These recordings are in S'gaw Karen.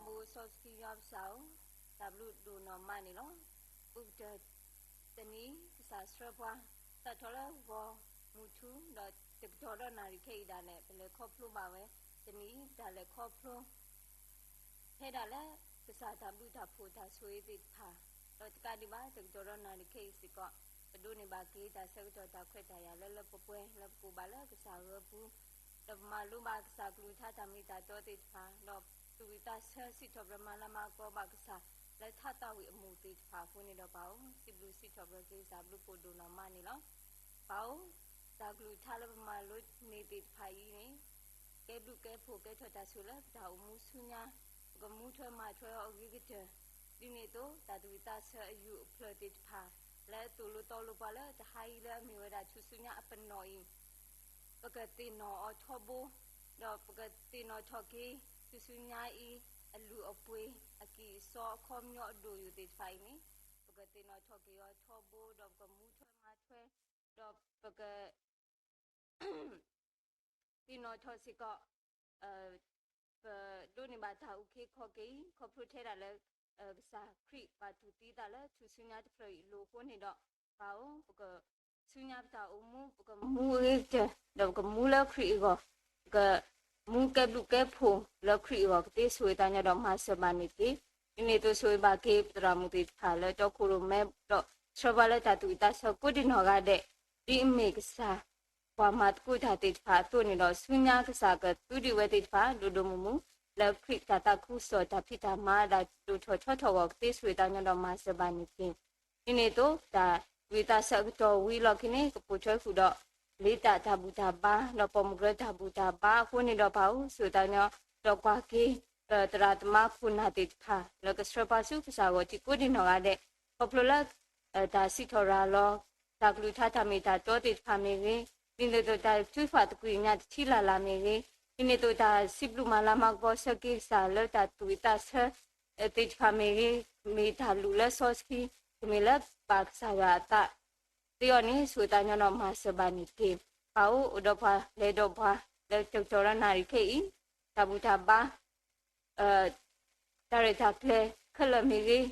အိၣ်စီဆှံယွၤပကစၢ်ဧၢ, တၢ်ဘျုးဒိၣ်နီၢ်မးန့ၣ်လီၤ. အိၣ်ကတၢၢ်တနံၤ ကစၢ်ဆှၢပှၤ စးထီၣ်လၢဂီၤမုၢ်ထူ ဒီးတကတီၢ်ဒီးနၣ်ရံၣ်ခဲအံၤဒၣ်လဲာ် ပလဲၤခီဖျိဘၣ်ဝဲ တနံၤတၢ်လဲၤခီဖျိ ဖဲဒၣ်လၢ ကစၢ်တၢ်ဘျုးတၢ်ဖှိၣ်တၢ်ဆိၣ်ဂ့ၤသ့ၣ်တဖၣ်, ဒီးတကးဒံးဘၣ် တကတီၢ်ဒီးနၣ်ရံၣ်ခဲအံၤစ့ၢ်ကီး ပဒိးန့ၢ်ဘၣ်က့ၤတၢ်ဆၢကတီၢ်တၢ်ခွဲးတၢ်ယာ်လၢလၢပှဲၤပှဲၤ လၢပကအိၣ်ဘၣ်လၢကစၢ်ဂၢၢ်ပူၤ, ဒီးပမၤလိဘၣ်ကစၢ်ကလုၢ်ကထါတၢ်မ့ၢ်တၢ်တီသ့ၣ်တဖၣ်, ဒီးသူၣ်ဝံၣ်သးဆၢစံးထီၣ်ပတြၢၤမၤလၤမၤကပီၤဘၣ်ကစၢ် လၢထါသးဝံၣ်အမူးသ့ၣ်တဖၣ်အဃိန့ၣ်ဒီးပၢ်ဧၢ, စံးဘျုးစံးထီၣ်ပတြၢၤက့ၤကစၢ်ဘျုးဖှိၣ်ဒိၣ်နီၢ်မးန့ၣ်လီၤ. ပၢ်ဧၢ, တၢ်ကလုၢ်ကထါလၢပမၤလိန့ၢ်သ့ၣ်တဖၣ်အံၤန့ၣ် ကဲဘျုးကဲဖှိၣ်ကဲထီၣ်တၢ်ဆိၣ်လၢပတၢ်အိၣ်မူဆူညါ, ပကမူထွဲမၤထွဲအီၤအဂ့ၤကတၢၢ်, ဒ်န့ၣ်အသိးတၢ်သူၣ်ဝံၣ်သးဆၢအယုၢ်အဖျၢၣ်သ့ၣ်တဖၣ် လၢသိၣ်လိသီလိပှၤလၢတဟါအံၤလၢအမ့ၢ်ဝဲဒၣ်ထူၣ်စုညါအပနီၣ်အံၤ ပကသ့ၣ်နီၣ်အီၤထီဘိ, ဒီးပကသ့ၣ်နီၣ်ထီၣ်က့ၤ ထူၣ်စုညါအံၤ အလုၢ်အပှ့ၤ အကံၢ်အစီအခီပညီအဒိၣ်ယိာ်သ့ၣ်တဖၣ်အံၤန့ၣ် ပကသ့ၣ်နီၣ်ထီၣ်က့ၤအီၤထီဘိ ဒီးပကမူထွဲမၤထွဲ ဒီးပက သ့ၣ်နီၣ်ထီၣ်စ့ၢ်ကီး ပဒိးန့ၢ်ဘၣ်တၢ်အုၣ်က့ၤခီၣ်က့ၤအံၤ ခီဖျိထဲဒၣ်လၢ ကစၢ်ခရံာ်ဘၣ်တူၢ်သံသးလၢထူၣ်စုညါတဖျၢၣ်အံၤအလိၤအဃိန့ၣ်ဒီး ပၢ်ဧၢ, ပကဆူညါပတၢ်အိၣ်မူ ပကမူအဂ့ၤကတၢၢ် ဒီးပကမူလၢခရံာ်အဂီၢ်, ပကမူကဲဘျုးကဲဖှိၣ်လၢခရံာ်အဂီၢ် ကသ့ဆိၣ်ဂ့ၤသးညီဒီးမၤစၢၤဘၣ်န့ၣ်တက့ၢ်. ဒ်န့ၣ်အသိးဆိၣ်ဂ့ၤဘၣ်က့ၤပသရၣ်မုၣ်သ့ၣ်တဖၣ်လၢတီခိၣ်ရိၣ်မဲ ဒီးဆှၢပှၤလၢတၢ်သူၣ်ဝံၣ်သးဆၢကိးဒံနီၢ်ဂၤဒဲး ဒ်အမ့ၢ်ကစၢ် ပှၤမၤသကိးတၢ်သ့ၣ်တဖၣ်အသိးန့ၣ်ဒီး ဆူညါကစၢ်ကသူဒံးဝဲသ့ၣ်တဖၣ် ဒိၣ်ဒိၣ်မုၢ်မုၢ် လၢခရံာ်တၢ်သးခုကစီၣ်တၢ်ဖံးတၢ်မၤအတၢ်ဒိၣ်ထီၣ်ထီထီၣ်အဂီၢ် ကသ့ဆိၣ်ဂ့ၤသးညီဒီးမၤစၢၤဘၣ်န့ၣ်တက့ၢ်. ဒ်န့ၣ်အသိး တၢ်သူၣ်ဝံၣ်သးဆၢအကတီၢ်ဝံၤလီၢ်ခံန့ၣ် ကပိာ်ထွဲဃုာ်ဒီး လ့တၢ်တၢ်ဘူၣ်တၢ်ဘါ ဒီးပိာ်မုၣ်ကရၢတၢ်ဘူၣ်တၢ်ဘါအဃိန့ၣ်ဒီးပၢ်ဧၢ, ဆိၣ်ဂ့ၤသးညီ ဒီးကွၢ်က့ၤ သရၣ်သမါခိၣ်နၢ်သ့ၣ်တဖၣ် လၢကဆှၢပှၤဆူကစၢ်ဂီၢ်ထံးကိးဒံနီၢ်ဂၤဒဲး ခီဖျိလၢ တၢ်စံးထီၣ်ရၤလီၤ တၢ်ကလုၢ်ကထါတၢ်မ့ၢ်တၢ်တီသ့ၣ်တဖၣ်မ့ၢ်ဂ့ၤ, ဒ်န့ၣ်အသိးတၢ်ထုကဖၣ်သကွံာ်ကညးတထံၣ်လၢ်လၢ်မ့ၢ်ဂ့ၤ, ဒ်န့ၣ်အသိးတၢ်စံးဘျုးမၤလၤမၤကပီၤဆၢက့ၤကစၢ်လၢတၢ်သူၣ်ဝံၣ်သးဆၢ သ့ၣ်တဖၣ်မ့ၢ်ဂ့ၤ, မ့ၢ်တၢ်လူၤလၢစီဆှံ ကမ့ၢ်လၢဘၣ်ကစၢ်ယွၤအသး သ့အီၤန့ၣ် ဆိၣ်ဂ့ၤသးညီဒီးမၤစၢၤဘၣ်န့ၣ်တက့ၢ်. ပၢ်ဧၢ, အိၣ်ဒီးပှၤလဲၤဒီးပှၤ လၢတကတီၢ်ဒီးနၣ်ရံၣ်ခဲအံၤ တၢ်ဘူၣ်တၢ်ဘါ တၢ်ရဲၣ်တၢ်ကျဲၤခဲလၢာ်မ့ၢ်ဂ့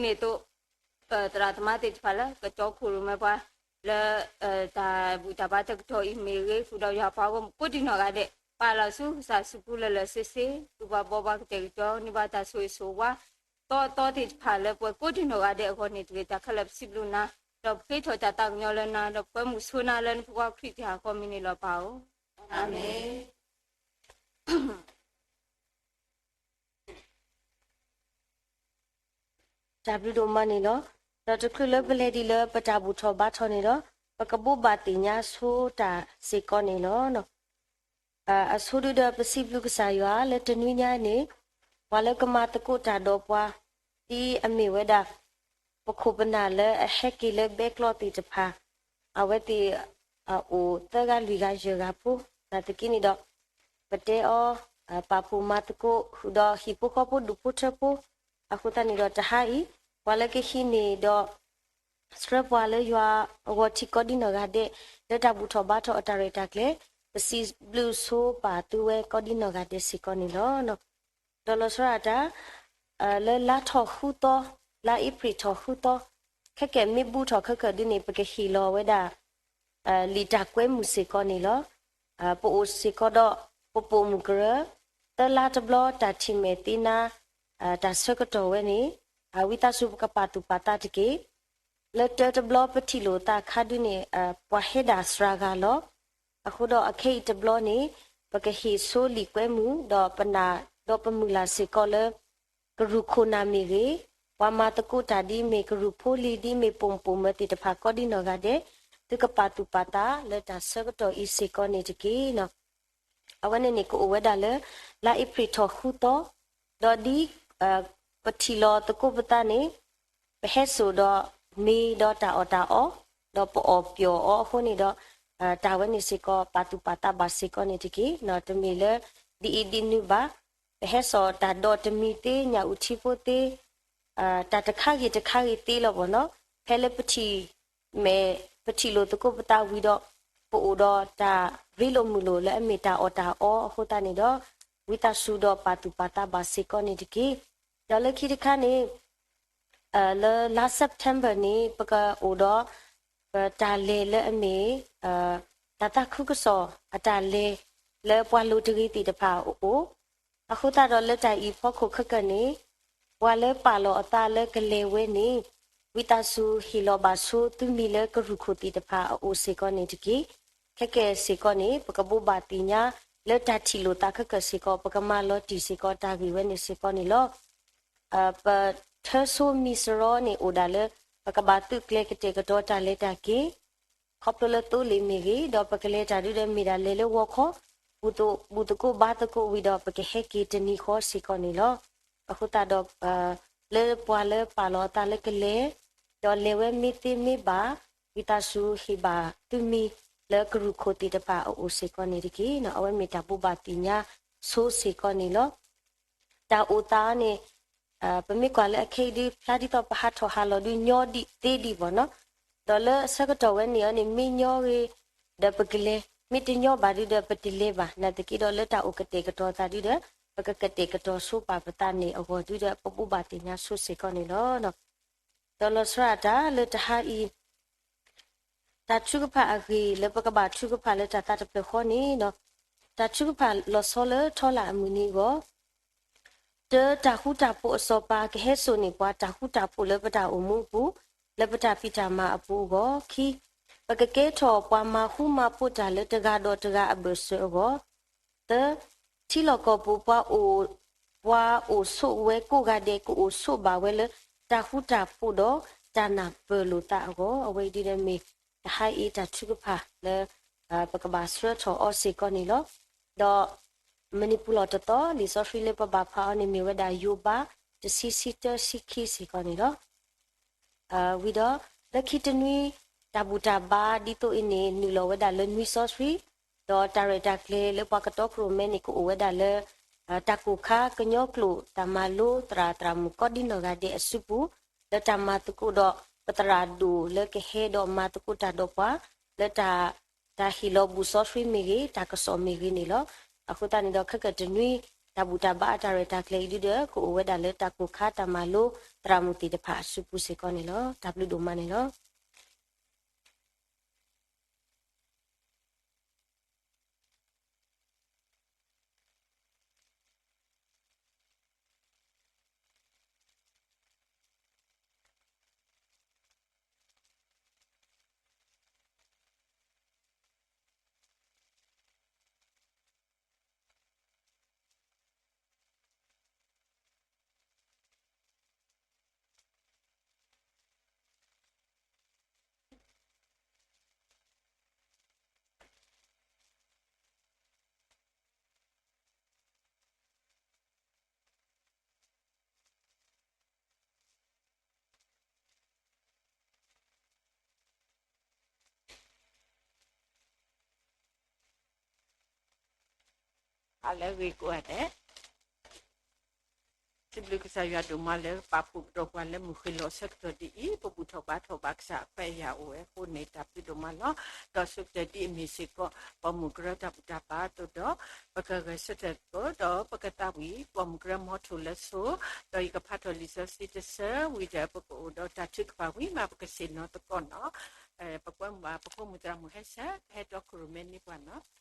ၤ, ဒ်န့ၣ်အသိး သရၣ်သမါသ့ၣ်တဖၣ်လၢကတီခိၣ်ရိၣ်မဲပှၤ လၢ တၢ်ဘူၣ်တၢ်ဘါတကတီၢ်အံၤမ့ၢ်ဂ့ၤ ဃုာ်ဒီးယွၤပှၤဂီၢ်မုၢ်ကိးဒံနီၢ်ဂၤဒဲး ပာ်လီၤဆူကစၢ်စုပူၤလၢာ်လၢာ်ဆ့ဆ့, သူၣ်ဘၣ်ဘီၣ်ဘၣ်ကတဲာ်ကတီၤန့ၢ်ဘၣ်တၢ်ဆိၣ်ဂ့ၤဆိၣ်ဝါ သီသီသ့ၣ်တဖၣ်လၢပှၤကိးဒံနီၢ်ဂၤဒဲးအဂီၢ်န့ၣ်တဂ့ၤ, တၢ်ခဲလၢာ်ပစံးဘျုးနၤ, ဒီးပဃ့ထီၣ်တၢ်သးကညီၤလၢနၤ, ဒီးပကွဲမုာ်ဆိနၤလၢနဖိခွါခရံာ်တၢ်ဟးဂီၤမံၤန့ၣ်လီၤပၢ်ဧၢ. အၤမ့ၣ်. တၢ်ဘျုးဒိၣ်မးန့ၣ်လီၤ. ဒီးတချုးလၢပလဲၤဒံးလၢပတၢ်ဘူၣ်ထီၣ်ဘါထီၣ်န့ၣ်ဒီး ပကဘိးဘၣ်သ့ၣ်ညါဆိတၢ်စ့ၢ်ကီးန့ၣ်လီၤ. အဆိဒုဒီးပစံးဘျုးကစၢ်ယွၤလၢတနွံညါန့ၣ် ပှၤလၢကမၤသကိးတၢ်ဒီးပှၤ ဒ်အမ့ၢ်ဝဲဒၣ် ပခိၣ်ပနၢ်လၢအဟဲက့ၤလၢဘဲကျီသ့ၣ်တဖၣ် အဝဲသ့ၣ် အိၣ်သၢဂၤလွံၢ်ဂၤယဲၢ်ဂၤဖိ သနာ်က့န့ၣ်ဒီး ပတဲအီၤ ပာ်ဖှိၣ်မၤသကိး ဃုာ်ဒီးဟံၣ်ဖိဃီဖိဒူၣ်ဖိထၢဖိ အဃိသတးန့ၣ်ဒီးတဟါအံၤ ပှၤလၢကဟံးန့ၢ်ဒီး ဆှၢပှၤလၢယွၤအဂီၢ်ထံးကိးဒံနီၢ်ဂၤဒဲး လၢတၢ်ဘူၣ်ထီၣ်ဘါထီၣ်အတၢ်ရဲၣ်တၢ်ကျဲၤ ပစံးဘျုးဆိပာ်သုဝဲကိးဒံနီၢ်ဂၤဒဲးစ့ၢ်ကီးန့ၣ်လီၤ. ဒီးလီၤဆီဒၣ်တၢ် လၢလါထီၣ်ဃုသီ, လါအ့ဖြ့ၣ်ထီၣ်ဃုသီ, ခဲကဲၣ်မ့ၢ်ဘူးထီၣ်ခဲကၢၣ်ဒ်န့ၣ် ပကဟ့ၣ်လီၤဝဲဒၣ် လံာ်တၢ်ကွဲမုာ်စ့ၢ်ကီးန့ၣ်လီၤ. ပအိၣ်စ့ၢ်ကီးဒီး ပပိာ်မုၣ်ကရၢ သၢလါတဘျီတၢ်ထံၣ်မဲာ်သ့နါ တၢ်ဆၢကတီၢ်ဝဲန့ၣ် ဝံသးစူၤပကပာ်သူၣ်ပာ်သးတက့ၢ်. လၢတၢတဘျီပထံၣ်လိာ်သးအခါဒ်န့ၣ် ပှၤဟဲဒၣ်စှၤဂၤလီၤ. အဃိဒီးအခဲအံၤတဘျီန့ၣ် ပကဟ့ၣ်ဆိလံာ်ကွဲမုာ် ဒီးပနာ်ဒီးပမုၢ်လၢ်စ့ၢ်ကီးလၢ ကရူၢ်ခိၣ်နၢ်မ့ၢ်ဂ့ၤ, ပှၤမၤသကိးတၢ်ဒ်မ့ၢ်ကရူၢ်ဖိလံၤ ဒ်မ့ၢ်ပိာ်မုၣ်ပိာ်မၢၤသ့ၣ်တဖၣ်ကိးဒံနီၢ်ဂၤဒဲး သုကပာ်သူၣ်ပာ်သးလၢတၢ်ဆၢကတီၢ်အံၤစ့ၢ်ကီးန့ၣ်တက့ၢ်. အဝဲန့ၣ်န့ၣ် ကအိၣ်ဝဲဒၣ်လၢ လါအ့ဖြ့ၣ်ထီၣ်ဃုသီ, ဒီးဒ် ပထံၣ်လီၤသကိးပသးန့ၣ် ပဟဲစိာ်ဒီးမ့ၤဒီးတၢ်အီၣ်တၢ်အီ, ဒီးပအီၣ်ပျီၣ်အီၤအဃိန့ၣ်ဒီး တၢ်ဝဲန့ၣ်စ့ၢ်ကီး ပာ်သူၣ်ပာ်သးဘၣ်စ့ၢ်ကီးန့ၣ်တက့ၢ်. တမ့ၢ်လၢ ဒ်အံၤဒ်နုၤဘၣ်, ပဟဲစိာ်တၢ်ဒီးတမံၤသ့ ညၣ်အုၣ်ထံဖိသ့ တၢ်တခါဂ့ၤတခါဂ့ၤသ့လီၤဘၣ်နီၤ. ဖဲလၢပထံၣ်မဲာ် ပထံၣ်လိာ်သကိးပသးဝံၤဒီး ပအိၣ်ဒီးတၢ်ရ့လိာ်မုာ်လိာ်လၢအမ့ၢ်တၢ်အီၣ်တၢ်အီအဃိသတးန့ၣ်ဒီး ဝံသးစူၤဒီးပာ်သူၣ်ပာ်သးဘၣ်စ့ၢ်ကီးန့ၣ်တက့ၢ်. ဒီးလၢခံတခါန့ၣ် လၢလါ September န့ၣ် ပကအိၣ်ဒီး ပတၢ်လဲၤလၢအမ့ၢ် တၢ်သးခုကစီၣ်အတၢ်လဲၤ လၢပှၤလိၤတဂ့ၤသ့ၣ်တဖၣ်အအိၣ်, အဃိသတးဒီးလၢတၢ်အံၤအဖီခိၣ်ခဲကနံၣ်န့ၣ် ပှၤလၢပာ်လီၤအသးလၢကလဲၤဝဲန့ၣ် ဝံသးစူၤဟ့ၣ်လီၤဘၣ်ဆိသုမံၤလၢကရူၢ်ခိၣ်သ့ၣ်တဖၣ်အအိၣ်စ့ၢ်ကီးန့ၣ်တက့ၢ်. ခဲကနံၣ်စ့ၢ်ကီးန့ၣ် ပကဘိးဘၣ်သ့ၣ်ညါလၢတၢ်ထံၣ်လိာ်သးခဲကနံၣ်စ့ၢ်ကီး ပကမၤလီၤတံၢ်စ့ၢ်ကီးတၢ်ဂ့ၢ်ဝဲန့ၣ်စ့ၢ်ကီးန့ၣ်လီၤ. ပထၢဆိမံၤစရီန့ၣ်အိၣ်ဒၣ်လၢ ပကဘၣ်သုးကျဲၤကတဲာ်ကတီၤတၢ်လဲၤတၢ်က့ၤ ခီဖျိလၢသိလ့ၣ်မ့ၢ်ဂ့ၤ, ဒီးပကလဲၤတၢ်ဒုဒီးမ့ၢ်ဒၣ်လဲၤလၢဂီၤခီ, ဘူၣ်သကိးဘါသကိးဝံၤဒီး ပကဟဲက့ၤတနံၤဃီစ့ၢ်ကီးန့ၣ်လီၤ. အဃိသတးဒီး လၢပှၤလၢပာ်လီၤအသးလၢကလဲၤ, ဒီးလဲၤဝဲမ့ၢ်သ့မ့ၢ်ဘၣ်, ဝံသးစူၤဟ့ၣ်ဘၣ်သုမံၤလၢကရူၢ်ခိၣ်သ့ၣ်တဖၣ်အအိၣ်စ့ၢ်ကီးန့ၣ်တက့ၢ်. အဝဲမ့ၢ်တၢ်ဘိးဘၣ်သ့ၣ်ညါဆိစ့ၢ်ကီးန့ၣ်လီၤ. တၢ်အိၣ်သးန့ၣ် ပမ့ၢ်ကွၢ်လၢအခဲအံၤဒု ဖျါဒ်သိးပဟးထီၣ်ဟးလီၤဒု ညီဒံးသ့ဒံးဘၣ်နီၤ, ဒီးလၢအဆၢကတီၢ်ဝဲန့ၣ်အီၤန့ၣ် မ့ၢ်ညီဂ့ၤ ဒီးပကလဲၤ, မ့ၢ်တညီဘၣ်ဒုဒီးပတလဲၤဘၣ်, နာ်သက့ဒီးလၢတၢ်အိၣ်ကတဲာ်ကတီၤသးဒုဒီး ပကကတဲာ်ကတီၤဆိပာ်ပသးန့ၣ်အဂီၢ်ဒုဒီး ပဘိးဘၣ်သ့ၣ်ညါဆိစ့ၢ်ကီးန့ၣ်လီၤ. ဒီးလီၤဆီဒၣ်တၢ်လၢတဟါအံၤ တၢ်ထုကဖၣ်အဂ့ၢ်လၢပကဘၣ်ထုကဖၣ်လၢတၢ်သးတဖျၢၣ်ဃီန့ၣ်, တၢ်ထုကဖၣ်လီၤဆီလၢထီလၢ်အမုၢ်နံၤအဂီၢ်, တၢ တၢ်ဃူတၢ်ဖိးအစီၤပၤ ကဟဲစိာ်န့ၢ်ပှၤတၢ်ဃူတၢ်ဖိးလၢပတၢ်အိၣ်မူအပူၤ, လၢပတၢ်ဖံးတၢ်မၤအပူၤအဂီၢ်, ခံ ပကကဲထီၣ်ပှၤမၤဃူမၤဖိးတၢ်လၢတဂၤဒီးတဂၤအဘၢၣ်စၢၤအဂီၢ်, သၢ ထံလီၢ်ကီၢ်ပူၤ ပှၤအိၣ်ဆိးဝဲကိးဂၤဒဲး ကအိၣ်ဆိးဘၣ်ဝဲလၢတၢ်ဃူတၢ်ဖိးဒီးတၢ်နၢ်ပၢၢ်လိာ်သးအဂီၢ်, အဝဲအံၤဒုဒီးမ့ၢ်တဟါအံၤတၢ်ထုကဖၣ်လၢ ပကဘၣ်ဆှၢထီၣ်အီၤစ့ၢ်ကီးန့ၣ်လီၤ. ဒီးမနုၤပူၤလီၤတသီ လံာ်စီဆှံလၢပဘၣ်ဖးအီၤန့ၣ်မ့ၢ်ဝဲဒၣ်ယိၤဘး တဆံ ဆံတၢ ဆံခံစ့ၢ်ကီးန့ၣ်လီၤ. ဝံၤဒီး လၢခံတနွံ တၢ်ဘူၣ်တၢ်ဘါဒ်သိးအံၤန့ၣ် နုာ်လီၤဝဲဒၣ်လၢနွံစီဆှံ, ဒီးတၢ်ရဲၣ်တၢ်ကျဲၤလၢပှၤကတီခိၣ်ရိၣ်မဲန့ၣ် ကအိၣ်ဝဲဒၣ်လၢ တၢ်ကိၢ်ခါ ကညီကျိာ် တၢ်မၤလိ သရၣ်သရၣ်မုၣ်ကိးဒံနီၢ်ဂၤဒဲးအစုပူၤ လၢတၢ်မၤသကိးဒီး ပသရၣ်ဒိၣ်လၢကဟဲဒီးမၤသကိးတၢ်ဒီးပှၤ လၢ တၢ်ဟ့ၣ်လီၤဘူၣ်စီဆှံမ့ၢ်ဂ့ၤ တၢ်ကစီၣ်မ့ၢ်ဂ့ၤန့ၣ်လီၤ. အဃိသတးန့ၣ်ဒီး ခဲကတနွံ တၢ်ဘူၣ်တၢ်ဘါအတၢ်ရဲၣ်တၢ်ကျဲၤအံၤဒုဒီး ကအိၣ်ဝဲဒၣ်လၢတၢ်ကိၢ်ခါတၢ်မၤလိ သရၣ်မုၣ်သ့ၣ်တဖၣ်အစုပူၤစ့ၢ်ကီးန့ၣ်လီၤ. တၢ်ဘျုးဒိၣ်မးန့ၣ်လီၤ.ဟါလၢအဂ့ၤကိးဂၤဒဲး, စံးဘျုးကစၢ်ယွၤဒိၣ်မးလၢပာ်ဖှိၣ်ကဒီးပှၤလၢမုၢ်ဃ့ၢ်လီၤဆၢကတီၢ်ဒ်အံၤ, ပဘူၣ်ထီၣ်ဘါထီၣ်ဘၣ်ကစၢ်အခွဲးအယာ်အိၣ်ဝဲအဃိန့ၣ် တၢ်ဘျုးဒိၣ်မးလီၤ. ဒီးဆိကတၢၢ်ဒ်အမ့ၢ်စ့ၢ်ကီး ပိာ်မုၣ်ကရၢတၢ်ဘူၣ်တၢ်ဘါအသိးဒီး ပကဂဲၤဆၢထၢၣ်သကိး ဒီးပကသးဝံၣ်ပိာ်မုၣ်ကရၢမီထိၣ်လၢဆိ, ဒီးယကဖးထီၣ်လံာ်စီဆှံတဆၢဝံၤဒီး ပကအိၣ်ဒီးတၢ်ထုကဖၣ်ဝံၤမး ပကဆ့ၣ်နီၤသကိးနီၤ. ပကွဲမုာ်ဘၣ် ပဖိမုၣ်သရၣ်မုၣ်ဟဲဆၢ ကဟဲတီခိၣ်ရိၣ်မဲန့ၢ်ပှၤနီၤ.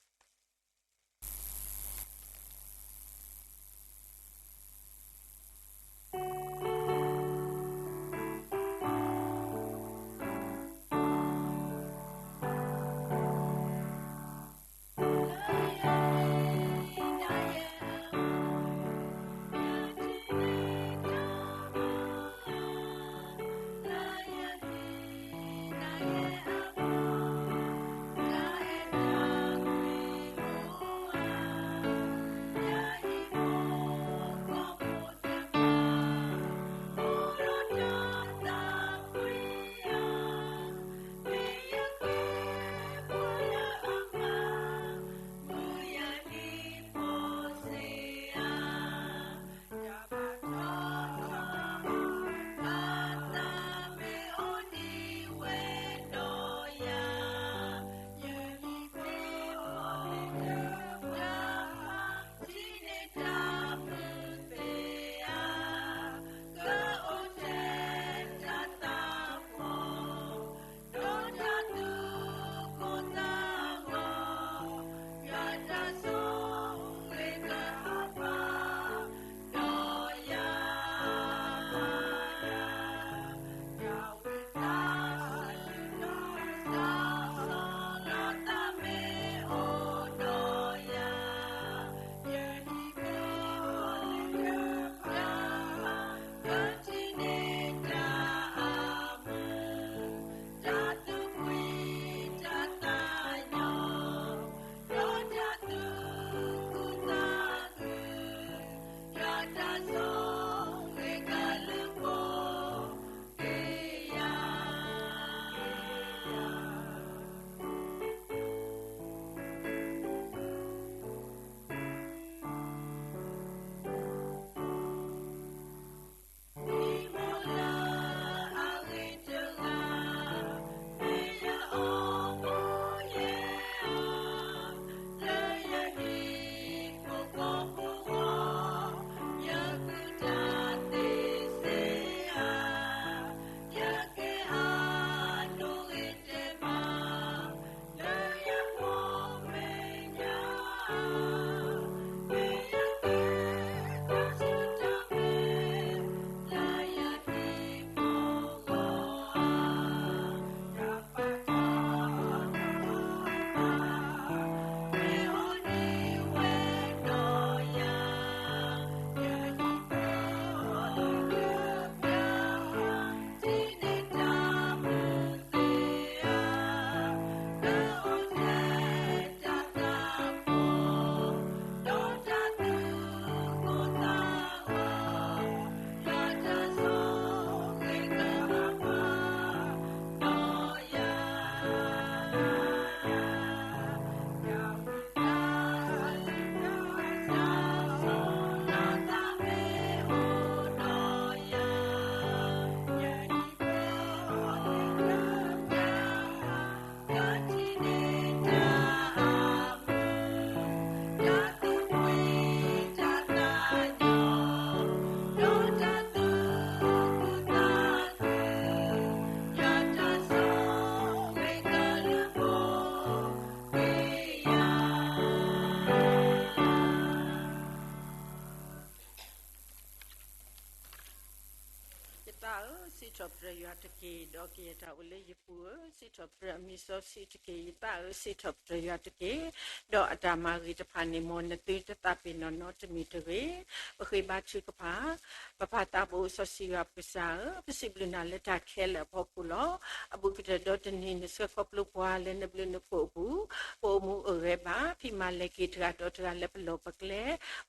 ယသးဧၢ, စံးထီၣ်ပတြၢၤယွၤတက့ၢ်. ဒီးကယဲၢ်တၢ်အိၣ်လၢယပူၤဧၢ, စံးထီၣ်ပတြၢၤအမံၤစီဆှံတက့ၢ်. ယသးဧၢ, စံးထီၣ်ပတြၢၤယွၤတက့ၢ်. ဒီးအတၢ်မၤဂ့ၤတဖၣ်န့ၣ် မ်နသုတသးပ့ၤနီၣ်နီတမံၤတဂ့ၤ. ပဃ့ဘါထုကဖၣ်. ပပၢ်သးဘိစီဆှံယွၤပကစၢ်ဧၢ, ပစံးဘျုးနၤလၢတၢ်ခဲလၢာ်အဖီခိၣ်လီၤ. အဘူးကတၢၢ်ဒီတနံၤ နဆှၢခီဖျိပှၤလၢနဘျုးနဖှိၣ်အပူၤ, ပအိၣ်မူအိၣ်ဂဲၤဘၣ်, ဖံးမၤလဲၤက့ၤတဂၤဒီးတဂၤလၢပလီၢ်ပကျဲ,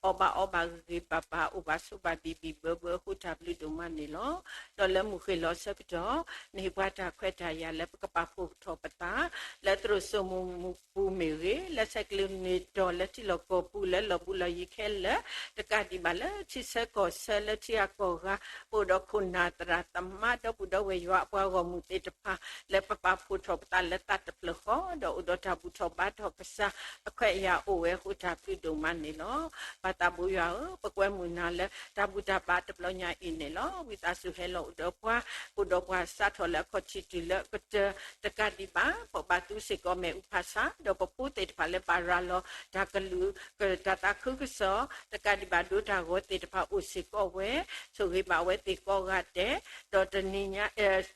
အီၣ်ဘၣ်အီဘၣ်ဂ့ၤဂ့ၤဘၣ်ဘၣ်, အိၣ်ဘၣ်ဆိးဘၣ်ဘံၣ်ဘံၣ်ဘၢဘၢအဃိတၢ်ဘျုးဒိၣ်မးန့ၣ်လီၤ. ဒီးလၢမုၢ်ဃ့ၢ်လီၤဆၢကတီၢ် နဟ့ၣ်ပှၤတၢ်ခွဲးတၢ်ယာ်လၢပကပာ်ဖှိၣ်ထီၣ်ပသး လၢသရိာ်စိမိၤမူပူၤမ့ၢ်ဂ့ၤ, လၢဆဲးကျိးန့ၢ်တီၤလၢထံလီၢ်ကီၢ်ပူၤ လၢလီၢ်ဘူးလီၢ်ယံၤခဲလၢာ်, တကးဒံးဘၣ်လၢထံဆၢကီၢ်ဆၢလၢထံဂၤကီၢ်ဂၤ, ပအိၣ်ဒီးခိၣ်နၢ်သရၣ်သမါဒီပုၢ်ဒီဝဲၢ်ယွၤအပှၤဂီၢ်မုၢ်သ့ၣ်တဖၣ် လၢပပာ်ဖှိၣ်ထီၣ်ပသးလၢသးတဖျၢၣ်ဃီ, ဒီးအိၣ်ဒီးတၢ်ဘူၣ်ထီၣ်ဘါထီၣ်ကစၢ်အခွဲးအယာ်အိၣ်ဝဲအဃိတၢ်ဘျုးဒိၣ်မးန့ၣ်လီၤ. ပၢ်သးဘိယွၤဧၢ, ပကွဲမုာ်နၤလၢတၢ်ဘူၣ်တၢ်ဘါတဘျီညါအံၤန့ၣ်လီၤ. ဝံသးစူၤဟဲလီၤအိၣ်ဒီးပှၤ, အိၣ်ဒီးပှၤစးထီၣ်လၢအခီၣ်ထံးတုၤလၢကတၢၢ်တကးဒံးဘၣ်, ပဘၣ်သူစ့ၢ်ကီးမ့ၣ်အူဖးဆါ, ဒီးပဖိသ့ၣ်တဖၣ်လၢဘၣ်ရၤလီၤတၢ်ကလုၢ် တၢ်သးခုကစီၣ်, တကးဒံးဘၣ်ဒိတၢ်ဂီၤသ့ၣ်တဖၣ်အိၣ်စ့ၢ်ကီးဝဲ, ဆိၣ်ဂ့ၤဘၣ်ဝဲသ့ၣ်ကိးဂၤဒဲး, ဒီးတနံၤညါ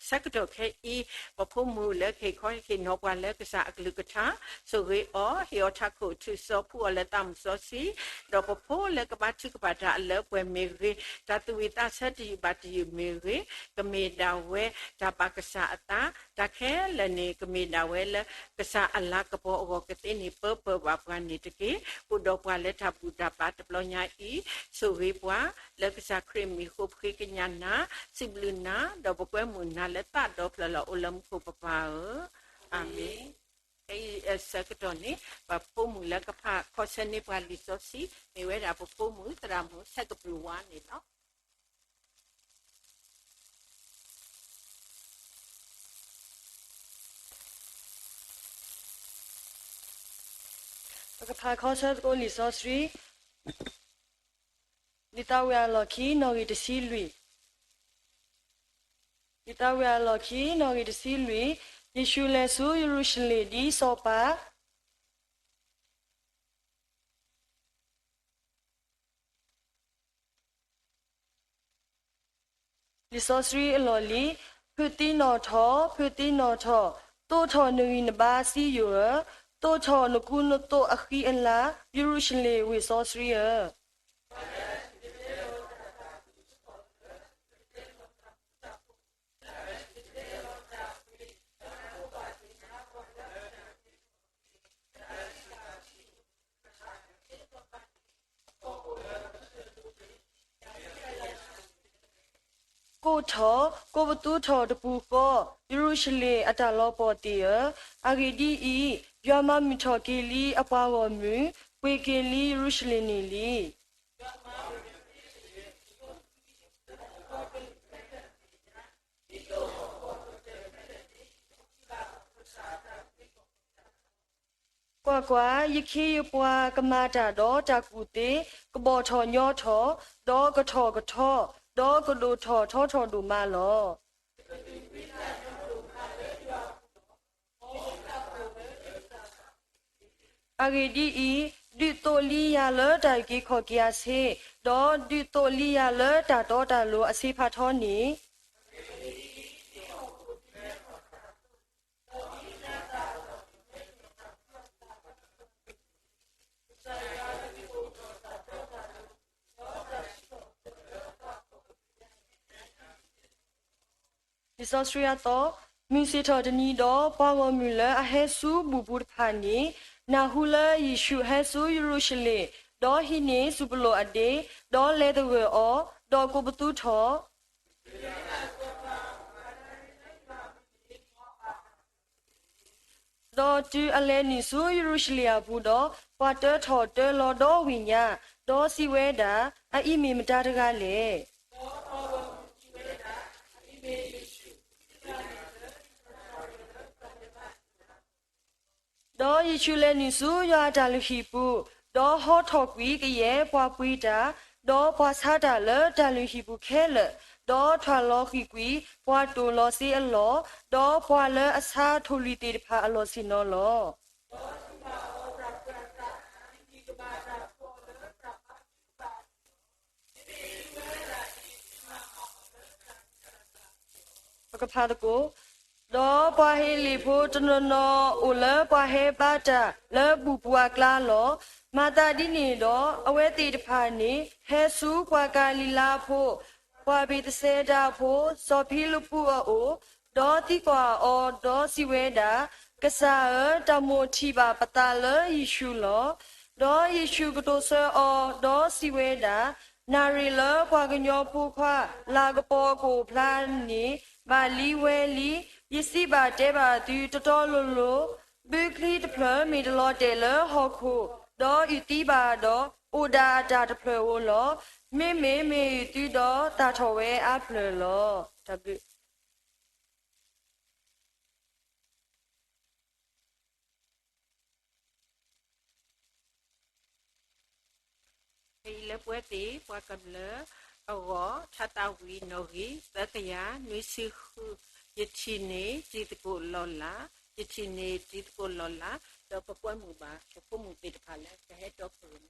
ဆၢကတီၢ်ခဲအံၤ, ပဖိမုၣ်လၢကဟ့ၣ်ခီဟ့ၣ်နီၤပှၤလၢကစၢ်အကလုၢ်ကထါ, ဆိၣ်ဂ့ၤအီၤ, ဟ့ၣ်အီၤထးခိၣ်ထူၣ်စီၤ ဖှူအီၤလၢသးမုၢ်စီဆှံ, ဒီးပဖိလၢကဘါထုကဖၣ်တၢ်အလၢပှဲၤမ့ၢ်ဂ့ၤ, တၢ်သူၣ်ဝံၣ်သးဆၢတယုၢ်ဘၣ်တယုၢ်မ့ၢ်ဂ့ၤ, ကမ့ၢ်ဒၣ်ဝဲတၢ်ဘၣ်ကစၢ်အသး, တၢ်ခဲလၢာ်န့ၣ် ကမ့ၢ်ဒၣ်ဝဲလၢကစၢ်အလၤကပီၤအဂီၢ်ကသ့န့ၢ်ပၢပၢၢ်ဘၣ်ပှၤန့ၣ်တက့ၢ်. အိၣ်ဒီးပှၤလၢတၢ်ဘူၣ်တၢ်ဘါတဘျီညါအံၤ, ဆိၣ်ဂ့ၤပှၤ, လၢကစၢ်ခရံာ်မံၤအဃိပဃ့ကညးနၤ, စံးဘျုးနၤ, ဒီးပကွဲမုာ်နၤလၢသးဒီဖျၢၣ်လီၤ အိၣ်လၢမူခိၣ်ပပၢ်ဧၢ, အၤမ့ၣ်. ခဲအံၤဆၢကတီၢ်န့ၣ် ပဖိမုၣ်လၢကဖးခီဆၢန့ၢ်ပှၤလံာ်စီဆှံ မ့ၢ်ဝဲဒၣ်ပဖိမုၣ်သရၣ်မုၣ်ဆဲးကပၢၤဝါန့ၣ်လီၤ. ပကဖးခီဆၢသကိးလံာ်စီဆှံ, လံာ်သးဝံၣ်အလီၢ်ခံ နီၣ်ဂံၢ်တဆံလွံၢ်, လံာ်သးဝံၣ်အလီၢ်ခံ နီၣ်ဂံၢ်တဆံလွံၢ်, ယ့ၣ်ၡူးလဲၤဆူယရူၤၡလ့ၣ်ဒ်စီၤပၤ လံာ်စီဆှံအလီၢ်လံၤ, ဖုးသံနီၣ်ထီၣ်, ဖုးသံနီၣ်ထီၣ်, သိးထီၣ်နဂံၢ်နဘါစံယိၣ်ဧၢ, သိးထီၣ်နကူနသိးအဃံအလၤ, ယရူၤၡလ့ၣ်ဝ့ၢ်စီဆှံဧၢ. ကိးထီၣ်, ကိးပသူထီၣ်တပူၤဃီ, ယရူၤၡလ့ၣ်အတၢ်လီၤပှီၢ်သ့ၣ်ဧၢ, အဂ့ၢ်ဒ်အံၤ, ယွၤမၤမုာ်ထီၣ်က့ၤလံအပှၤဂီၢ်မုၢ်, ပှ့ၤက့ၤလံယရူၤၡလ့ၣ်န့ၣ်လံ. ကွၢ်ကွၢ်, ယခ့ယပှၤကမၤတၢ်ဒီးတၢ်ကူၣ်သ့, ကဘီၣ်ထီၣ်ညီထီၣ်, ဒီးကထီၣ်ကထီ, ဒီးကဒိၣ်ထီၣ်ထီထီၣ်ဒိၣ်မးလီၤ. အဂ့ၢ်ဒ်အံၤ, ဒုးသိးလံယၤလၢတၢ်အုၣ်က့ၤခီၣ်က့ၤအဆ့, ဒီးဒုးသိးလံယၤလၢတၢ်တီတၢ်လိၤအဆ့ဖးထီန့ၣ် လံာ်စီဆှံအသီ, မုၢ်ဆ့ၣ်ထီၣ်တနံၤဒီး ပှၤဂီၢ်မုၢ်လၢအဟဲဆူဘူၣ်ပူၤတဖၣ်န့ၣ် နၢ်ဟူလၢယ့ၣ်ၡူးဟဲဆူယရူၤၡလ့ၣ်, ဒီးဟံးန့ၢ်စူၢ်ပလိာ်အဒ့, ဒီးလဲၤသဂၢၢ်အီၤ, ဒီးကိးပသူထီၣ် ဒီးတုၤအလဲၤနုာ်ဆူယရူၤၡလ့ၣ်အပူၤဒီး, ပှၤတၢထီၣ်တၢလီၤဒီဝ့ၢ်ညါ, ဒီးစံးဝဲဒၣ်, အအံၤမ့ၢ်မတၤတဂၤလဲၣ်. ဒီးယ့ၣ်ၡူးလဲၤနုာ်ဆူယွၤအတၢ်လုၢ်ဟံၣ်ပူၤ, ဒီးဟီထီၣ်ကွံာ်ကယဲၢ်ပှၤပှ့ၤတၢ်, ဒီးပှၤဆါတၢ်လၢတၢ်လုၢ်ဟံၣ်ပူၤခဲလၢာ်, ဒီးထွဲၣ်လီၤဃံၤကွံာ်ပှၤတိၢ်လီၤစ့အလီၢ်, ဒီးပှၤလၢအဆါထိၣ်လွံၢ်သ့ၣ်တဖၣ်အလီၢ်ဆ့ၣ်နီၤလီၤ. ကဖးသကိး, ဒီးပှၤဟ့းလ့ၣ်ဖိတနီၤနီၤအိၣ်လၢပှၤဟဲဘါတၢ်လၢဘူၣ်ပူၤအကျါလီၤ. မၤသးဒ်န့ၣ်ဒီး အဝဲသ့ၣ်တဖၣ်န့ၣ် ဟဲဆူပှၤကၤလံၤလါဖိ, ပှၤဘ့းသစဲဒါဖိ စီၤဖံလံးပူးအအိၣ်, ဒီးသံကွၢ်အီၤ, ဒီးစံးဝဲဒၣ်, ကစၢ်ဧၢ, တၢ်မိၣ်ထံၣ်ဘၣ်ပသးလၢယ့ၣ်ၡူးလီၤ. ဒီးယ့ၣ်ၡူးကတိၤဆၢအီၤ, ဒီးစံးဝဲဒၣ်, နၣ်ရံၣ်လၢပှၤကညီဖိခွါလၤကပီၤကအိၣ်ဖျါန့ၣ် ဘၣ်လံဝဲလံ. ယစံးဘၣ်တဲဘၣ်သုတီတီလိၤလိၤ, ဘုချံတဖျၢၣ်မ့ၢ်တလီၤတဲာ်လၢဟီၣ်ခိၣ်, ဒီးအုၣ်သံဘၣ်ဒီး အိၣ်ဒၣ်အတၢ်တဖျၢၣ်ဧိၤလီၤ. မ့မ့ၢ်မ့ၢ်အုၣ်သုဒီး သၣ်ထီၣ်ဝဲအါဖျၢၣ်လီၤ. တၢ်ဘျုး ဖဲအံၤလၢပဝဲသ့ၣ်ပှၤကမျၢၢ်အဂီၢ် ထါသးဝံၤနီၣ်ဂံၢ်သၢကယၤနွံဆံဃု, ယထံၣ်န့ၢ်တံၤသကိးလီၤလး, ယထံၣ်န့ၢ်တံၤသကိးလီၤလး, ဒီးပကွဲမုာ်ဘၣ်ပဖိမုၣ်သ့ၣ်တဖၣ်လၢကဟဲတီခိၣ်န့ၣ်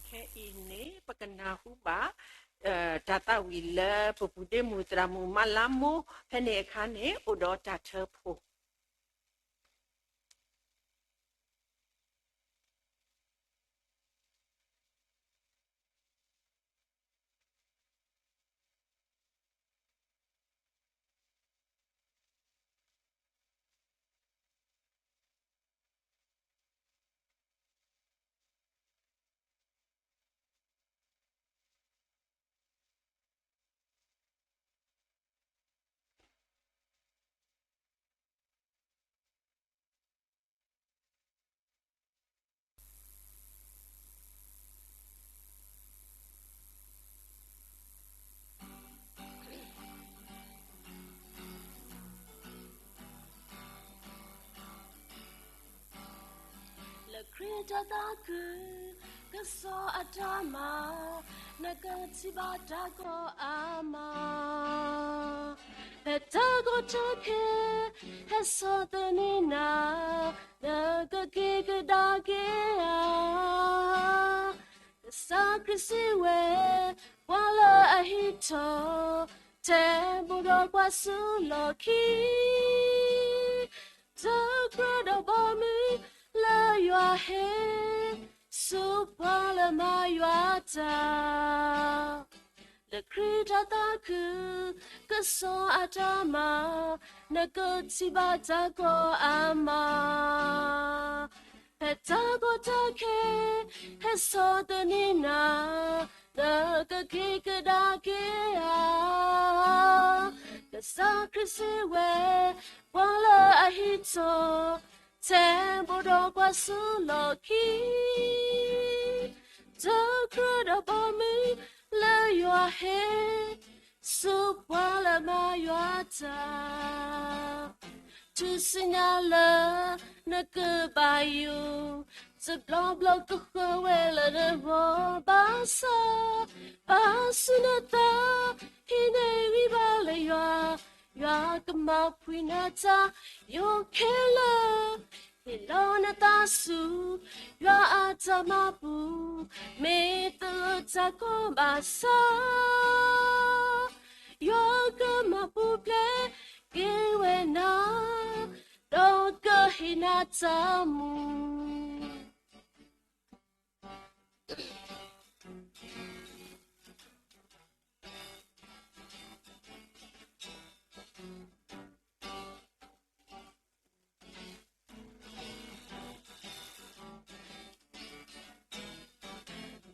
ခဲအံၤန့ၣ် ပကနၢ်ဟူဘၣ် တၢ်သးဝံၣ်လၢပပူၤဒ့မုၣ်သရၣ်မုၣ်မါလါမိၢ် ဖဲန့ၣ်အခါန့ၣ် အိၣ်ဒီးတၢ်ထၢဖှိၣ်လၢခရံာ်တၢ်သးခု, ကစၢ်အတၢ်မၤ, နကထံၣ်ဘၣ်တၢ်ကိးအါမး, ဖဲတၢ်ကီတၢ်ခဲ ဟဲဆီၣ်သနံးနၤ, နကက့ၤကဒါက့ၤဧါ. ကစၢ်ခရံာ်စံးဝဲ, ပှၤလၢအဟံးထီၣ် တဲဘိးဒီးပှၤဆူလီၢ်ခံ, တကြၢးဒီးဘီမုၢ်လၢယွၤဟ့ၣ်, ဆူပှၤလၢမၤယွၤတၢ် လၢခရံာ်တၢ်သးခု, ကစၢ်အတၢ်မၤ, နကထံၣ်ဘၣ်တၢ်ကီအါမး, ဖဲတၢ်ကီတၢ်ခဲ, ဟဲဆီၣ်သနံးနၤ, နကက့ၤကဒါက့ၤဧါ, ကစၢ်ခရံာ်စံးဝဲ, ပှၤလၢအဟံးထီၣ်, တဲဘိးဒီးပှၤဆူလီၢ်ခံ တကြၢးဒီးဘီမုၢ်လၢယွၤဟ့ၣ်, ဆူပှၤလၢမၤယွၤတၢ်, ထူၣ်စုညါလၢနကဘၣ်ယိၣ်, တဘျီဘျီကဃၢဝဲလၢနဂီၢ်ဘၣ်ဆၣ်, ဘၣ်ဆူနသး, ဟံးန့ၢ်ဂံၢ်ဘါလၢယွၤ, ယွၤကမၤပှဲၤနၤတၢ်, ယိာ်ခဲလၢာ် ဟ့ၣ်လီၤနသးဆူ, ယွၤအတၢ်မၤပူၤ, မ့ၢ်သဂၢၢ်တၢ်ကီဘၣ်ဆၣ်, ယွၤကမၤပူၤဖျဲးက့ၤဝဲနၤ, ဒီးကဟ့ၣ်နၤတၢ်မူ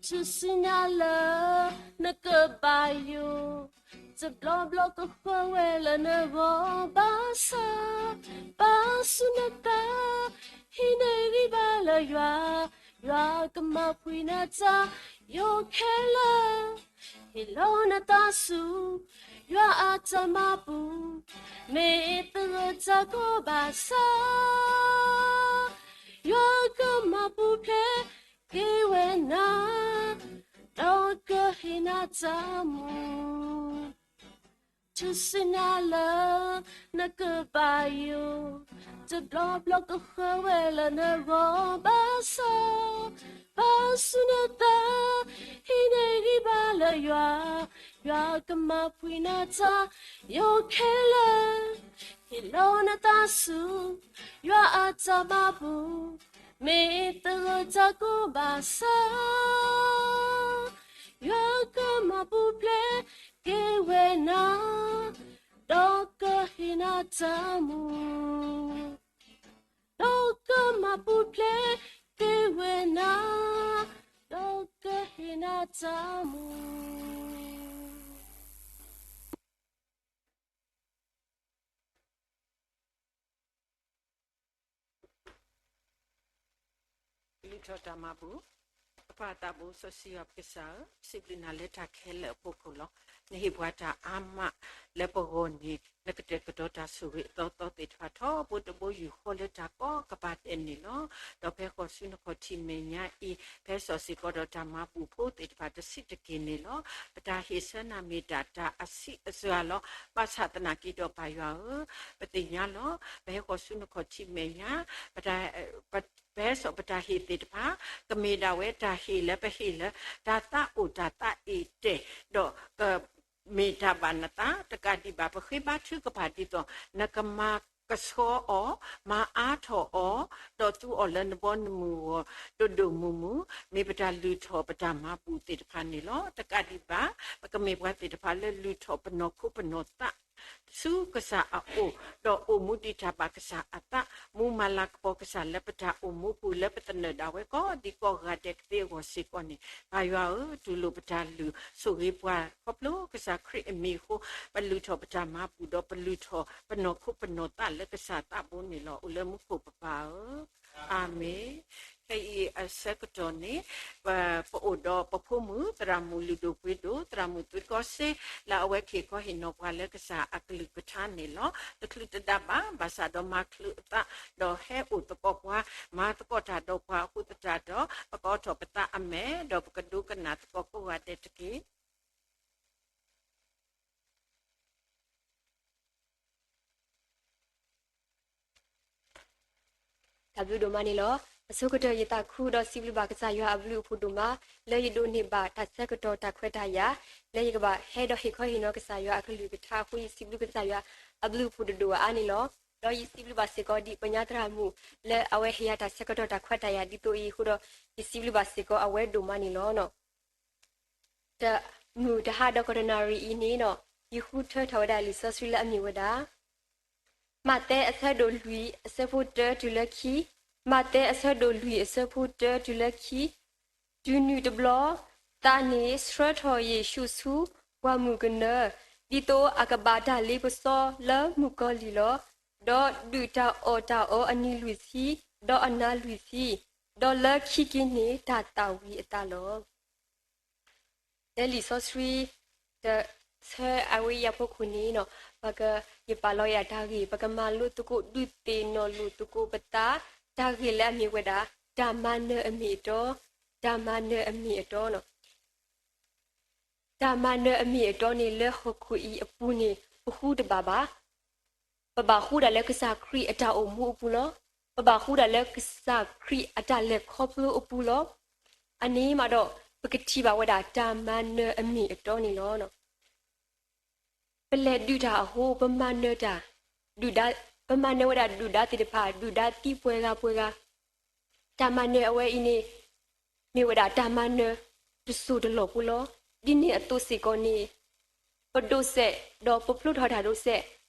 ထူၣ်စုညါလၢနကဘၣ်ယိၣ်, တဘျီဘျီကဃၢဝဲလၢနဂီၢ်ဘၣ်ဆၣ်, ဘၣ်ဆူနသး, ဟံးန့ၢ်ဂံၢ်ဘါလၢယွၤ, ယွၤကမၤပှဲၤနၤတၢ်, ယိာ်ခဲလၢာ် ဟ့ၣ်လီၤနသးဆူ, ယွၤအတၢ်မၤပူၤ, မ့ၢ်သဂၢၢ်တၢ်ကီဘၣ်ဆၣ်, ယွၤကမၤပူၤဖျဲးက့ၤဝဲနၤ, ဒီးကဟ့ၣ်နၤတၢ်မူ ထူၣ်စုညါလၢနကဘၣ်ယိၣ်, တဘျီဘျီကဃၢဝဲလၢနဂီၢ်ဘၣ်ဆၣ်, ဘၣ်ဆူနသး, ဟံးန့ၢ်ဂံၢ်ဘါလၢယွၤ, ယွၤကမၤပှဲၤနၤတၢ်, ယိာ်ခဲလၢာ် ဟ့ၣ်လီၤနသးဆူ, ယွၤအတၢ်မၤပူၤ, မ့ၢ်သဂၢၢ်တၢ်ကီဘၣ်ဆၣ်, ယွၤကမၤပူၤဖျဲးက့ၤဝဲနၤ, ဒီးကဟ့ၣ်နၤတၢ်မူ, ဒီးကမၤပူၤဖျဲးက့ၤဝဲနၤ, ဒီးကဟ့ၣ်နၤတၢ်မူ ကလုၢ်ထီၣ်တၢ်မၤဘူၣ်. ပပၢ်သးဘိစီဆှံယွၤပကစၢ်ဧၢ, စံးဘျုးနၤလၢတၢ်ခဲလၢာ်အဖီခိၣ်လီၤ. နဟ့ၣ်ပှၤတၢ်အါမးလၢပဂီၢ်န့ၣ်, နကတဲာ်ကတီၤတၢ်ဆိၣ်ဂ့ၤအသီသီသ့ၣ်တဖၣ် ထီဘိတဘိယူၢ်ဃီလၢတၢ်ကိးကပၤဒဲးန့ၣ်လီၤ. ဒီးဖဲဃီၤဆူနခီၣ်ထံးမဲာ်ညါအံၤ, ဖဲစီၤစ့ၢ်ကီးဒီးတၢ်မၤဘူၣ်ဖိသ့ၣ်တဖၣ်တဆံးတက့ၢ်န့ၣ်လီၤ. ပတၢ်ဟ့ၣ်ဆၢနၤမ့ၢ်ဒၣ်တၢ်အဆံးအစှၤလီၤ. ဘၣ်ဆၣ်သနာ်က့ဒီးပၢ်ယွၤဧၢ, ပသ့ၣ်ညါလီၤ. ပဟဲဃီၤဆူနခီၣ်ထံးမဲာ်ညါ, ပ ပဟဲစိာ်ပတၢ်ဟ့ၣ်သ့ၣ်တဖၣ်, ကမ့ၢ်ဒၣ်ဝဲတၢ်ဟ့ၣ်လၢပဟ့ၣ်လၢ တၢ်သးအိၣ်တၢ်သးအ့ၣ်တဲာ်, ဒီးကမ့ၢ်တၢ်ဘၣ်နသး, တကးဒံးဘၣ် ပဃ့ဘါထုကဖၣ်ဒ်သိး နကမၤကဆှီအီၤ, မၤအါထီၣ်အီၤ, ဒီးသူအီၤလၢနဘီနမုၢ်ဂီၤဒိၣ်ဒိၣ်မုၢ်မုၢ်, မ့ၢ်ပတၢ်လုၢ်ထီၣ်ပတၢ်မၤဘူၣ်သ့ၣ်တဖၣ်န့ၣ်လီၤ. တကးဒံးဘၣ် ပကမ့ၢ်ပှၤသ့ၣ်တဖၣ်လၢလုၢ်ထီၣ်ပနီၢ်ခိပနီၢ်သး ဆူကစၢ်အအိၣ်, ဒီးအိၣ်မူဒံးတၢ်ဘၣ်ကစၢ်အသး, မူမၤလၤကပီၤကစၢ်လၢပတၢ်အိၣ်မူပူၤ လၢပသနၢၣ်ဒၣ်ဝဲကိးဒံကိးဂၤဒဲးကသ့အဂီၢ်စ့ၢ်ကီးန့ၣ်, ပၢ်ယွၤဧၢ, တူၢ်လိာ်ပတၢ်လုၢ်, ဆိၣ်ဂ့ၤပှၤခီဖျိကစၢ်ခရံာ်အမံၤအဃိ, ပလုၢ်ထီၣ်ပတၢ်မၤဘူၣ်ဒီးပလုၢ်ထီၣ်ပနီၢ်ခိပနီၢ်သးလၢကစၢ်သးဘိန့ၣ်လီၤ. အိၣ်လၢမူခိၣ်ပပၢ်ဧၢ, အၤမ့ၣ်. ခဲအံၤအဆၢကတီၢ်န့ၣ်, ပ, ပအိၣ်ဒီးပဖိမုၣ် သရၣ်မုၣ်လုၢ်ဒိၣ်ပှ့ၤဒိၣ် သရၣ်မုၣ်သုတကီစ့ လၢအဝဲကဟ့ၣ်ခီဟ့ၣ်နီၤပှၤလၢကစၢ်အကလုၢ်ကထါန့ၣ်လီၤ. တချုးတဒါဘၣ်, ဘၣ်ဆၣ်ဒီးမၤချုးအသး, ဒီးဟဲအိၣ်သကိးပှၤ, မၤသကိးတၢ်ဒီးပှၤအဃိသတးဒီး, ပကအီထီၣ်ပသးအမဲာ်, ဒီးပကဒိကနၣ်သကိးကိးဂၤဒဲးတက့ၢ်. တၢ်ဘျုးဒိၣ်မးန့ၣ်လီၤ. အဆိကတၢၢ်ယသးခုဒီးစံးဘျုးဘၣ်ကစၢ်ယွၤအဘျုးအဖှိၣ်ဒိၣ်မး လၢယဒိးန့ၢ်ဘၣ်တၢ်ဆၢကတီၢ်တၢ်ခွဲးတၢ်ယာ် လၢယကဘၣ်ဟဲဒီးဟ့ၣ်ခီဟ့ၣ်နီၤကစၢ်ယွၤအကလုၢ်ကထါအဃိ ယစံးဘျုးကစၢ်ယွၤအဘျုးအဖှိၣ်တဒိၣ်အါအါန့ၣ်လီၤ. ဒီးယစံးဘျုးဘၣ်စ့ၢ်ကီးဒ်ပညါသရၣ်မုၣ် လၢအဝဲဟ့ၣ်ယၤတၢ်ဆၢကတီၢ်တၢ်ခွဲးတၢ်ယာ်ဒ်သိးအံၤအဃိဒီး ယစံးဘျုးဘၣ်စ့ၢ်ကီးအဝဲဒိၣ်မးန့ၣ်လီၤ. တမုၢ်တဟါဒီးကီၢ်တနၣ်ရံၣ်အံၤန့ၣ်ဒီး ယဃုထၢထီၣ်ဝဲဒၣ်လံာ်စီဆှံလၢအမ့ၢ်ဝဲဒၣ် မးသဲအဆၢဒိၣ်လွံၢ်အဆၢဖိတၢတုၤလၢခံ, မးသဲအဆၢဒိၣ်လွံၢ်အဆၢဖိတၢတုၤလၢခံ, တုၤနုၤတဘျီ, သးန့ၣ်ဆှၢထီၣ်ယ့ၣ်ၡူးဆူပှၢ်မုၢ်ကနၢ, ဒ်သိးအကဘၣ်တၢ်လ့ပစီလၢမုၣ်ကီၤလံၢ်လီၤ. ဒီးဒုၣ်တၢ်အီၣ်တၢ်အီအနံၤလွံၢ်ဆံ, ဒီးအနၤလွံၢ်ဆံ, ဒီးလၢခံက့ၤန့ၣ်တၢ်သၣ်ဝံၤအသးလီၤ. လၢလံာ်စီဆှံတဆၢအဝဲအံၤအဖီခိၣ်န့ၣ် ပကယပာ်လီၤယၤတၢ်ဂ့ၢ် ပကမၤလိသကိးဒုးသ့ၣ်နီၣ်လိာ်သကိးပသး တၢ်ဂ့ၢ်လၢအမ့ၢ်ဝဲဒၣ် တၢ်မၤနၢၤအမ့ၢ်အတီ, တၢ်မၤနၢၤအမ့ၢ်အတီ တၢ်မၤနၢၤအမ့ၢ်အတီန့ၣ် လၢဟီၣ်ခိၣ်အံၤအပူၤန့ၣ် ပဃုတဘၣ်ဘၣ်. ပဘၣ်ဃုဒၣ်လၢကစၢ်ခရံာ်အတၢ်အိၣ်မူအပူၤလီၤ. ပဘၣ်ဃုဒၣ်လၢကစၢ်ခရံာ်အတၢ်လဲၤခီဖျိအပူၤလီၤ. အန့ၣ်မးဒီး ပကထံၣ်ဘၣ်ဝဲဒၣ်တၢ်မၤနၢၤအမ့ၢ်အတီန့ၣ်လီၤ. ပလဲၤဒုးတၢ်အဃိ ပမၤနၢၤတၢ်, ဒုၣ်ဒါ, ပမၤနၢၤဝဲဒၣ်ဒုၣ်ဒါသ့ၣ်တဖၣ် ဒုၣ်ဒါသံပှဲၤဂၤပှဲၤဂၤ, တၢ်မၤနၢၤအဝဲအံၤန့ၣ် မ့ၢ်ဝဲဒၣ်တၢ်မၤနၢၤတစိၢ်တလီၢ်ဖိလီၤ. ဒ်န့ၣ်အသိးစ့ၢ်ကီးန့ၣ် ပဒိးစဲး ဒီးပဖျိထီၣ်တၢ်ဒိးစဲး,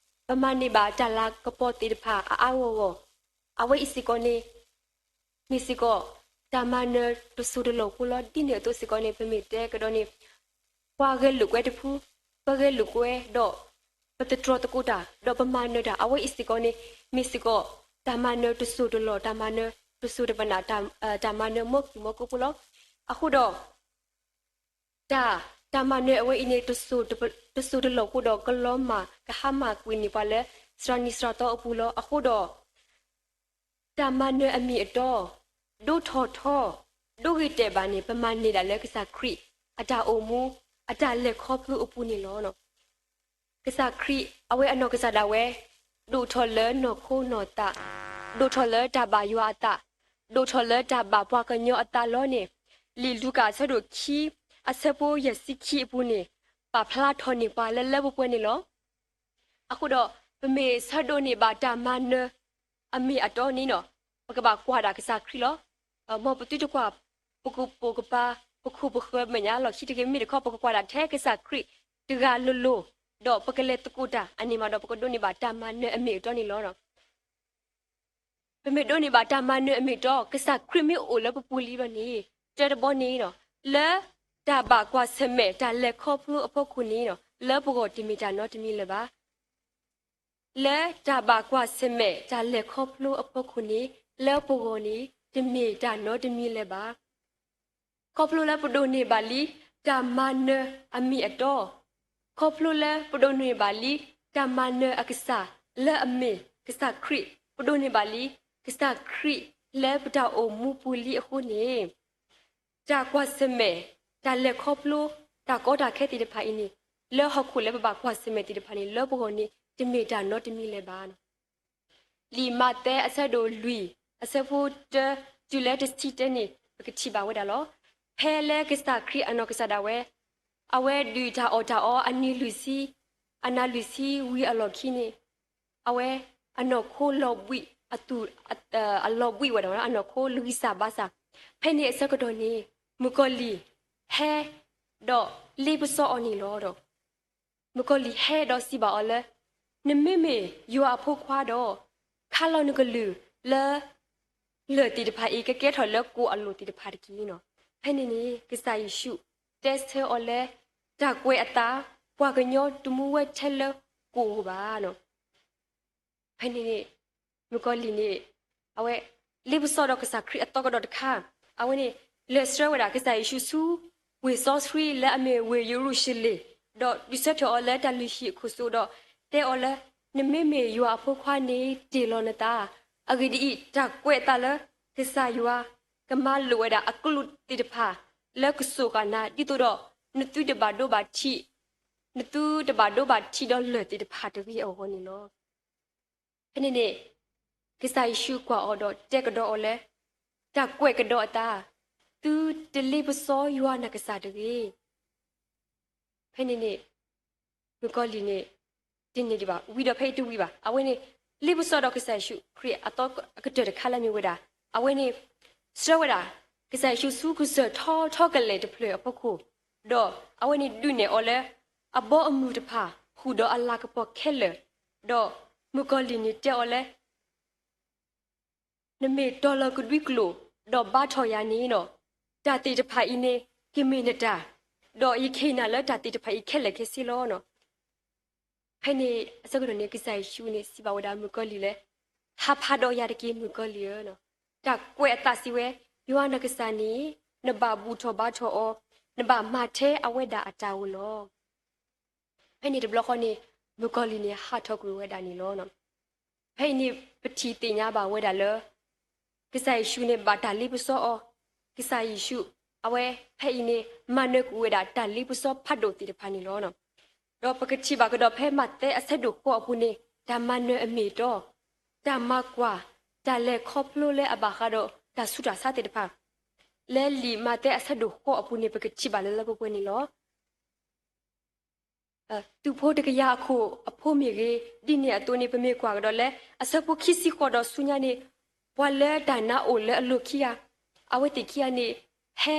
ပမၤန့ၢ်ဘၣ်တၢ်လၤကပီၤသ့ၣ်တဖၣ်အါအါဂီၢ်ဂီၢ်, အဝဲအံၤစ့ၢ်ကီးန့ၣ် မ့ၢ်စ့ၢ်ကီး တၢ်မၤနၢၤတစိၢ်တလီၢ်ဖိလီၤ. ဒ်န့ၣ်အသိးစ့ၢ်ကီးန့ၣ် ပမ့ၢ်တဲကဒီးန့ၣ် ပှၤဂဲၤလိာ်ကွဲတဖု, ပဂဲၤလိာ်ကွဲဒီး ပသတြီၤသကိးတၢ် ဒီးပမၤနၢၤတၢ် အဝဲအံၤစ့ၢ်ကီးန့ၣ် မ့ၢ်စ့ၢ်ကီး တၢ်မၤနၢၤတစိၢ်တလီၢ်, တၢ်မၤနၢၤတစိၢ်တပနၣ်, တၢ်မၤနၢၤမ်ကံၢ်မ်ကိဖိလီၤ. အဃိဒီး တၢ်, တၢ်မၤနၢၤအဝဲအံၤန့ၣ် တစိၢ်တလီၢ်ဖိဒီး ကလီၤမၢ် ကဟါမၢ်ကွံာ်န့ၢ်ပှၤလၢ စှၤနံၤစှၤသီအပူၤလီၤ. အဃိဒီး တၢ်မၤနၢၤအမ့ၢ်အတီ, ဒိၣ်ထီၣ်ထီ, ဒိၣ်ဂ့ၤတဲာ်ဘၣ်န့ၣ် ပမၤန့ၢ်ဒၣ်လၢကစၢ်ခရံာ် အတၢ်အိၣ်မူ, အတၢ်လဲၤခီဖျိအပူၤန့ၣ်လီၤ. ကစၢ်ခရံာ် အဝဲအနီၢ်ကစၢ်ဒၣ်ဝဲ ဒိၣ်ထီၣ်လၢနီၢ်ခိနီၢ်သး, ဒိၣ်ထီၣ်လၢတၢ်ဘၣ်ယွၤအသး, ဒိၣ်ထီၣ်လၢတၢ်ဘၣ်ပှၤကညီအသးလီၤန့ၣ် လံာ်လူၤကၣ်အဆၢဒိၣ်ခံ အဆၢဖိယဲၢ်ဆံခံအပူၤန့ၣ် ပာ်ဖျါထီၣ်န့ၢ်ပှၤလၢလၢပှဲၤပှဲၤန့ၣ်လီၤ. အဃိဒီး ပမ့ၢ်ဆၢဒိးန့ၢ်ဘၣ်တၢ်မၤနၢၤအမ့ၢ်အတီန့ၣ်ဒီး ပကဘၣ်ကွၢ်ဒၣ်ကစၢ်ခရံာ်လီၤ. မ်ပသုတကွၢ် ပကပိာ်ကပၤ ပခိၣ်ပဃၢၤမဲာ်ညါလီၢ်ခံတဂ့ၤ, မ့ၢ်တခီ ပကကွၢ်ဒၣ်ထဲကစၢ်ခရံာ်တဂၤလိၤလိၤ, ဒီးပကလဲၤသကိးတၢ် အန့ၣ်မးဒီး ပကဒိးန့ၢ်ဘၣ်တၢ်မၤနၢၤအမ့ၢ်အတီန့ၣ်လီၤ. ပမ့ၢ်ဒိးန့ၢ်ဘၣ်တၢ်မၤနၢၤအမ့ၢ်အတီ ကစၢ်ခရံာ်မ့ၢ်အိၣ်လၢပပူၤလံဘျီန့ၣ် တၢ်တဘီန့ၣ်ဒီး လၢတၢ်ဘၣ်ကွၢ်ဆၢၣ်မဲာ်တၢ်လဲၤခီဖျိအဖီခိၣ်န့ၣ်ဒီး လၢပဂီၢ်တမ့ၢ်တၢ်နီတမံၤလၢၤဘၣ်. လၢတၢ်ဘၣ်ကွၢ်ဆၢၣ်မဲာ်တၢ်လဲၤခီဖျိအဖီခိၣ်န့ၣ် လၢပဂီၢ်န့ၣ် တမ့ၢ်တၢ်နီတမံၤလၢၤဘၣ်. ခီဖျိလၢပဒိးန့ၢ်ဘၣ်လံ တၢ်မၤနၢၤအမ့ၢ်အတီ, ခီဖျိလၢပဒိးန့ၢ်ဘၣ်လံ တၢ်မၤနၢၤအကစၢ်လၢအမ့ၢ်ကစၢ်ခရံာ်, ပဒိးန့ၢ်ဘၣ်လံ ကစၢ်ခရံာ်လၢပတၢ်အိၣ်မူပူၤလံအဃိန့ၣ် တၢ်ကွၢ်ဆၢၣ်မဲာ် တၢ်လဲၤခီဖျိ တၢ်ကီတၢ်ခဲသ့ၣ်တဖၣ်အံၤန့ၣ် လၢဟီၣ်ခိၣ်လၢပဘၣ်ကွၢ်ဆၢၣ်မဲာ်သ့ၣ်တဖၣ်န့ၣ် လၢပဂီၢ်န့ၣ် တမ့ၢ်တၢ်နီတမံၤလၢၤဘၣ်. လံာ်မးသဲအဆၢဒိၣ်လွံၢ် အဆၢဖိတၢ တုၤလၢတဆံတၢန့ၣ် ပကထံၣ်ဘၣ်ဝဲဒၣ်လီၤ. ဖဲလၢကစၢ်ခရံာ်အနီၢ်ကစၢ်ဒၣ်ဝဲ အဝဲဒုၣ်တၢ်အီၣ်တၢ်အီအနံၤလွံၢ်ဆံ အနၤလွံၢ်ဆံဝံၤအလီၢ်ခံန့ၣ် အဝဲအနီၢ်ခိလီၤဘှံးအသူၣ် အလီၤဘှံးဝဲဒၣ် အနီၢ်ခိလွံၢ်စၢ်ဘါစၢ်, ဖဲန့ၣ်အဆၢကတီၢ်န့ၣ် မုၣ်ကီၤလံၢ်ဟဲ ဒီးလ့ပစီအီၤန့ၣ်လီၤဒီး မုၣ်ကီၤလံၢ်ဟဲဒီးစံးဘၣ်အီၤလၢ နမ့မ့ၢ်ယွၤအဖိခွါဒီး ခါလီၤနကလုၢ်လၢ လၢၢ်သ့ၣ်တဖၣ်အံၤ ကကဲထီၣ်လၢကိၣ်အလိၣ်သ့ၣ်တဖၣ်တက့ၢ်နီၤ. ဖဲန့ၣ်န့ၣ် ကစၢ်ယ့ၣ်ၡူးတဲဆၢအီၤလၢ တၢ်ကွဲးအသး ပှၤကညီတမူဝဲထဲလၢကိၣ်ဧိၤဘၣ်နီၤ. ဖဲန့ၣ်န့ၣ် မုၣ်ကီၤလံၢ်န့ၣ် အဝဲ လ့ပစီဒီးကစၢ်ခရံာ်အသီကဒီးတခါ, အဝဲန့ၣ် လဲၤဆှၢဝဲဒၣ်ကစၢ်ယ့ၣ်ၡူးဆူ ဝ့ၢ်စီဆှံလၢအမ့ၢ်ဝ့ၢ်ယရူၤၡလ့ၣ်, ဒီးဒုးဆၢထၢၣ်အီၤလၢတၢ်လုၢ်ဟံၣ်အခိၣ်စိဒီး တဲအီၤလၢ နမ့မ့ၢ်ယွၤအဖိခွါန့ၣ် တ့ၢ်လီၤနသး, အဂ့ၢ်ဒ်အံၤ တၢ်ကွဲးအသးလၢ ကစၢ်ယွၤ ကမၤလိာ်ဝဲဒၣ်အကလူးသ့ၣ်တဖၣ် လၢကစိာ်ဃာ်နၤ ဒ်သိးဒီး နသုတဘၣ်ဒိဘၣ်ထံး နသုတဘၣ်ဒိဘၣ်ထံးဒီးလၢၢ်သ့ၣ်တဖၣ်တဂ့ၤအဂီၢ်န့ၣ်လီၤ. ဖဲန့ၣ်န့ၣ် ကစၢ်ယ့ၣ်ၡူးကွၢ်အီၤဒီးတဲကဒီးအီၤလၢ တၢ်ကွဲးကဒီးအသး, သုတလ့ပစီယွၤနကစၢ်တဂ့ၤ. ဖဲန့ၣ်န့ၣ် မုၣ်ကီၤလံၢ်န့ၣ် တန့ၢ်ဒံးဘၣ်, ဝံၤဒီးဖဲအံၤတဝံၤဘၣ်. အဝဲန့ၣ် လ့ပစီဒီးကစၢ်ယ့ၣ်ၡူးခရံာ်အသီအကတၢၢ်တခါလၢမ့ၢ်ဝဲဒၣ်, အဝဲန့ၣ် ဆှၢဝဲဒၣ် ကစၢ်ယ့ၣ်ၡူးဆူကစၢၢ်ထီထီကလဲာ်တဖျၢၣ်အဖီခိၣ်, ဒီးအဝဲန့ၣ်ဒုးနဲၣ်အီၤလၢ အဘီအမုၢ်တဖၣ် ဃုာ်ဒီးအလၤကပီၤခဲလၢာ်, ဒီးမုၣ်ကီၤလံၢ်န့ၣ်တဲအီၤလၢ နမ့ၢ်တီၤလီၤကဒွံကျိာ် ဒီးဘါထီၣ်ယၤန့ၣ်နီၤ, တၢ်သ့ၣ်တဖၣ်အံၤန့ၣ် ကမ့ၢ်နတၢ်, ဒီးယကဟ့ၣ်နၤလၢတၢ်သ့ၣ်တဖၣ်အံၤခဲလၢာ်ခဲဆ့လီၤနီၤ. ဖဲန့ၣ်အဆၢကတီၢ်န့ၣ် ကစၢ်ယ့ၣ်ၡူးန့ၣ်စံးဘၣ်ဝဲဒၣ်မုၣ်ကီၤလံၢ်လၢ ဟးဖးဒီးယၤတက့ၢ် မုၣ်ကီၤလံၢ်ဧၢ, တၢ်ကွဲးအသးစံးဝဲ, ယွၤနကစၢ်န့ၣ် နဘၣ်ဘူၣ်ထီၣ်ဘါထီၣ်အီၤ, နဘၣ်မၤထဲအဝဲဒၣ်အတၢ်ဧိၤလီၤ. ဖဲန့ၣ်တဘျီဃီန့ၣ် မုၣ်ကီၤလံၢ်န့ၣ် ဟးထီၣ်ကွံာ်ဝဲဒၣ်န့ၣ်လီၤ. ဖဲအံၤန့ၣ် ပထံၣ်သ့ၣ်ညါဘၣ်ဝဲဒၣ်လၢ ကစၢ်ယ့ၣ်ၡူးန့ၣ် ဘၣ်တၢ်လ့ပစီအီၤ, ကစၢ်ယ့ၣ်ၡူး အဝဲဖဲအံၤန့ၣ် မၤနၢၤကွံာ်ဝဲဒၣ်တၢ်လ့ပစီဖးဒိၣ်သ့ၣ်တဖၣ်န့ၣ်လီၤ. ဒီးပကထံၣ်ဘၣ်ကဒီးဖဲမးသဲအဆၢဒိၣ်ဃိးအပူၤန့ၣ် တၢ်မၤနၢၤအမ့ၢ်အတီ, တၢ်မၤကွၢ်, တၢ်လဲၤခီဖျိလၢအဘၣ်ဃးဒီးတၢ်ဆူးတၢ်ဆါသ့ၣ်တဖၣ် လၢလံာ်မးသဲအဆၢဒိၣ်ဃိးအပူၤန့ၣ် ပကထံၣ်ဘၣ်လၢလၢပှဲၤပှဲၤန့ၣ်လီၤ. သုးဖိတကယၤအခိၣ်အဖိမ့ၢ်ဂ့ၤ, ဒ်န့ၣ်အသိးန့ၣ် ပမ့ၢ်ကွၢ်ကဒီးလၢ အဆၢဖိခံဆံဃိးဒီးဆူညါန့ၣ် ပှၤလၢတၢ်နါအိၣ်လၢအလိၤခံဂၤ, အဝဲသ့ၣ်ခံဂၤန့ၣ် ဟဲ,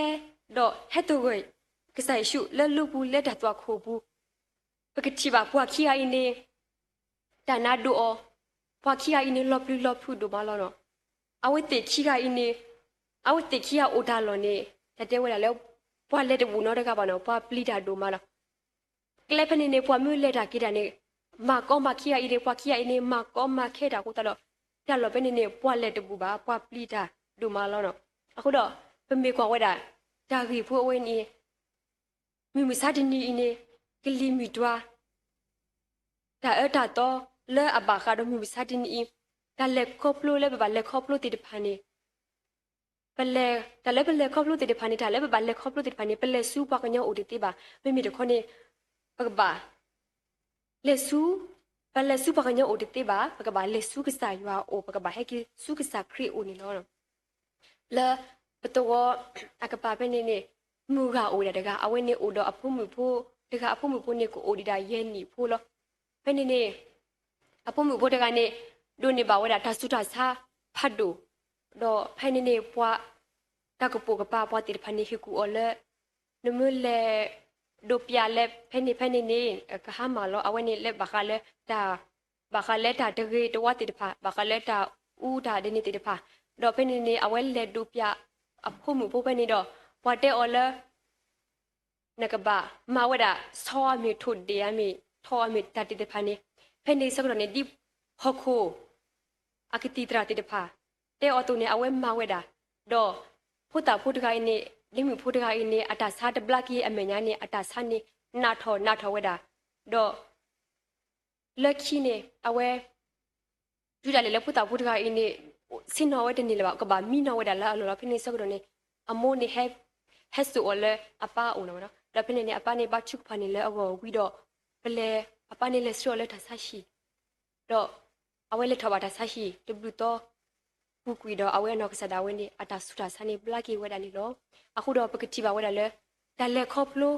ဒီးဟဲသဂၢၢ် ကစၢ်ယ့ၣ်ၡူးလၢလီပူၤလၢတၢ်သွၣ်ခိၣ်အပူၤ, ပကထံၣ်ဘၣ်ပှၤခံဂၤအံၤန့ၣ် တၢ်နါဒိၣ်အီၤ, ပှၤခံဂၤအံၤန့ၣ် လီၤပျံၤလီၤဖုးဒိၣ်မးလီၤနီၤ. အဝဲသ့ၣ်ခံဂၤအံၤန့ၣ်, အဝဲသ့ၣ်ခံဂၤအိၣ်တၢ်လီၢ်န့ၣ် တၢ်တဲဝဲဒၣ်လၢ ပှၤလဲၤတဘူၣ်နီတဂၤဘၣ်နီၤ, ပှၤပျံၤတၢ်ဒိၣ်မးလီၤ. ကျဲဖဲန့ၣ်န့ၣ် ပှၤမ့ၢ်လဲၤတၢ်က့ၤတၢ်န့ၣ် မၤကီမၤခဲအံၤန့ၣ်, ပှၤခံဂၤအံၤန့ၣ် မၤကီမၤခဲတၢ်အဃိသတးဒီး တၢ်လီၢ်ဖဲန့ၣ်န့ၣ် ပှၤလဲၤတဘူၣ်ဘၣ်, ပှၤပျံၤတၢ်ဒိၣ်မးလီၤနီၤ. အဃိဒီး ပမ့ၢ်ကွၢ်ဝဲဒၣ် တၢ်ဂ့ၢ်ဖိအဝဲန့ၣ် မုၢ်မဆါတနံၤအံၤန့ၣ် ကလံၤမုၢ်တွၤ တၢ်အၢတၢ်သီလၢအဘၣ်ဃးဒီးမုၢ်မဆါတနံၤအံၤ, တၢ်လဲၤခီဖျိလၢပဘၣ်လဲၤခီဖျိသ့ၣ်တဖၣ်န့ၣ်, ပလဲၤ, တၢ်လၢပလဲၤခီဖျိသ့ၣ်တဖၣ်န့ၣ်, တၢ်လၢပဘၣ်လဲၤခီဖျိသ့ၣ်တဖၣ်န့ၣ် ပလဲၤဆူပှၤကညီအိၣ်တသ့ဘၣ်. မ့မ့ၢ်တခီန့ၣ် ပကဘၣ် လဲၤဆူ, ပလဲၤဆူပှၤကညီအိၣ်တသ့ဘၣ်, ပကဘၣ်လဲၤဆူကစၢ်ယွၤအအိၣ်, ပကဘၣ်ဟဲက့ၤဆူကစၢ်ခရံာ်အအိၣ်န့ၣ်လီၤ. လၢပသဝီအကပၤဖဲန့ၣ်န့ၣ် မုၢ်ဂၤအိၣ်ဝဲဒၣ်တဂၤ, အဝဲန့ၣ်အိၣ်ဒီးအဖိမုၣ်ဖိတဂၤ, အဖိမုၣ်ဖိန့ၣ်ကအိၣ်ဒံးဒၣ်ယဲၢ်နံၣ်ဖိလီၤ. ဖဲန့ၣ်န့ၣ် အဖိမုၣ်ဖိတဂၤန့ၣ် ဒိးန့ၢ်ဘၣ်ဝဲဒၣ်တၢ်ဆူးတၢ်ဆါဖးဒိၣ်, ဒီးဖဲန့ၣ်န့ၣ် ပှၤတၢ်ကပိာ်ကပၤပှၤသ့ၣ်တဖၣ်န့ၣ် ဟ့ၣ်ကူၣ်အီၤလၢ နမ့ၢ်လဲၤ ဒိးပျးလၢဖဲန့ၣ်ဖဲန့ၣ်န့ၣ် ကဟါမၢ်လီၤ. အဝဲန့ၣ်လၢဘၣ်ဃးလၢတၢ်, ဘၣ်ဃးလၢတၢ်တဂ့ၤတဝါသ့ၣ်တဖၣ်, ဘၣ်ဃးလၢတၢ်အူတၢ်ဒ်န့ၣ်သ့ၣ်တဖၣ်, ဒီးဖဲန့ၣ်န့ၣ် အဝဲလဲၤဒိးပျးအဖိမုၣ်ဖိဖဲန့ၣ်ဒီး ပှၤတဲအီၤလၢ နကဘၣ်မၤဝဲဒၣ် ဆီအမ့ၢ်ထိၣ်ဒ့ၣ်အမ့ၢ် ထီအမ့ၢ်တၢ်သ့ၣ်တဖၣ်န့ၣ်, ဖဲန့ၣ်ဆၢကတီၢ်န့ၣ် ဒ်ဟီၣ်ခိၣ်အကသံၣ်သရၣ်သ့ၣ်တဖၣ် တဲအီၤအသိးန့ၣ် အဝဲမၤဝဲဒၣ်, ဒီးဖိသၣ်ဖိတဂၤအံၤန့ၣ် ဒ့မုၣ်ဖိတဂၤအံၤန့ၣ် အတၢ်ဆါတဘျါက့ၤအမဲာ်ညါန့ၣ် အတၢ်ဆါန့ၣ် နးထီၣ်နးထီၣ်ဝဲဒၣ်, ဒီး လၢခံန့ၣ် အဝဲ တုၤဒၣ်လဲာ်လၢဖိသၣ်ဖိတဂၤအံၤန့ၣ် ဆ့ၣ်နီၤဝဲတန့ၢ်လၢၤဘၣ်, ကဘၣ်မံနီၤဝဲဒၣ်လၢအလီၢ်လီၤ. ဖဲန့ၣ်ဆၢကတီၢ်န့ၣ် အမိၢ်န့ၣ် ဟဲစိာ်အီၤလၢအပၢ်အအိၣ်လီၤ. ဒီးဖဲန့ၣ်န့ၣ် အပၢ်န့ၣ်ဘါထုကဖၣ်န့ၣ်လၢအဂီၢ်ဝံၤဒီး ပလဲၤ, အပၢ်န့ၣ်လဲၤဆှၢအီၤလၢတၢ်ဆါဟံၣ်, ဒီးအဝဲလဲၤထီၣ်ဘၣ်တၢ်ဆါဟံၣ်တဘျုးသီ ပူၤကွံာ်ဒီး အဝဲအနီၢ်ကစၢ်ဒၣ်ဝဲန့ၣ် အတၢ်ဆူးတၢ်ဆါန့ၣ် ဘျါက့ၤဝဲဒၣ်န့ၣ်လီၤ. အဃိဒီးပကထံၣ်ဘၣ်ဝဲဒၣ်လၢ တၢ်လဲၤခီဖျိ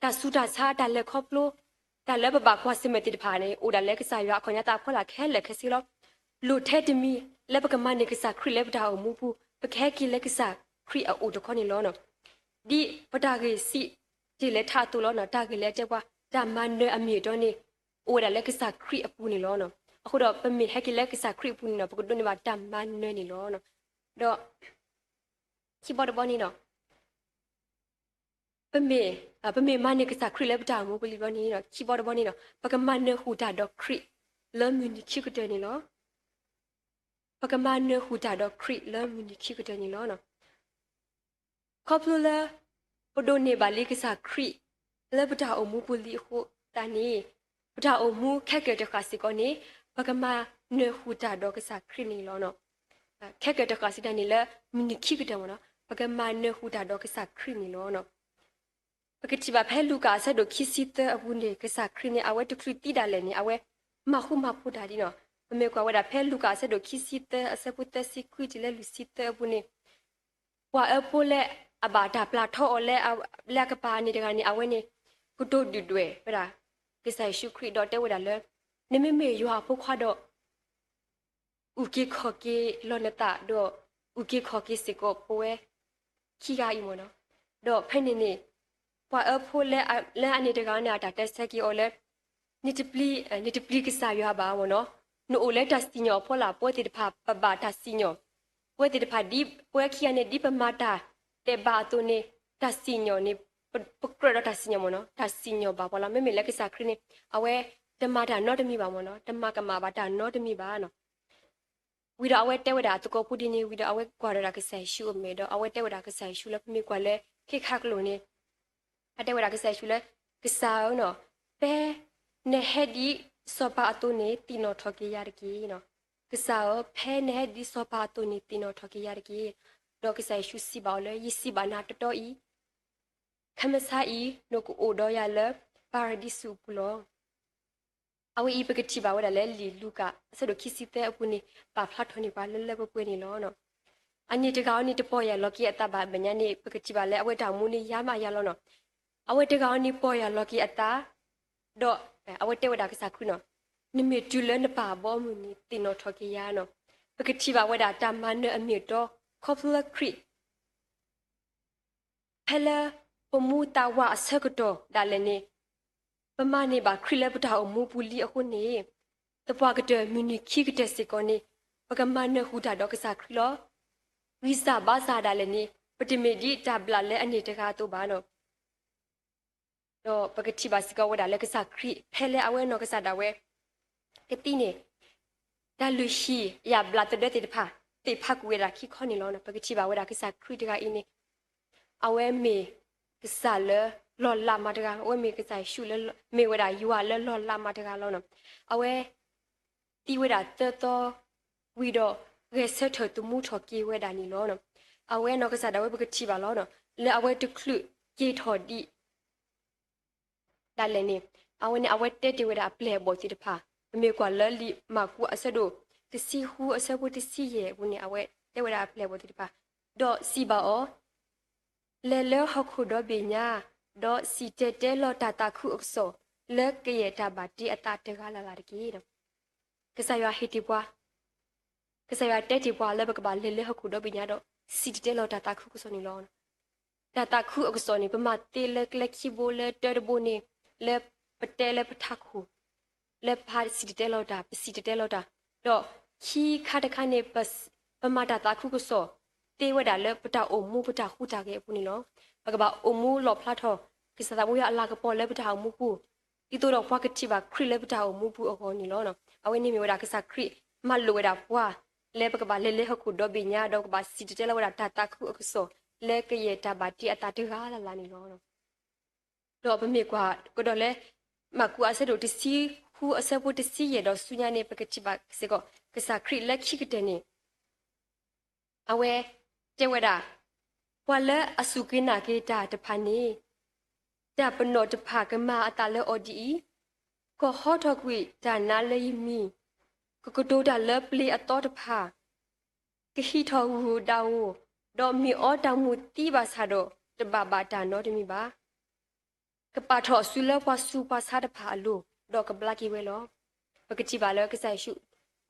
တၢ်ဆူးတၢ်ဆါ တၢ်လဲၤခီဖျိ တၢ်လၢပဘၣ်ကွၢ်ဆၢၣ်မဲာ်သ့ၣ်တဖၣ်န့ၣ် အိၣ်ဒၣ်လၢကစၢ်ယွၤအခီၣ်ညါသးအဖီလာ်ခဲလၢာ်ခဲဆ့လီၤ. လိၣ်ထဲတမံၤလၢပကမၤန့ၢ်ကစၢ်ခရံာ်လၢပတၢ်အိၣ်မူပူၤ, ပကဟဲက့ၤလၢကစၢ်ခရံာ်အအိၣ်တခီန့ၣ်လီၤ. ဒ်ပတၢ်ဂ့ၢ်စံးတ့ၢ်လၢထးအသိးလီၤ. တၢ်ဂ့ၢ်လၢအတဲပှၤ တၢ်မၤနၢၤအမ့ၢ်အတီန့ၣ် အိၣ်ဝဲဒၣ်လၢကစၢ်ခရံာ်အပူၤန့ၣ်လီၤ. အဃိဒီးပမ့ၢ်ဟဲက့ၤလၢကစၢ်ခရံာ်အပူၤန့ၣ်ဒီး ပကဒိးန့ၢ်ဘၣ်တၢ်မၤနၢၤန့ၣ်လီၤ. ဒီး ခံဘီတဘီန့ၣ်ဒီး ပမ့ၢ်, ပမ့ၢ်မၤန့ၢ်ကစၢ်ခရံာ်လၢပတၢ်အိၣ်မူပူၤလံဘီန့ၣ်ဒီး ခံဘီတဘီန့ၣ်ဒီး ပကမၤနၢၤဃုာ်တၢ်ဒီးခရံာ်လၢမုၢ်နံၤခံကတၢၢ်န့ၣ်လီၤ. ပကမၤနၢၤဃုာ်တၢ်ဒီးခရံာ်လၢမုၢ်နံၤခံကတၢၢ်န့ၣ်လီၤ. ခီဖျိလၢ ပဒိးန့ၢ်ဘၣ်လံကစၢ်ခရံာ်လၢပတၢ်အိၣ်မူပူၤလံအဃိသတးန့ၣ် ပတၢ်အိၣ်မူခဲကၢၢ်တဃၣ်စ့ၢ်ကီးန့ၣ် ပကမၤနၢၤဃုာ်တၢ်ဒီးကစၢ်ခရံာ်န့ၣ်လီၤ. ခဲကၢၢ်တဃၣ်စ့ၢ်ကီးန့ၣ်လၢမုၢ်နံၤခံကတၢၢ်မ့ၢ်နီၤ ပကမၤနၢၤဃုာ်တၢ်ဒီးကစၢ်ခရံာ်န့ၣ်လီၤ. ပကထံၣ်ဘၣ်ဖဲလူၤကၣ်အဆၢဒိၣ်ခံဆံသၢအပူၤန့ၣ် ကစၢ်ခရံာ်န့ၣ် အဝဲတချုးသံဒၣ်လဲာ်န့ၣ် အဝဲမၤဃူမၤဖိးတၢ်ဒ်နီၤ. ပမ့ၢ်ကွၢ်ဝဲဒၣ်ဖဲလူၤကၣ်အဆၢဒိၣ်ခံဆံသၢအဆၢဖိသၢဆံခွံတုၤလၢလွံၢ်ဆံသၢအပူၤန့ၣ် ပှၤအၢဖိလၢအဘၣ်တၢ်ပျၢ်ထီအီၤလၢ လၢအကပၤန့ၣ်တဂၤန့ၣ် အဝဲန့ၣ် ကတိၤဒုၣ်ဒွဲၣ်ဝဲဒၣ် ကစၢ်ယ့ၣ်ၡူးခရံာ်ဒီးတဲဝဲဒၣ်လၢ နမ့မ့ၢ်ယွၤအဖိခွါဒီး အုၣ်က့ၤခီၣ်က့ၤလီၤနသးဒီး အုၣ်က့ၤခီၣ်က့ၤစ့ၢ်ကီးပဝဲခံဂၤအံၤမ့ၢ်နီၤ. ဒီးဖဲန့ၣ်န့ၣ် ပှၤအၢဖိလၢ လၢအန့ၣ်တဂၤန့ၣ် အတၢ်တဲဆၢက့ၤအီၤလၢ နတပျံၤ နတပျံၤကစၢ်ယွၤဘၣ်မ့ၢ်နီၤ. နအိၣ်လၢတၢ်စံၣ်ညီၣ်အဖီလာ် ပဝဲသ့ၣ်တဖၣ်ပဘၣ်တၢ်စံၣ်ညီၣ်, ပဝဲသ့ၣ်တဖၣ်ဒ် ပဝဲခံဂၤန့ၣ် ဒ်ပမၤတၢ်ဒဲးဘးအသိးန့ၣ် တၢ်စံၣ်ညီၣ်န့ၣ် ပကြၢးဒီးတၢ်စံၣ်ညီၣ်မ့ၢ်နီၤ. တၢ်စံၣ်ညီၣ်ဘၣ်ပှၤလီၤ. မ့မ့ၢ်လၢကစၢ်ခရံာ်န့ၣ် အဝဲတမၤတၢ်နီတမံၤဘၣ်မ့ၢ်နီၤ. တမၤကမၣ်ဘၣ်တၢ်နီတမံၤဘၣ်နီၤ. ဝံၤဒီးအဝဲတဲဝဲဒၣ်အသကိးဖိဒ်န့ၣ် ဝံၤဒီးအဝဲကွၢ်ဒီးဒၣ်ကစၢ်ယ့ၣ်ၡူးအမဲာ်ဒီး အဝဲတဲဝဲဒၣ်ကစၢ်ယ့ၣ်ၡူးလၢပမ့ၢ်ကွၢ်လၢခ့ခါကျိာ်န့ၣ် အတဲဝဲဒၣ်ကစၢ်ယ့ၣ်ၡူးလၢ ကစၢ်ဧၢနီၤ, ဖဲနဟဲဒ်စီၤပၤအသိးန့ၣ် သ့ၣ်နီၣ်ထီၣ်က့ၤယၤတက့ၢ်နီၤ. ကစၢ်ဧၢ, ဖဲနဟဲဒ်စီၤပၤအသိးန့ၣ် သ့ၣ်နီၣ်ထီၣ်က့ၤယၤတက့ၢ်. ဒီးကစၢ်ယ့ၣ်ၡူးစံးဘၣ်အီၤလၢ ယစံးဘၣ်နၤတီတီအံၤ, ခဲမုၢ်ဆါအံၤ နကအိၣ်ဒီးယၤလၢပၤရဒံစူးအပူၤလီၤ. အဝဲအံၤပကထံၣ်ဘၣ်ဝဲဒၣ်လၢလံာ်လူၤကၣ် အဆၢဒိၣ်ခံဆံသၢအပူၤန့ၣ် ပာ်ဖျါထီၣ်န့ၢ်ပှၤလၢလၢပှဲၤပှဲၤန့ၣ်လီၤ. အန့ၣ်တဂၤအံၤန့ၣ် တပီၢ်ယၢ်လီၤက့ၤအသးဘၣ် မဲာ်ညါန့ၣ် ပကထံၣ်ဘၣ်လၢအဝဲတၢ်အိၣ်မူန့ၣ်ယါမးယါလီၤနီၤ. အဝဲတဂၤအံၤန့ၣ်ပီၢ်ယၢ်လီၤက့ၤအသး ဒီးအဝဲတဲဝဲဒၣ်ကစၢ်ခရံာ်နီၤ, နမ့ၢ်တုၤလၢနပၢ်အဘီအမုၢ်န့ၣ် သ့ၣ်နီၣ်ထီၣ်က့ၤယၤနီၤ. ပကထံၣ်ဘၣ်ဝဲဒၣ်တၢ်မၤနၢၤအမ့ၢ်အတီ ခီဖျိလၢခရံာ် ဖဲလၢပမူသးဝးအဆၢကတီၢ်ဒၣ်လဲာ်န့ၣ် ပမၤန့ၢ်ဘၣ်ခရံာ်လၢပတၢ်အိၣ်မူပူၤလံအဃိန့ၣ်, သပှၢ်ကတၢၢ်မုၢ်နံၤခံကတၢၢ်စ့ၢ်ကီးန့ၣ် ပကမၤနၢၤဃုာ်တၢ်ဒီးကစၢ်ခရံာ်လီၤ. ဂံၢ်စၢ်ဘါစၢ်ဒၣ်လဲာ်န့ၣ် ပတမ့ၢ်ဒ်တၢ်ဘျးလၢအန့ၣ်တဂၤအသိးဘၣ်နီၤ. ဒီးပကထံၣ်ဘၣ်စ့ၢ်ကီးဝဲဒၣ်လၢကစၢ်ခရံာ် ဖဲလၢအဝဲနီၢ်ကစၢ်ဒၣ်ဝဲ ကသံန့ၣ် တၢ်လုၢ်ဟံၣ်ယၣ်ဘျးသဒၢသ့ၣ်တဖၣ် သ့ၣ်ဖးကွံာ်ဝဲဒၣ်ခံခီန့ၣ်လီၤ. ပကထံၣ်ဘၣ်ဝဲဒၣ်ကစၢ်ခရံာ်တဂၤအံၤန့ၣ် အဝဲမ့ၢ်ကစၢ်လၢလီၢ်လၤမးတဂၤ, အဝဲမ့ၢ်ကစၢ်ယ့ၣ်ၡူးလၢ မ့ၢ်ဝဲဒၣ်ယွၤလၢလီၢ်လၤမးတဂၤလီၤ. အဝဲသံဝဲဒၣ်သၢသီ ဝံၤဒီးဂဲၤဆၢထၢၣ်သမူထီၣ်က့ၤဝဲဒၣ်န့ၣ်လီၤ. အဝဲနီၢ်ကစၢ်ဒၣ်ဝဲပကထံၣ်ဘၣ်လီၤ. လၢအဝဲတချုးက့ၤထီၣ်ဒံး ဒၣ်လဲာ်န့ၣ် အဝဲန့ၣ် အဝဲတဲတ့ၢ်ဝဲဒၣ်အပျဲၢ်အဘီၣ်သ့ၣ်တဖၣ်, ပမ့ၢ်ကွၢ်လၢလံာ်မၢ်ကူးအဆၢဒိၣ်တဆံဃုအဆၢဖိတဆံယဲၢ်အပူၤန့ၣ် အဝဲတဲဝဲဒၣ်အပျဲၢ်အဘီၣ်သ့ၣ်တဖၣ်, ဒီးစံးဘၣ်အီၤ, လဲၤလၢဟီၣ်ခိၣ်ဒီဘ့ၣ်ညါ, ဒီးစံၣ်တဲၤတဲလီၤတၢ်သးခုအကစီၣ် လၢကယဲၢ်တၢ်ဘၣ်တ့အသးတဂၤလၢ်လၢ်တက့ၢ်. ကစၢ်ယွၤဟ့ၣ်တ့ၢ်ပှၤ ကစၢ်ယွၤတဲတ့ၢ်ပှၤလၢပကဘၣ်လဲၤလၢဟီၣ်ခိၣ်ဒီဘ့ၣ်ညါဒီး စံၣ်တဲၤတဲလီၤတၢ်သးခုကစီၣ်န့ၣ်လီၤ. တၢ်သးခုအကစီၣ်န့ၣ် ပမၤသ့လၢကျဲခံဘိလၢတၢတဘိန့ၣ် လၢပတဲလၢပထးခိၣ် လၢပစံၣ်တဲၤတဲလီၤတၢ် ပစံၣ်တဲၤတဲလီၤတၢ်, ဒီးခံခါတခါန့ၣ် ပမၤတၢ်သးခုကစီၣ် သ့ဝဲဒၣ်လၢပတၢ်အိၣ်မူပတၢ်ဟူးတၢ်ဂဲၤအပူၤန့ၣ်လီၤ. ပကဘၣ်အိၣ်မူလီၣ်ဖျါထီၣ် ကစၢ်သးဘိယွၤအလၤကပီၤလၢပတၢ်အိၣ်မူပူၤ ဒ်သိးဒီးပှၤကထံၣ်ဘၣ်ခရံာ်လၢပတၢ်အိၣ်မူပူၤအဂီၢ်န့ၣ်လီၤ. အဝဲန့ၣ်မ့ၢ်ဝဲဒၣ်ကစၢ်ခရံာ်မၤလိာ်ဝဲဒၣ်ပှၤ လၢပကဘၣ်လဲၤလၢဟီၣ်ခိၣ်ဒီဘ့ၣ်ညါ ဒီးကဘၣ်စံၣ်တဲၤတဲလီၤဝဲဒၣ်တၢ်သးခုအကစီၣ် လၢကယဲၢ်တၢ်ဘၣ်တ့အသးတဂၤလၢ်လၢ်န့ၣ်လီၤ. ဒီးပမ့ၢ်ကွၢ်ကဒီးလၢ မၢ်ကူးအဆၢဒိၣ်တဆံဃုအဆၢဖိတဆံယဲၢ်ဒီးဆူညါန့ၣ် ပကထံၣ်ဘၣ်စ့ၢ်ကီး ကစၢ်ခရံာ်လၢခံကတၢၢ်န့ၣ် အဝဲတဲဝဲဒၣ်, ပှၤလၢအစူၢ်က့ၤနာ်က့ၤတၢ်တဖၣ်န့ၣ် တၢ်ပနီၣ်တဖၣ်ကမၤအသးလၢအီၤဒ်အံၤ, ကီၢ်ဟီထီၣ်ကွံာ်တၢ်နါလၢယမံၤ, ကကတိၤတၢ်လၢပျ့ၤအသီတဖၣ်, ကဟံးထီၣ်ဂုၢ်ဒၣ်ဧိၤ, ဒီးမ့ၢ်အီတၢ်မူးသံဘၣ်ဆၣ်ဒီး တဘၣ်ဘၣ်တၢ်နီတမံၤဘၣ်. ကပာ်ထီၣ်အစုလၢပှၤဆူးပှၤဆါတဖၣ်အလိၤ, ဒီးကဘျါက့ၤဝဲလီၤ. ပကထံၣ်ဘၣ်လၢကစၢ်ယ့ၣ်ၡူး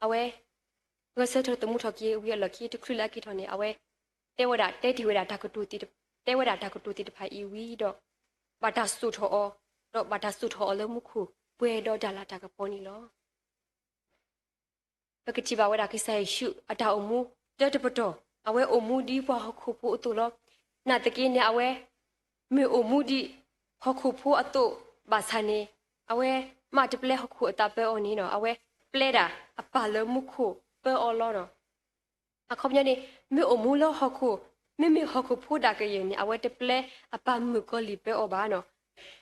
အဝဲ ဂဲၤဆၢထၢၣ်သမူထီၣ်က့ၤဝံၤအလီၢ်ခံ တချုးလၢအက့ၤထီၣ်န့ၣ် အဝဲ တဲဝဲဒၣ် တဲတ့ၢ်ဝဲဒၣ်တၢ်ကတိၤသ့ၣ်တ တဲဝဲဒၣ်တၢ်ကတိၤသ့ၣ်တဖၣ်အံၤဝံၤဒီး ဘၣ်တၢ်စိာ်ထီၣ်အီၤ, ဒီးဘၣ်တၢ်စိာ်ထီၣ်အီၤလၢမူခိၣ် ပှဲၤဒီးတၢ်လၤတၢ်ကပီၤန့ၣ်လီၤ. ပကထံၣ်ဘၣ်ဝဲဒၣ်ကစၢ်ယ့ၣ်ၡူးအတၢ်အိၣ်မူ တၢတပတီၢ်, အဝဲအိၣ်မူဒ်ပှၤဟီၣ်ခိၣ်ဖိအသိးလီၤ. နာ်သက့န့ၣ် အဝဲ မ့ၢ်အိၣ်မူဒံးဟီၣ်ခိၣ်ဖိအသိးဘၣ်ဆၣ်န့ၣ် အဝဲမ့ၢ်တပျဲဟီၣ်ခိၣ်အသးပၢအီၤန့ၣ်နီၤ, အဝဲပျဲဒၣ်အပၢ်လၢမူခိၣ်ပၢအီၤလီၤနီၤ. အခီပညီန့ၣ် မ့ၢ်အိၣ်မူလၢဟီၣ်ခိၣ်, မ့မ့ၢ်ဟီၣ်ခိၣ်ဖိဒၣ်ကယဲၢ်န့ၣ် အဝဲတပျဲအပၢ်မုၣ်ကီၤလံၢ်ပၢအီၤဘၣ်နီၤ.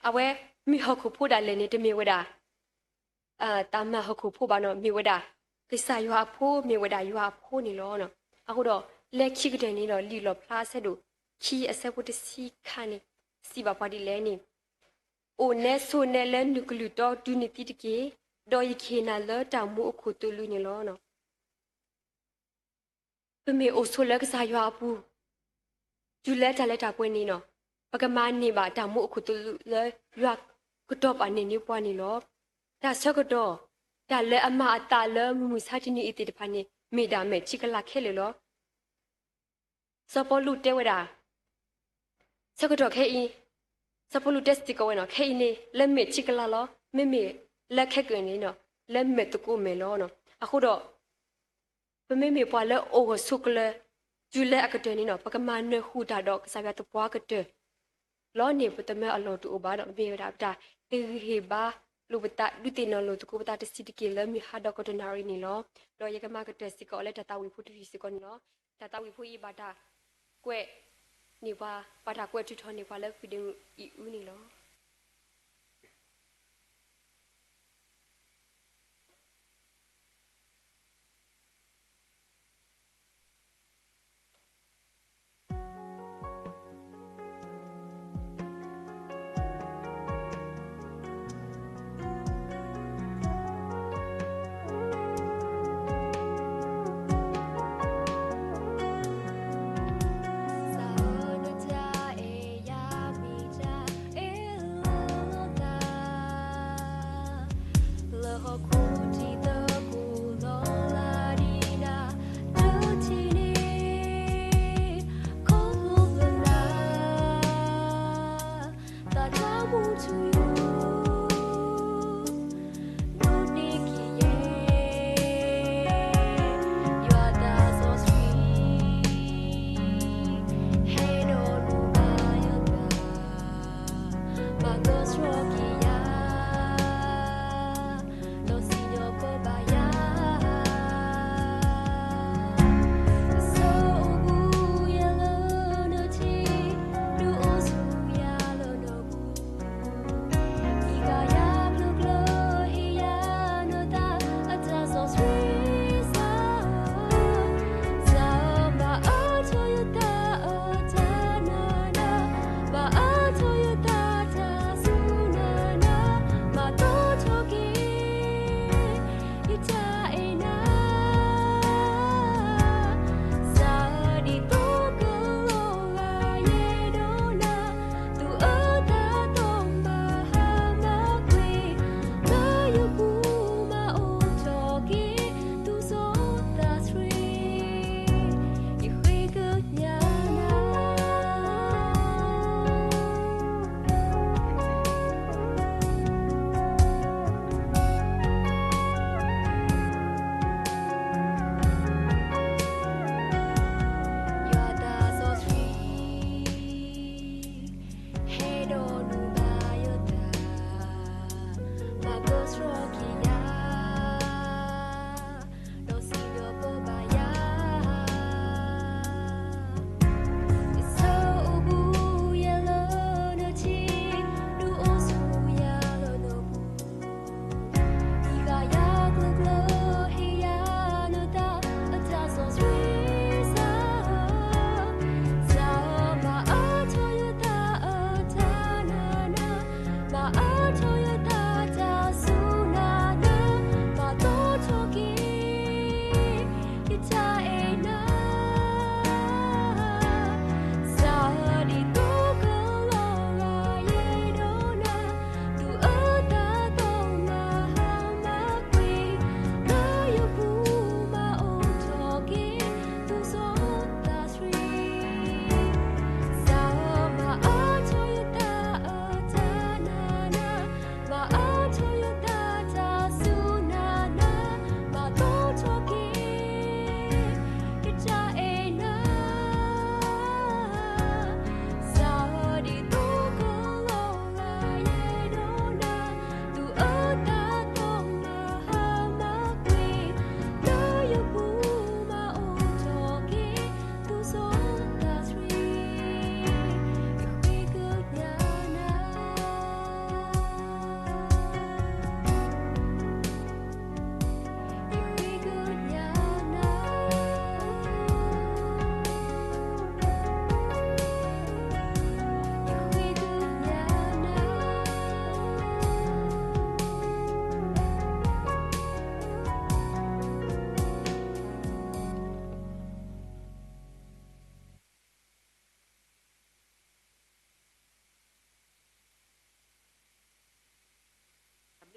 အဝဲမ့ၢ်ဟီၣ်ခိၣ်ဖိဒၣ်လဲာ်န့ၣ် တမ့ၢ်ဝဲဒၣ် တၢ်မၤဟီၣ်ခိၣ်ဖိဘၣ်နီၤ, မ့ၢ်ဝဲဒၣ် ကစၢ်ယွၤအဖိ မ့ၢ်ဝဲဒၣ်ယွၤအဖိန့ၣ်လီၤ. အဃိဒီး လၢခံကတၢၢ်န့ၣ်ဒီး လံာ်လီၣ်ဖျါအဆၢဒိၣ်ခံအဆၢဖိတဆံခါန့ၣ် စံးဘၣ်ပှၤဒ်လဲၣ်န့ၣ်, အိၣ်နဲဆိးနဲလၢနုာ်ကလုၢ်တီတုၤနသံတက့ၢ်, ဒီးယကဟ့ၣ်နၤလၢတၢ်မူအခိၣ်သလုးန့ၣ်လီၤ. ပမ့ၢ်အိၣ်ဆိးလၢကစၢ်ယွၤအပူၤ, တုၤလၢတၢ်လၢတၢ်ပှဲၤန့ၣ်နီၤ, ပကမၤန့ၢ်ဘၣ်တၢ်မူအခိၣ်သလုးလၢယွၤကတီၤပာ်န့ၢ်န့ၢ်ပှၤန့ၣ်လီၤ. တၢ်ဆၢကတီၢ်, တၢ်လၢအမၤအသးလၢမုၢ်မဆါတနံၤအံၤသ့ၣ်တဖၣ်န့ၣ် မ့ၢ်ဒၣ်မဲာ်ထံကလၤခဲလၢာ်လီၤ. စီၤပီလူးတဲဝဲဒၣ် ဆၢကတီၢ်ခဲအံၤ, စီၤပီလူးတဲစ့ၢ်ကီးဝဲနီၤ, ခဲအံၤန့ၣ် လၢမဲာ်ထံကလၤလီၤ. မ့မ့ၢ်လၢခဲကနံၣ်အံၤန့ၣ်နီၤ, လၢမဲာ်သကိးမဲာ်လီၤ. အဃိဒီး ပမ့မ့ၢ်ပှၤလၢအအိၣ်ဂၢၢ်ဆိးကျၢၤ တုၤလၢအကတၢၢ်န့ၣ်နီၤ, ပကမၤနၢၤဟူးတၢ်ဒီးကစၢ်ယွၤသပှၢ်ကတၢၢ်လီၤန့ၣ် ပသးမၢအလီၢ်တအိၣ်ဘၣ်ဒီး မ့ၢ်ဝဲဒၣ်ပတၢ်တဂံၢ်ဟ့ၣ်ဘါလိာ်ပသး ဒုးသ့ၣ်နီၣ်လိာ်သကိးပသးတဆံးတက့ၢ်လၢမုၢ်ဟါဒီးကတီၢ်နၣ်ရံၣ်န့ၣ်လီၤ. ဒီးယကမၤကတၢၢ်စ့ၢ်ကီးလၢတၢ်သးဝံၣ်ဖိတယုၢ်စ့ၢ်ကီးန့ၣ်လီၤ. တၢ်သးဝံၣ်ဖိအံၤဘၣ်တၢ်ကွဲးန့ၢ်ပှၤ, ဘၣ်တၢ်ကွဲးထုးထီၣ်န့ၢ်ပှၤလၢဖုဒ့မုၣ်အံၤအူန့ၣ်လီၤ.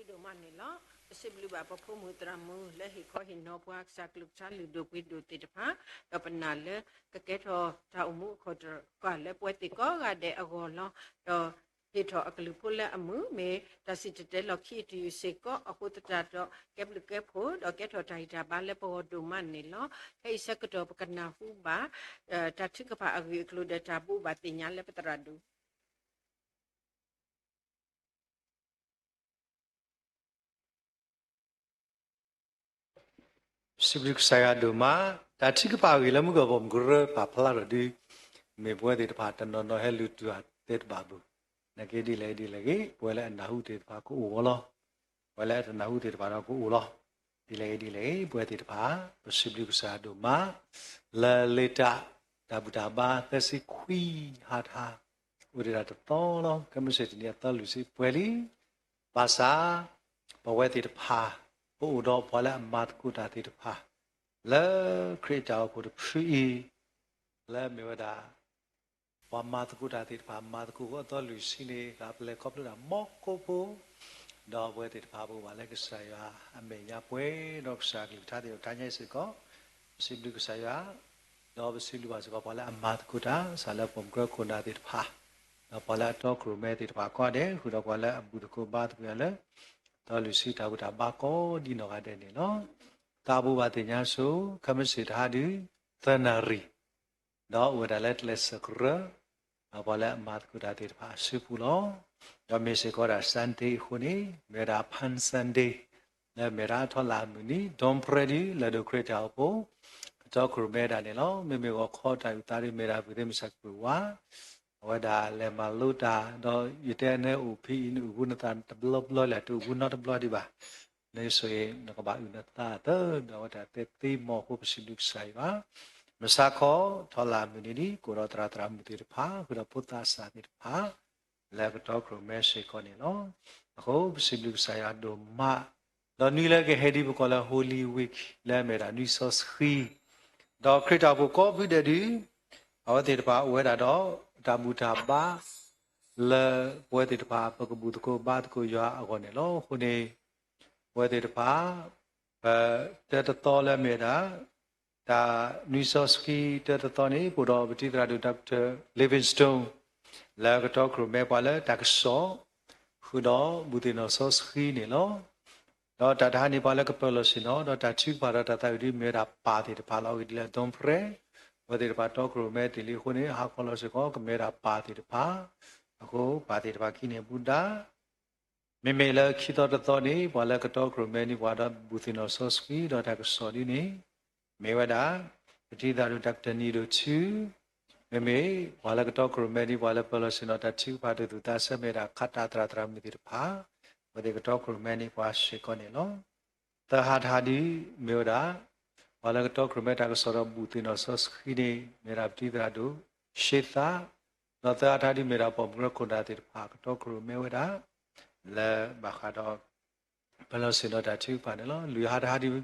ဒိၣ်မးန့ၣ်လီၤ. ပစံးဘျုးဘၣ်ပဖိမုၣ်သရၣ်မုၣ်လၢဟ့ၣ်ခီဟ့ၣ်နီၤပှၤကစၢ်ကလုၢ်ကထါလုၢ်ဒိၣ်ပှ့ၤဒိၣ်သ့ၣ်တဖၣ်, ဒီးပနာ်လၢကကဲထီၣ်တၢ်အိၣ်မူအခီၣ်တကၢၢ်လၢပဝဲသ့ၣ်ကိးဂၤဒဲးအဂီၢ်လီၤ. ဒီးဟ့ၣ်ထီၣ်အကလုၢ်ဖိလၢအမုာ် မ့ၢ်တၢ်စံၣ်တဲၤတဲလီၤခံအတုၤစ့ၢ်ကီးအဃိသတးဒီး ကဲဘျုးကဲဖှိၣ် ဒီးကဲထီၣ်တၢ်ဂံၢ်တၢ်ဘါလၢပဂီၢ်ဒိၣ်မးန့ၣ်လီၤ. ခဲအံၤဆၢကတီၢ်ပကနၢ်ဟူဘၣ် တၢ်ထုကဖၣ်အဂ့ၢ်အကျိၤဒီးတၢ်ဘိးဘၣ်သ့ၣ်ညါလၢပသရၣ်ဒိၣ် စံးဘျုးကစၢ်ယွၤဒိၣ်မး, တၢ်ထုကဖၣ်အဂ့ၢ်လၢမုၢ်ကီၢ်ပိာ်မုၣ်ကရၢပာ်ဖျါထီၣ်ဒုး, မ့ၢ်ပဝဲသ့ၣ်တဖၣ်တနီၤနီၤဟဲလူၤတုၤအသဲတဘၣ်ဘၣ်. နာ်က့ဒ်လဲၣ်ဒ်လဲၣ်ဂ့ၤ ပဝဲလၢအနၢ်ဟူသ့ၣ်တဖၣ်ကအိၣ်ဂီၢ်လီၤ. ပဝဲလၢအတနၢ်ဟူသ့ၣ်တဖၣ်ဒီးကအိၣ်လီၤ. ဒ်လဲၣ်ဂ့ၤဒ်လဲၣ်ဂ့ၤ ပဝဲသ့ၣ်တဖၣ် ပစံးဘျုးကစၢ်ယွၤဒိၣ်မး, လၢလ့တၢ် တၢ်ဘူၣ်တၢ်ဘါသၢဆံခွံဟါထါ အိၣ်ဒံးတၢ်တသီလီၤ. ခဲမုၢ်ဆ့ၣ်တနံၤအသီလွံၢ်ဆံပှဲၤလံ. ဘၣ်ဆၣ် ပဝဲသ့ၣ်တဖၣ် ပအိၣ်ဒီးပှၤလၢအမၤသကိးတၢ်သ့ၣ်တဖၣ် လၢခရံာ်တၢ်အိၣ်ဖှိၣ်တဖုအံၤ လၢမ့ၢ်ဝဲဒၣ် ပှၤမၤသကိးတၢ်သ့ၣ်တဖၣ် မၤသကိးအသီလွံၢ်ဆံန့ၣ် ဂၤပလဲၤခီဖျိဒၣ်မီၢ်ကိၢ်ဖိ ဒီးပဝဲသ့ၣ်တဖၣ်ပအိၣ်ဘၣ်လၢကစၢ်ယွၤအမဲာ်ညါပှဲၤဒီးကစၢ်အကလုၢ်ကထါသ့ၣ်တဖၣ်ညါစ့ၢ်ကီး, ပစံးဘျုးကစၢ်ယွၤ, ဒီးပစံးဘျုးဘၣ်စ့ၢ်ကီးပှၤလၢအမၤသကိးတၢ် စးလၢပိာ်မုၣ်ကရၢခိၣ်နၢ်သ့ၣ်တဖၣ်, ဒီးပှၤလၢအတီခိၣ်ရိၣ်မဲသ့ၣ်တဖၣ်ကိးဂၤဒဲး ဃုာ်ဒီးပှၤလၢအဘူၣ်သကိးဘါသကိးယၤလၢ သီလွံၢ်ဆံတၢ်ဘူၣ်တၢ်ဘါကိးဒ်နီၢ်ဂၤဒဲးန့ၣ်လီၤ. တၢ်ဘိးဘၣ်သ့ၣ်ညါဆိ ခဲမုၢ်ဆ့ၣ်တဟါဒုး သၢနၣ်ရံၣ် ဒီးအိၣ်ဝဲဒၣ်လၢကျဲးစၢးကရၢ, ဒီးပှၤလၢအမၤသကိးတၢ်သ့ၣ်တဖၣ်အစုပူၤလီၤ. ဒီးမ့ၢ်စ့ၢ်ကီးဒၣ် Sunday အဃိန့ၣ် မ့ၢ်ဝဲဒၣ် Palm Sunday လၢမ့ၢ်ဒၣ်အထီလၢ်အမုၢ်နံၤ ဒိၣ်ဖရဲဒုးလၢဒိၣ်ခရံာ်တၢ်အိၣ်ဖှိၣ် ကတီခိၣ်ရိၣ်မဲဒၣ်န့ၣ်လီၤ. မ့မ့ၢ်ဂီၤခီတၢ်အုၣ်သးဒုး မ့ၢ်ဒၣ်ပုၢ်သ့ၣ်မုၢ်ဆါကပၢၤဝါ အဝဲဒၣ်လဲၤမၤလိတၢ် ဒီးယတဲနၢအူၣ်ဖံအံၤ နအူၣ်ဘူနသးတဘျီဘျီလၢ တအူၣ်ဘူနီတဘျီဒံးဘၣ်. နဆိၣ်ဂ့ၤ နကဘၣ်အုၣ်နသးအသၢ ဒီးအဝဲတၢ်သ့သ့မီၢ်အဃိ ပစံးဘျုးကစၢ်ယွၤ. မုၢ်ဆါခီ ထီလၢ်မုၢ်နံၤဒ် ကအိၣ်ဒီးသရၣ်သရၣ်မုၣ်သ့ၣ်တဖၣ် ဃုာ်ဒီးဖိသၣ်စၢ်သ့ၣ်တဖၣ် လၢကတီခိၣ်ရိၣ်မဲစ့ၢ်ကီးန့ၣ်လီၤ. အဃိ ပစံးဘျုးကစၢ်ယွၤဒိၣ်မး, ဒီးနွံလၢကဟဲဒ်ပကိးလၢ Holy Week လၢအမ့ၢ်ဒၣ်နွံစီဆှံ ဒီးခရံာ်တၢ်အိၣ်ဖှိၣ်ကိးဖုဒဲးဒုး အဝဲသ့ၣ်တဖၣ်အိၣ်ဝဲဒၣ်ဒီး တၢ်ဘူၣ်တၢ်ဘါ လၢပဝဲသ့ၣ်တဖၣ် ပကဘူၣ်သကိးဘါသကိးယွၤအဂီၢ်န့ၣ်လီၤ. အဃိန့ၣ် ပဝဲသ့ၣ်တဖၣ် ပတၢတသီလၢအမ့ၢ်ဝဲဒၣ် တၢ်နွံစီဆှံတၢတသီန့ၣ် ပအိၣ်ဒီးပတံၤသရၣ်ဒိၣ် Doctor Livingstone လၢကတီခိၣ်ရိၣ်မဲပှၤလၢတၢ်ကစီၣ် ဃုာ်ဒီးဘူၣ်သ့ၣ်နီၣ်စီဆှံန့ၣ်လီၤ. ဒီးတၢ်တဟါန့ၣ် ပှၤလၢကပၢၤလီၢ်ဆ့ၣ်နီၤ ဒီးတၢ်ထုကဖၣ်ဒီးတၢ်သးဝံၣ်ဒုး မ့ၢ်ဝဲဒၣ်ပၢ်သ့ၣ်တဖၣ်လီၤ. အဂ့ၢ်ဒ်လဲၣ် ဒိၣ်ဖရဲ ပဝဲသ့ၣ်တဖၣ်တီခိၣ်ရိၣ်မဲသ့ၣ်လံအဃိန့ၣ် ဟါခီလီၤစ့ၢ်ကီး ကမ့ၢ်ဝဲဒၣ်ပၢ်သ့ၣ်တဖၣ်, အဃိပၢ်သ့ၣ်တဖၣ်ခံန့ၣ် ဘူးဒၣ် မ့မ့ၢ်လၢခံသီတသီန့ၣ် ပှၤလၢကတီခိၣ်ရိၣ်မဲန့ၣ် ပှၤဒီးဘူၣ်သ့ၣ်နီၣ်စီဆှံဒီးတၢ်ကစီၣ်ဒ်န့ၣ် မ့ၢ်ဝဲဒၣ် ပတံၤသရၣ်ဒိၣ် Doctor နံၤဒိၣ်ထူ, မ့မ့ၢ်ပှၤလၢကတီခိၣ်ရိၣ်မဲန့ၣ် ပှၤလၢပၢၤလီၢ်ဆ့ၣ်နီၤ တၢ်ထုကဖၣ်ဒိးသူၣ်သးဆၢ မ့ၢ်ဝဲဒၣ်ခးတၢ်သရၣ်သရၣ်မုၣ်သ့ၣ်တဖၣ်, အဝဲသ့ၣ်ကတီခိၣ်ရိၣ်မဲန့ၣ် ပှၤစ့ၢ်ကီးန့ၣ်လီၤ. သၢဟါတဟါဒုး မ့ၢ်ဝဲဒၣ် ပှၤလၢကတီခိၣ်ရိၣ်မဲတၢ်ကစီၣ်ဒီးဘူၣ်သ့ၣ်နီၣ်စီဆှံန့ၣ် မ့ၢ်ဝဲဒၣ်ပတံၤသရၣ်ဒိၣ် ရှ့သး, ဒီးသၢဟါတဟါဒုး မ့ၢ်ဝဲဒၣ်ပိာ်မုၣ်ကရၢခိၣ်နၢ်သ့ၣ်တဖၣ် ကတီခိၣ်ရိၣ်မဲဝဲဒၣ် လၢဘၣ်ဃးဒီး ပၢၤလီၢ်ဆ့ၣ်နီၤတၢ်ထုကဖၣ်န့ၣ်လီၤ. လွံၢ်ဟါတဟါဒုး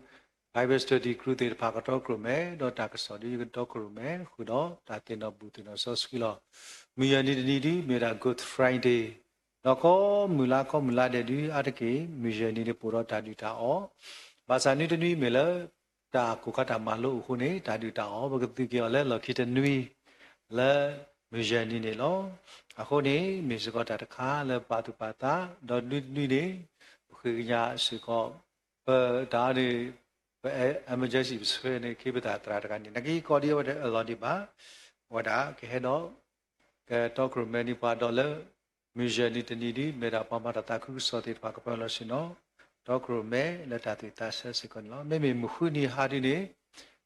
Bible study group သ့ၣ်တဖၣ် ကတီခိၣ်ရိၣ်မဲ ဒီးတၢ်ကစီၣ်ဒုး ကတီခိၣ်ရိၣ်မဲ ဃုာ်ဒီးတၢ်သ့ၣ်နီၣ်ဘူၣ်သ့ၣ်နီၣ်စီဆှံလီၤ. မုၢ်ယဲၢ်နံၤတနံၤဒုး မ့ၢ်ဝဲဒၣ် Good Friday, ဒီးကိးမုၢ်လါကိးမုၢ်လါဒဲးဒုး အါတက့ၢ် မုၢ်ယဲၢ်နံၤန့ၣ် ပအိၣ်ဒီးတၢ်ဒုၣ်တၢ်အီၣ်, ဘၣ်ဆၣ်နွံတနွံမ့ၢ်လၢ တၢ်ကိၢ်ခါတၢ်မၤလိအဃိန့ၣ် တၢ်ဒုၣ်တၢ်အီၣ် ပကသုးက့ၤအီၤလၢလီၢ်ခံတနွံ လၢမုၢ်ယဲၢ်နံၤန့ၣ်လီၤ. အဃိန့ၣ် မ့ၢ်စ့ၢ်ကီးတၢ်တခါလၢပာ်သူၣ်ပာ်သး ဒီးနွံတနွံန့ၣ် ပဃ့ကညးစ့ၢ်ကီး ပတၢ်အီၤန့ၣ် ပ emergency ပဆှၢန့ၢ်က့ၤပသရၣ်တဂၤန့ၣ် နာ်က့ကိးဒံးအဝဲတအၢၣ်လီၤဒံးဘၣ်, အဝဲဒၣ်ကဟဲဒီး ကတီခိၣ်ရိၣ်မဲန့ၣ်ပှၤဒီးလၢ မုၢ်ယဲၢ်နံၤတနံၤဒုး မ့ၢ်ဒၣ်ပှၤမၤတၢ်သးခုကစီၣ်သ့ၣ်တဖၣ် ကပၢၤလီၢ်ဆ့ၣ်နီၤ တီခိၣ်ရိၣ်မဲလၢတၢ်သူၣ်သးဆၢစ့ၢ်ကီးန့ၣ်လီၤ. မ့မ့ၢ်မုၢ်ဃုနံၤဟါဒုးန့ၣ်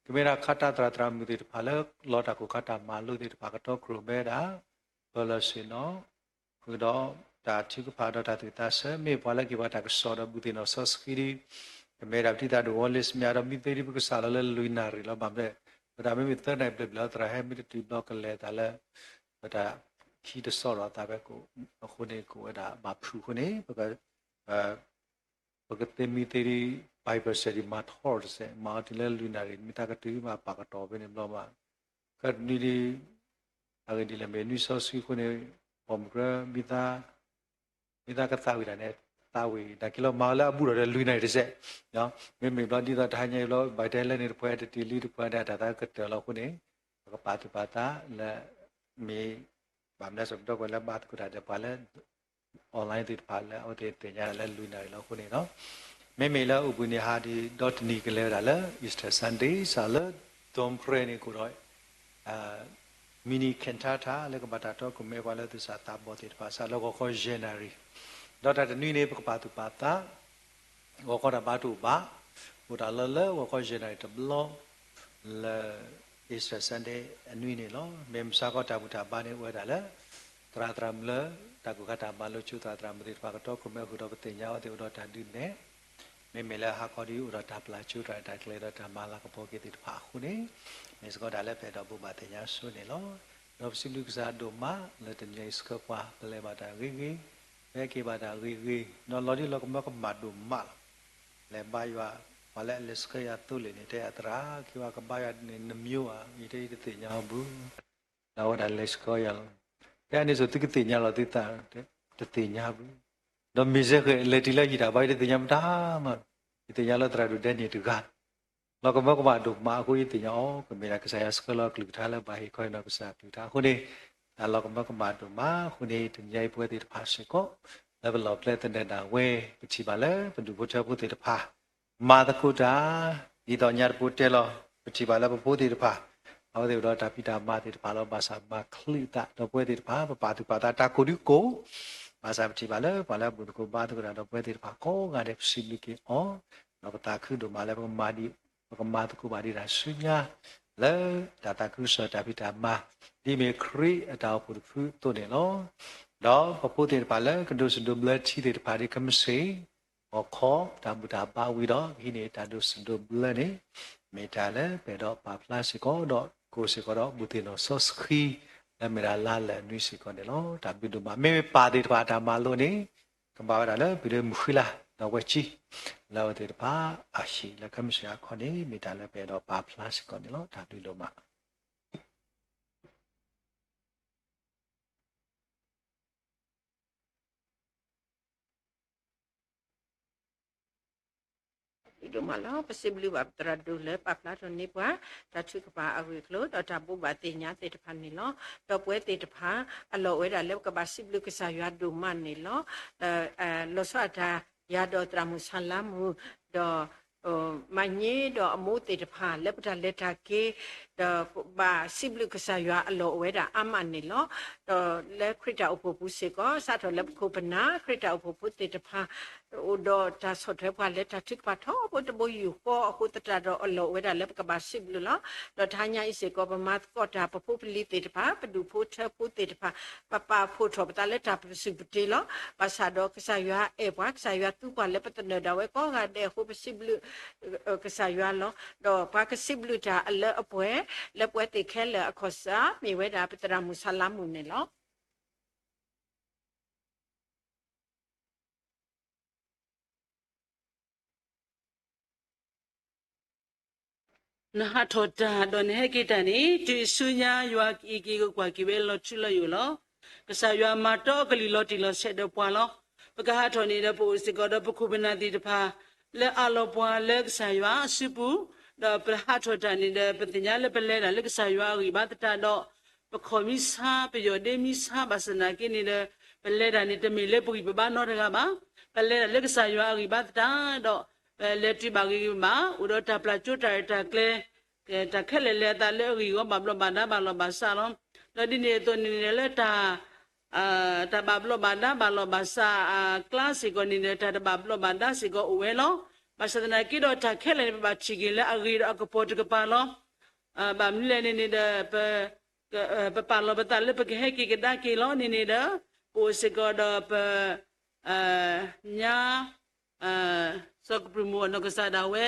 ကမ့ၢ်ဒၣ်ခးတၢ်သရၣ်သရၣ်မုၣ်သ့ၣ်တဖၣ်လၢ လီၤတၢ်ကိၢ်ခါတၢ်မၤလိသ့ၣ်တဖၣ် ကတီခိၣ်ရိၣ်မဲဒၣ် ပၢၤလီၢ်ဆ့ၣ်နီၤ ဃုာ်ဒီးတၢ်ထုကဖၣ်ဒီးတၢ်သူၣ်သးဆၢ မ့ၢ်ပှၤလၢက့ၤပှၤတၢ်ကစီၣ်ဒီးဘူၣ်သ့ၣ်နီၣ်စီဆှံဒုး ကမ့ၢ်ဒၣ်ပတံၤသရၣ်ဒိၣ် Wallace မ့ၢ်အါဒီးမ့ၢ်သ့ဒုး ပကစးလီၤလၢလွံၢ်နၣ်ရံၣ်လီၤ. ဘၣ်မနုၤ ပတၢ်မ့မ့ၢ်သၢနၣ်ရံၣ်ဘျဲၣ်ဘျဲၣ်လီၤ သရၣ်ဟဲမ့ၢ်တတုၤဘျီကလဲၤသးလၢ ပတၢ်ခံတစီၣ်လီၤသးဖဲ အဃိန့ၣ် ကအိၣ်ဝဲဒၣ်ဘၣ်ဖုးအဃိန့ၣ် ပကသ့မ့ၢ်သ့ဒုး Bible study မၤထီၣ်တစဲး မၤအီၤတုၤလၢလွံၢ်နၣ်ရံၣ် မ့ၢ်တၢ်ကတုၤဘၣ်ပာ်ကတီၤဖဲန့ၣ်ဘျီဘၣ်. ခဲတနွံဒုး အဂ့ၢ်ဒ်လဲၣ် မ့ၢ်နွံစီဆှံအဃိန့ၣ် ပိာ်မုၣ်ကရၢ မ့ၢ်သးကသးဝံၣ်တၢ်န့ၣ် သးဝံၣ် နာ်က့လီၤ မၤအီၤလၢအဘူးဒီးလွံၢ်နၣ်ရံၣ်တစဲး, မ့မ့ၢ်ဘျီဒ်သိးတဟါညါအံၤဘျီ ဘၣ်တဲလၢန့ၣ်တပှဲၤ တတံၤလံတပှဲၤန့ၣ် အတၢ်သးကတၢၢ်လီၤအဃိန့ၣ် ပကပာ်သူၣ်ပာ်သးလၢ မ့ၢ် ဘၣ်မနုၤစ့ၢ်ကီး ပဒီပုၢ်ဝဲၢ်လၢဘါသကိးတၢ်ဒီးပှၤလၢ online သ့ၣ်တဖၣ်လၢအဝဲသ့ၣ်သ့ၣ်ညါလၢလွံၢ်နၣ်ရံၣ်လီၤအဃိန့ၣ်လီၤ. မ့မ့ၢ်လၢအိၣ်ဘှံးနံၤဟါဒီး ဒီတနံၤကလဲၤဝဲဒၣ်လၢ Easter Sunday စးလၢ dawn prayer န့ၣ်ကအိၣ်ဒီး mini cantata လၢကဘၣ်တၢ်တီခိၣ်ရိၣ်မဲပှၤလၢသူၣ်စၢ်သးဘီၣ်သ့ၣ်တဖၣ် စးလၢဂီၤခီယဲၢ်နၣ်ရံၣ်, ဒီးတၢ်တနွံန့ၣ် ပကပာ်သူၣ်ပာ်သး ဂီၤခီတၢ်ဘါတအိၣ်ဘၣ်, အိၣ်တၢ်လၢလၢဂီၤခီယဲၢ်နၣ်ရံၣ်တဘျီ လၢ Easter Sunday အနွံန့ၣ်လီၤ. မ့ၢ်မဆါခီတၢ်ဘူၣ်တၢ်ဘါန့ၣ် အိၣ်ဝဲဒၣ်လၢ သရၣ်သရၣ်မုၣ်လၢ တၢ်ကူၣ်ခါတၢ်မၤလိကၠိ သရၣ်သရၣ်မုၣ်သ့ၣ်တဖၣ် ကတီခိၣ်ရိၣ်မဲဃုာ်ဒီးပသ့ၣ်ညါအဝဲသ့ၣ်အိၣ်ဒီးတၢ်ဒုးနဲၣ်, မ့မ့ၢ်လၢဟါခီဒီး အိၣ်ဒီးတၢ်ပျၢ်ကၠိတၢ်ရဲၣ်တၢ်ကျဲၤဒီးတၢ်မၤလၤကပီၤက့ၤသ့ၣ်တဖၣ်အဃိန့ၣ်, မ့ၢ်စ့ၢ်ကီးဒၣ်လၢပအဲၣ်ဒိးဘိးဘၣ်သ့ၣ်ညါဆိန့ၣ်လီၤ. ဒီးပစံးဘျုးကစၢ်ဒိၣ်မး လၢတနံၤအံၤဆှၢပှၤ ပလဲၤဘၣ်တၢ်ဂ့ၤဂ့ၤ, ပဟဲက့ၤဘၣ်တၢ်ဂ့ၤဂ့ၤ, နီၢ်လီၤဒ်လီၤကမၢကမၣ်ဒိၣ်မးလီၤ. လဲၤဘါယွၤ, ပှၤလၢအလဲၤဆှၢယၤသိလ့ၣ်န့ၣ် တဲယၤသရၣ်, က့ၤဝဲကဘါယွၤန့ၣ် နမ့ၢ်ဧါ, ယတဲယတသ့ၣ်ညါအီၤဘၣ်. ဒီးအဝဲဒၣ်လဲၤဆှၢယၤလီၤ. တဲအန့ၣ်စိၤ သုကသ့ၣ်ညါလီၤသုသး, တသ့ၣ်ညါဘၣ်. ဒီးမ့ၢ်စ့ၢ်ကီးလဲၤတုၤလၢဟံၣ်တၢ်ဘါ ယတသ့ၣ်ညါမတၤမး, ယသ့ၣ်ညါလၢသရၣ်ဒိၣ်ဒဲန့ၣ်တဂၤ လီၤကမၢကမၣ်ဒိၣ်မးအဃိ ယသ့ၣ်ညါအီၤ ကမ့ၢ်ဒၣ်ကစၢ်ယွၤဆှၢလီၤအကလုၢ်ကထါလၢဘၣ်ဟ့ၣ်ခီဟ့ၣ်နီၤကစၢ်အကလုၢ်ကထါအဃိန့ၣ်, တၢ်လီၤကမၢကမၣ်ဒိၣ်မးအဃိန့ၣ် တနံၤအံၤပဝဲသ့ၣ်တဖၣ်စ့ၢ်ကီး လၢပလီၢ်ပကျဲသနၢၣ်ဒၣ်ဝဲ ပထံၣ်ဘၣ်လၢပဒူၣ်ဖိထၢဖိသ့ၣ်တဖၣ် မၤသကိးတၢ် ဒ်သိးညါတပူၤတဲလီၤ, ပထံၣ်ဘၣ်လၢပဖိသ့ၣ်တဖၣ် အဝဲသ့ၣ်အိၣ်ဒီးတၢ်ဖံးတၢ်မၤသ့ၣ်တဖၣ်လီၤ. ဘၣ်ဆၣ်မၤချုးသးဒီးပဝဲသ့ၣ်တဖၣ် ပပာ်သူၣ်ပာ်သးတၢ်ကိၢ်ဒုကိၢ်, ဘၣ်ဆၣ်ပထံၣ်ဘၣ်လၢပှၤလၢအဘူၣ်သကိးဘါသကိးတၢ်ဒီးပဝဲသ့ၣ်တဖၣ်ကိးဂၤဒဲး ပစံးဘျုးက့ၤအီၤ, ဒီးပသးခုဒိၣ်မးလၢပကမၤဒံး ပကမၤသကိးဘၣ်ဒံးတၢ်ဆူညါ လၢတၢ်သးခုကစီၣ်တၢ်ဖံးတၢ်မၤ ဒ်မ့ၢ်ခရံာ်အတၢ်အိၣ်ဖှိၣ်တဖုအသိးန့ၣ်လီၤ. ဒီးပဖိသ့ၣ်တဖၣ်လၢကဒိးစံးဒိးဘျၢထံသ့ၣ်တဖၣ်ဒ်ကမ့ၢ်စ့ၢ် ဂီၤခီတၢ်ဘူၣ်တၢ်ဘါဝံၤဒီး ကဟံးန့ၢ်တၢ်ဒိးစံးဒိးဘျၢန့ၣ် မ့ၢ်တၢ်လၢပအဲၣ်ဒိးပာ်ဖျါစ့ၢ်ကီးဒီး ကိးစ့ၢ်ကီးဒီးဘူၣ်သ့ၣ်နီၣ်စီဆှံ လၢမ့ၢ်ဒၣ်လါလၢာ်နွံစ့ၢ်ကီးန့ၣ်လီၤ. တၢ်ဘျုးဒိၣ်မး မ့မ့ၢ်ပၢ်သ့ၣ်တဖၣ်အတၢ်မၤလိန့ၣ် ကဘၣ်ဝဲဒၣ်လၢပှၤဒီးမုၢ်ဃံလၤ ဒီးဝဲကံ လၢအဝဲသ့ၣ်တဖၣ်အဟံၣ်လၢကမ့ၢ်စ့ၢ်အခီန့ၣ် မ့ၢ်တၢ်လၢပအဲၣ်ဒိးပာ်ဖျါစ့ၢ်ကီးန့ၣ်လီၤ. တၢ်ဘျုးဒိၣ်မး ဒိၣ်မးလီၤ. ပစံးဘျုးဘၣ်ပသရၣ်ဒိၣ်လၢပာ်ဖျါထီၣ်န့ၢ်ပှၤ တၢ်ထုကဖၣ်အဂ့ၢ်အကျိၤ ဒီးတၢ်ဘိးဘၣ်သ့ၣ်ညါသ့ၣ်တဖၣ်န့ၣ်လီၤ. ဒီးပဝဲသ့ၣ်တဖၣ် အလီၢ်အိၣ်ဝဲဒၣ်လၢပကဘၣ်စံးဘျုးကစၢ်ယွၤဒိၣ်မးန့ၣ်လီၤ. လီၤဆီဒၣ်တၢ် ယၤဒီးသရၣ်မုၣ်ဆၣ်လါမူ ဒီး မၤန့ၢ်ဒီးအမိၢ်သ့ၣ်တဖၣ် လၢပတၢ်လဲၤတၢ်က့ၤ ဒီးဘၣ်စံးဘျုးကစၢ်ယွၤအလီၢ်အိၣ်ဝဲဒၣ်အါမးန့ၣ်လီၤ. ဒီးလၢခရံာ်တၢ်အိၣ်ဖှိၣ်ပူၤစ့ၢ်ကီး စးထီၣ်လၢပခိၣ်ပနၢ် ခရံာ်တၢ်အိၣ်ဖှိၣ်ဖိသ့ၣ်တဖၣ် အိၣ်ဒီးတၢ်ဆီၣ်ထွဲပှၤလၢတၢ်ထုကဖၣ်ထီဘိတဘိယူၢ်ဃီအဃိသတးဒီး အလီၢ်အိၣ်ဝဲဒၣ်လၢပကဘၣ်စံးဘျုးလီၤ. ဒီးတဟါညါအံၤစ့ၢ်ကီး ပမၤသကိးတၢ် ပဖိပလံၤသ့ၣ်တဖၣ် ပဒူၣ်ဖိထၢဖိသ့ၣ်တဖၣ် ပပာ်ဖှိၣ်ထီၣ်ပသးလၢတၢ်ပစုၢ်ပတ့လီၤ. ဘၣ်ဆၣ်ဒီးကစၢ်ယွၤအဲၣ်ပှၤ ကစၢ်ယွၤသူပှၤလၢပသနၢၣ်ဒၣ်ဝဲကိးဂၤဒဲးအဃိ ပစံးဘျုး ကစၢ်ယွၤလီၤ. ဒီးပှၤကစံးဘျုးတၢ်အလၢအပှဲၤ လၢပဝဲသ့ၣ်ခဲလၢာ်အခီၣ်စး မ့ၢ်ဝဲဒၣ်ပသရၣ်မုၣ်ဆၣ်လါမူန့ၣ်လီၤ. နဟးထီၣ်တၢ်ဒီးနဟဲက့ၤတၢ်န့ၣ် တုၤအဆူညါ ယွၤကအံးက့ၤကကွၢ်က့ၤဝဲလီၤထူလီၤယိာ်လီၤ. ကစၢ်ယွၤမၤတီအကလုၢ်လီၤတံၢ်လီၤဆဲးဒီးပှၤလီၤ. ပကဟးထီၣ်န့ၣ်ဒီး ပအိၣ်စ့ၢ်ကီးဒီးပခိၣ်ပနၢ်သ့ၣ်တဖၣ် လၢအးလီၤပှၤလၢကစၢ်ယွၤအစုပူၤ, ဒီးပဟးထီၣ်တၢ်န့ၣ်ဒီး ပသ့ၣ်ညါလၢပလဲၤတၢ်လၢကစၢ်ယွၤအဂံၢ်ဘါသတးဒီး ပခီၣ်မံဆါ ပယီၢ်ဒ့မံဆါ ဘၣ်ဆၣ်သနာ်က့န့ၣ်ဒီး ပလဲၤတၢ်န့ၣ် တမ့ၢ်လၢပဂံၢ်ပဘါနီတဂၤဘၣ်. ပလဲၤတၢ်လၢကစၢ်ယွၤအဂံၢ်ဘါသတးဒီး ပလဲၤတုၤဘၣ်ဂ့ၤဂ့ၤဘၣ်, အိၣ်ဒီးတၢ်ပျၢ်ကၠိတၢ်ရဲၣ်တၢ်ကျဲၤ တၢ်ခဲလၢာ်လၢအသးလၢအဂ့ၢ်အဂီၢ် ဘၣ်ဘျီးဘၣ်ဒါဘၣ်လီၤဘၣ်စးလီၤ. ဒီးဒ်န့ၣ်အသိးန့ၣ်လၢတၢ် တၢ်ဘၣ်ဘျီးဘၣ်ဒါဘၣ်လီၤဘၣ်စးအကျါစ့ၢ်ကီးန့ၣ်ဒီး တၢ်တဘၣ်ဘျီးဘၣ်ဒါစ့ၢ်ကီးအိၣ်ဝဲလီၤ. ဘၣ်ဆၣ်သနာ်က့ဒီး တၢ်ခဲလၢာ်န့ၣ် ပဘၣ်ထံၣ်က့ၤလၢအဂ့ၤဒီးအကပီၤတကပၤလီၤ. ဘၣ်မနုၤလဲၣ်န့ၣ်န့ၣ်ဒီး ပ ပပာ်လီၤပသးလၢပကဟဲက့ၤကဒါက့ၤလီၤန့ၣ်န့ၣ်ဒီး ပအိၣ်စ့ၢ်ကီးဒီးပ ညါ စီၤကပြုၢ်မုၣ်အနီၢ်ကစၢ်ဒၣ်ဝဲ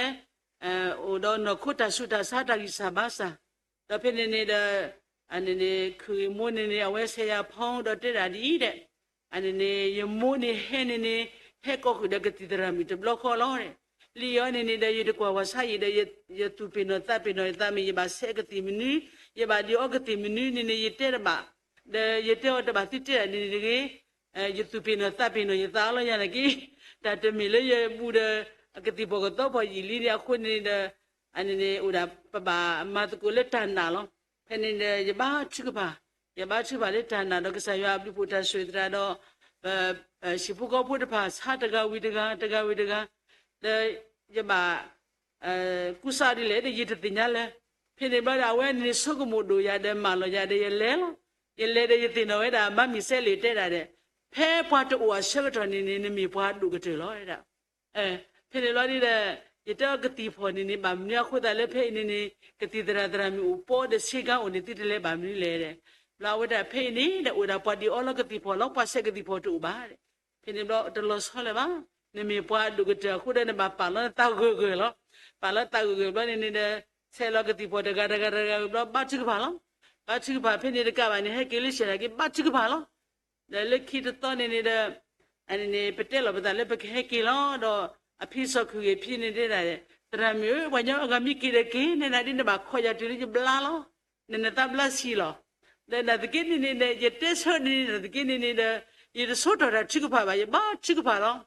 အိၣ်ဒီးနီၢ်ခိတၢ်ဆူးတၢ်ဆါတၢ်ဂံၢ်စၢ်ဘါစၢ်, ဒီးဖဲန့ၣ်န့ၣ်ဒီး န့ၣ်န့ၣ်ခုၣ်ဂ့ၤမိၢ်န့ၣ်န့ၣ် အဝဲဆဲးယၤဖီဒီးတဲဒၣ်ဒ်အံၤဒီး န့ၣ်န့ၣ် ယမိၢ်န့ၣ်ဟဲန့ၣ်န့ၣ် ဟဲကိးဃုာ်ဒီးကသံၣ်သရၣ်မုၣ်တဘျီဃီလီၤ. လံာ်အံၤန့ၣ်န့ၣ်ဒီး ယတကွၢ်ဝဲဆါယံာ်ဒီး ယသူၣ်ပ့ၤနီၣ်သးပ့ၤနီၣ်ယသးမ့ၢ် ယဘၣ်ဆဲးကသံၣ်မနုၤ ယဘၣ်ဒုးအီကသံၣ်မနုၤန့ၣ်န့ၣ် ယတဲတဘၣ် ဒီးယတဲအီၤတဘၣ်သုတဲဒၣ်န့ၣ်တဂ့ၤ, ယသူၣ်ပ့ၤနီၣ်သးပ့ၤနီၣ်ယသးလီၤယၤန့ၣ်က့ၤ, တၢ်တမ့ၢ်လၢယဘူးဒီး အကသံၣ်ဖီၣ်ကသီဖီၣ်ယံာ်လံန့ၣ် အဃိန့ၣ်ဒီး အန့ၣ်န့ၣ် အိၣ်ဒၣ်ပဘၣ်မၤသကိးလၢတၢ်နာ်လီၤ. ဖဲန့ၣ်ဒီး ယဘါထုကဖၣ်, ယဘါထုကဖၣ်လၢတၢ်နာ်ဒီး ကစၢ်ယွၤအဘျုးဖှိၣ်တၢ်ဆိၣ်ဂ့ၤသရၣ်ဒီး ပ ဟံၣ်ဖိဃီဖိတဖၣ် ဆါတဂၤဝံၤတဂၤ တဂၤဝံၤတဂၤ ဒီးယဘၣ် ကူစါဒ်လဲၣ်ဒီး ယတသ့ၣ်ညါလၢၤ. ဖဲန့ၣ်ဘျီဒီး အဝဲန့ၣ်ဆိကမိၣ်ဒိၣ်ယၤဒီး မၢလီၤယၤဒီး ယလဲၤလီၤ. ယလဲၤဒီးယသ့ၣ်နီၣ်ဝဲဒၣ် မၤမံၤစဲးလ့ၣ်တဲဒၣ်ဒီး ဖဲပှၤတအိၣ်အဆၢကတီၢ်န့ၣ်န့ၣ် နမ့ၢ်ပှၤဒိၣ်ကတၢၢ်လီၤဒၣ်. ဖဲန့ၣ်ဘျီဒီး ယတဲအီၤ ကသံၣ်ဖီၣ်န့ၣ်န့ၣ် ဘၣ်မနုၤအဃိသတးလၢဖဲအံၤန့ၣ်န့ၣ် ကသံၣ်သရၣ်သရၣ်မုၣ်အိၣ်ပီဒီး ဆ့ကၤအိၣ်န့ၣ် သုတလဲၤဘၣ်မနုၤလဲၣ်ဒီး ဘျီအဝဲဒၣ်ဖဲအံၤန့ၣ်ဒီး အိၣ်ဒၣ်ပှၤဒံးအီလီၤကသံၣ်ဖီၣ်လီၤ ပှၤဆဲးကသံၣ်ဖီၣ်တအိၣ်ဘၣ်ဒီး ဖဲန့ၣ်ဘျီတလီၤဆီလၢၤဘၣ်. နမ့ၢ်ပှၤဒိၣ်ကတၢၢ်အဃိဒီး နဘၣ်ပာ်လီၤနသးဂၢၢ်ဂၢၢ်လီၤ. ပာ်လီၤသးဂၢၢ်ဂၢၢ်ဘျီန့ၣ်န့ၣ်ဒီး ဆဲးလီၤကသံၣ်ဖီၣ်တဂၤတဂၤတဂၤဝံၤဘျီ ဘါထုကဖၣ်လီၤ. ဘါထုကဖၣ်ဖဲန့ၣ်တကးဘၣ်န့ၣ် ဟဲက့ၤလၢဆဲးတၢ်က့ၤ ဘါထုကဖၣ်လီၤ. ဒီးလၢခံတသီန့ၣ်န့ၣ်ဒီး အန့ၣ်န့ၣ် ပတဲလီၤပသးလၢပကဟဲက့ၤလီၤဒီး အဖံစီၤခုၣ်ဂ့ၤဖံန့ၣ်တဲဒၣ် သရၣ်မုၣ်ဧၢ ပှၤညီအဂၤမ့ၢ်က့ၤဒီးက့ၤ နဲဒၣ်ဒ်နဘၣ်ခိးယၤတုၤလၢယဘျါလီၤ. နနသးဘျါဆံးလီၤ. ဒီးနာ်သက့န့ၣ်န့ၣ်ဒီး ယတဲဆၢန့ၣ် နာ်သက့န့ၣ်န့ၣ်ဒီး ယတဆိထီၣ်တၢ်ထုကဖၣ်ဘၣ် ယဘါထုကဖၣ်လီၤ.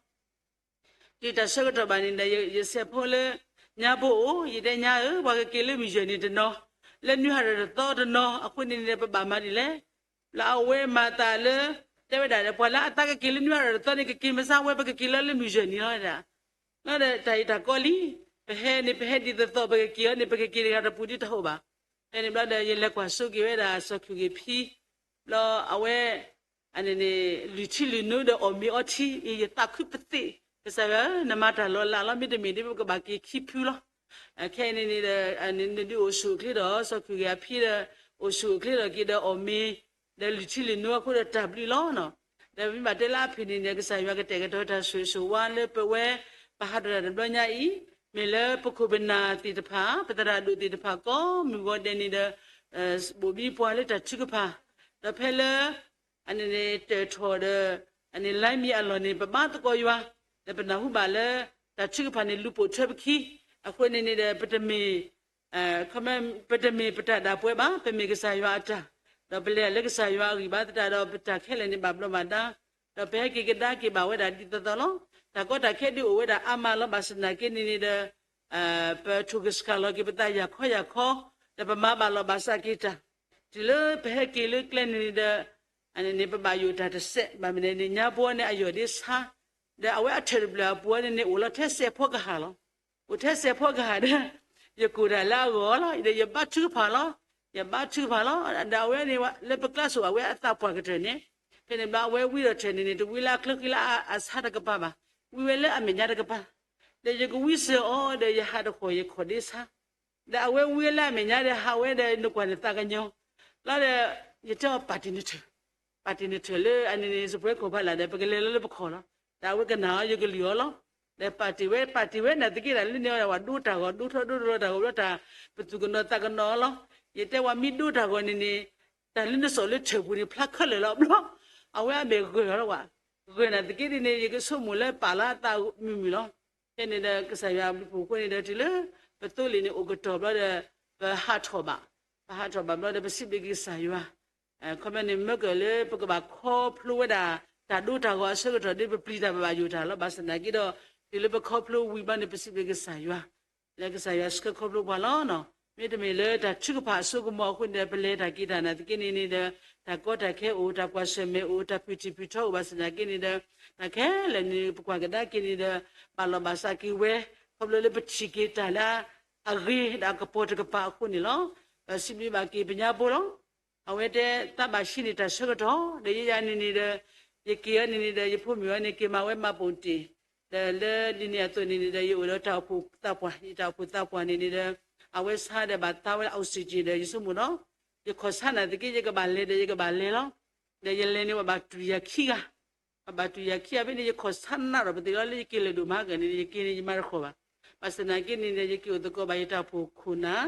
တုၤတၢ်ဆၢကတီၢ်ဘၣ်န့ၣ်ဒီး ယစဲးဖိလၢ ညါဘိအိၣ် ယတဲညါဧၢ ပှၤကက့ၤလၢမုၢ်ယဲၢ်နံၤတနီၤ လၢနွံဟးရၢၣ်တသီတနီၤ အဃိန့ၣ်န့ၣ်ဒီး ပဘၣ်မၤဒ်လဲၣ်. လၢအဝဲမၤသးလၢ တဲဝဲဒၣ်ဒီး ပှၤလၢအသးကက့ၤလၢနွံဟးရၢၣ်တသီန့ၣ် ကက့ၤမ့ၢ်စၢ်ဝဲ ပကက့ၤလီၤလၢမုၢ်ယဲၢ်နံၤလီၤဒၣ်. လီၤဒီးတၢ်အံၤတၢ်ကီလံ, ပဟဲန့ၣ် ပဟဲဒ်သိးသိး ပကက့ၤအီၤန့ၣ် ပကက့ၤတဂၤတပူၤဒ်တၢ်အိၣ်ဘၣ်. ဖဲန့ၣ်ဘျီဒီး ယလဲၤကွၢ်ဆိက့ၤဝဲဒၣ်စီၤခုၣ်ဂ့ၤဖံ ဘျီအဝဲ အန့ၣ်န့ၣ် လုၢ်ထံလုၢ်နိဒီးအီၣ်မ့ၤအီထံ အံၤယသးခုပသ့ၣ်, ကစၢ်ယွၤဧၢ နမၤတၢ်လီၤလးလီၤ မ့တမ့ၢ်ဒ်ပကဘၣ်က့ၤခံဖုလီၤ. ခဲအံၤန့ၣ်န့ၣ်ဒီး နဒုးအိၣ်ဆူၣ်အိၣ်ချ့ဒီး စီၤခုၣ်ဂ့ၤအဖံဒီး အိၣ်ဆူၣ်အိၣ်ချ့ဒီးက့ၤဒီးအီၣ်မ့ၤ ဒီးလုၢ်ထံလုၢ်နိအဃိဒီးတၢ်ဘျုးလီၤနီၤ. ဒီးမ့ၢ်ဘၣ်တဲလၢအဖုၣ်န့ၣ်န့ၣ် ကစၢ်ယွၤကတဲာ်ကတီၤတၢ်ဆိၣ်ဂ့ၤဆိၣ်ဝါလၢပဝဲ ပဟးထီၣ်တၢ်တဘျီညါအံၤ မ့ၢ်လၢပခိၣ်ပနၢ်သ့ၣ်တဖၣ် ပသရၣ်ဒိၣ်သ့ၣ်တဖၣ်ကိးမုၢ်ဂီၤဒဲးန့ၣ်ဒီး ဘိၣ်ဘံပှၤလၢတၢ်ထုကဖၣ်, ဒီးဖဲလၢ အန့ၣ်န့ၣ် တၢၣ်ထီၣ်ဒီး အန့ၣ် လါမံၤအလီၢ်န့ၣ် ပဘါသကိးယွၤ, ဒီးပနၢ်ဟူဘၣ်လၢ တၢ်ထုကဖၣ်န့ၣ် လူၤပိာ်ထွဲပခံ, အဃိန့ၣ်န့ၣ်ဒီး ပတမ့ၢ် ခီမ့ၢ် ပတမ့ၢ်ပတၢ်ဒၣ်ပဝဲဘၣ်, ပမ့ၢ်ကစၢ်ယွၤအတၢ်, ဒီးပလဲၤတၢ်လၢကစၢ်ယွၤအဂံၢ်ဘါသတးဒီး ပတၢ်ခဲလၢာ်န့ၣ်ဘၣ်ဘျီးဘၣ်ဒါ, ဒီးပဟဲက့ၤကဒါက့ၤဘၣ်ဝဲဒၣ်ဒ်သိးသိးလီၤ. တၢ်ကီတၢ်ခဲဒုးအိၣ်ဝဲဒၣ်အါမးလီၤ. ဘၣ်ဆၣ်သနာ်က့န့ၣ်န့ၣ်ဒီး ပထိၣ်ကဆှၣ်လီၤက့ၤပသးယၤခီယၤခီ, ဒီးပမၤဘၣ်လီၤဘၣ်စးက့ၤတၢ်, တုၤလၢပဟဲက့ၤလၢကျဲန့ၣ်န့ၣ်ဒီး အန့ၣ်န့ၣ် ပဘၣ်ယိၣ်တၢ်တစဲး, ဘၣ်မနုၤန့ၣ် ညါဘိန့ၣ် အယီၢ်ဒ့ဆါ, ဒီးအဝဲအထၢၣ်တဖျၢၣ်အပူၤန့ၣ်န့ၣ် အိၣ်လီၤထဲစဲးဖီကဟၣ်လီၤ. အိၣ်ထဲစဲးဖီကဟၣ်ဒီး ယကိၢ်တၢ်လၢအဂီၢ်လီၤ, ဒီးယဘါထုကဖၣ်လီၤ, ယဘါထုကဖၣ်လီၤ. ဒီးအဝဲန့ၣ် လၢပကျါဆိး အဝဲအသးပှၢ်ကတၢၢ်န့ၣ်, ဖဲန့ၣ်ဘျီအဝဲဝံဒီးထၢၣ်န့ၣ်န့ၣ် တဝံလၢအချၢဃံလၢအဆါတကပၤဘၣ်, ဝံဝဲလၢအမဲာ်ညါတကပၤ, ဒီးယကဝံစၢၤအီၤဒီး ယဟးတဃီၣ်ယခီၣ်ဒ့ဆါ ဒီးအဝဲဝံလၢအမဲာ်ညါဒီး ဟးဝဲဒီး နကွၢ်နသးကညီၤလီၤဒီး ယတဲအီၤ ပာ်တ့ၢ်နထၢၣ်, ပာ်တ့ၢ်နထၢၣ်လၢအန့ၣ်န့ၣ် စပွဲခိၣ်ဖးလၢ်ဒီး ပကလဲၤလီၤလၢပခီၣ်လီၤ. ဒီးအဝဲကနၣ်အီၤ ယကလုၢ်အီၤလီၤ. ဒီးပာ်တ့ၢ်ဝဲ ပာ်တ့ၢ်ဝဲနာ်သက့ဒီး လၢန့ၣ်အီၤဒီး ဝဲဒိတၢ်ဂီၤ ဒိထီၣ်ဒိထီၣ်တၢ်ဂီၤဘျီ တၢ်ပသူၣ်ကနီၤသးကနီၤအီၤလီၤ. ယတဲဝဲ မ့ၢ်ဒိတၢ်ဂီၤန့ၣ်န့ၣ် တၢ်လၢနစိာ်လၢထၢၣ်ပူၤန့ၣ် ဖျါခဲလၢာ်လီၤဘျီ. အဝဲအမဲာ်ဂၢၢ်လီၤဝဲ, ဂၢၢ်နာ်သက့ဒ်န့ၣ် ယကဆိကမိၣ်လၢပာ်လၢအသးမုာ်မုာ်လီၤ. ဖဲန့ၣ်ဒီး ကစၢ်ယွၤအဘျုးအဖှိၣ်အဃိန့ၣ်ဒီး တုၤလၢပသိလ့ၣ်န့ၣ်အိၣ်ကတီၢ်ဘျီဒီး ပဟးထီၣ်ဘၣ်, ပဟးထီၣ်ဘၣ်ဘျီဒီး ပစံးဘျုးက့ၤကစၢ်ယွၤ, ခီပညီန့ၣ် မ့ၢ်ကၢၢ်လၢပကဘၣ်ခီဖျိဝဲဒၣ် တၢ်ဒိတၢ်ဂီၤအဆၢကတီၢ်ဒီး ပပျံၤတၢ်ဘၣ်ဘၣ်ယိၣ်တၢ်လီၤ. ဘၣ်ဆၣ်သနာ်က့ဒီး တုၤလၢပခီဖျိဝံၤဘျီန့ၣ် ပစံးဘျုးကစၢ်ယွၤ လၢကစၢ်ယွၤဆှၢခီဖျိပှၤလီၤနီၤ. မ့တမ့ၢ်လၢတၢ်ထုကဖၣ်အစိကမီၤအဃိန့ၣ်ဒီး ပလဲၤတၢ်က့ၤတၢ်နာ်သက့န့ၣ်န့ၣ်ဒီး တၢ်ကီတၢ်ခဲအိၣ် တၢ်ကွၢ်ဆၢၣ်မဲာ်အိၣ် တၢ်ဖုၣ်ထံၣ်ဖုၣ်ထီအိၣ် ဘၣ်ဆၣ်သနာ်က့န့ၣ်ဒီး တၢ်ခဲလၢာ်န့ၣ် ပကွၢ်ကဒါက့ၤန့ၣ်ဒီး ဘၣ်လီၤဘၣ်စးက့ၤဝဲ ခီဖျိလၢပထံၣ်က့ၤတၢ်လၢအဂ့ၤဒီးအကပီၤတကပၤအဃိန့ၣ်လီၤ. ပစံးဘျုးဘၣ်က့ၤပညါဘိလီၤ. အဝဲတဲသးဘၣ်ဆံးန့ၣ်တၢ်ဆၢကတီၢ် ဒီးယဲယၤန့ၣ်န့ၣ်ဒီး ယက့ၤအီၤန့ၣ်န့ၣ်ဒီး ယဖိမုၣ်အီၤန့ၣ် က့ၤမၤဝဲမၤပိာ်တ့ၢ် ဒီးလၢဒ်န့ၣ်အသိးန့ၣ်န့ၣ်ဒီး ယအိၣ်ဒီးတၢ်အိၣ်ဖှိၣ်သးပှၢ် ယတၢ်အိၣ်ဖှိၣ်သးပှၢ်န့ၣ်န့ၣ်ဒီး အဝဲဆါဒီးဘၣ်သါဝဲလၢ oxygen ဒီး ယဆိကမိၣ်ဒီး ယခီၣ်ဆါနာ်သက့ ယကဘၣ်လဲၤဒီး ယကဘၣ်လဲၤလီၤ. ဒီးယလဲၤန့ၣ် ပဘၣ်တူၢ်ယၤခံဂၤ, ပဘၣ်တူၢ်ယၤခံဂၤဖဲန့ၣ် ယခီၣ်ဆါနးဒီးပသ့ၣ်လီၤလၢယက့ၤလၢၢ်ဒိၣ်မးကၢၢ်န့ၣ် ယက့ၤန့ၣ် ယမၤတဃီၤဘၣ်. ဘၣ်ဆၣ်သနာ်က့န့ၣ်ဒီး ယက့ၤအိၣ်သကိးဘၣ်ယတၢ်အိၣ်ဖှိၣ်ခိၣ်နၢ်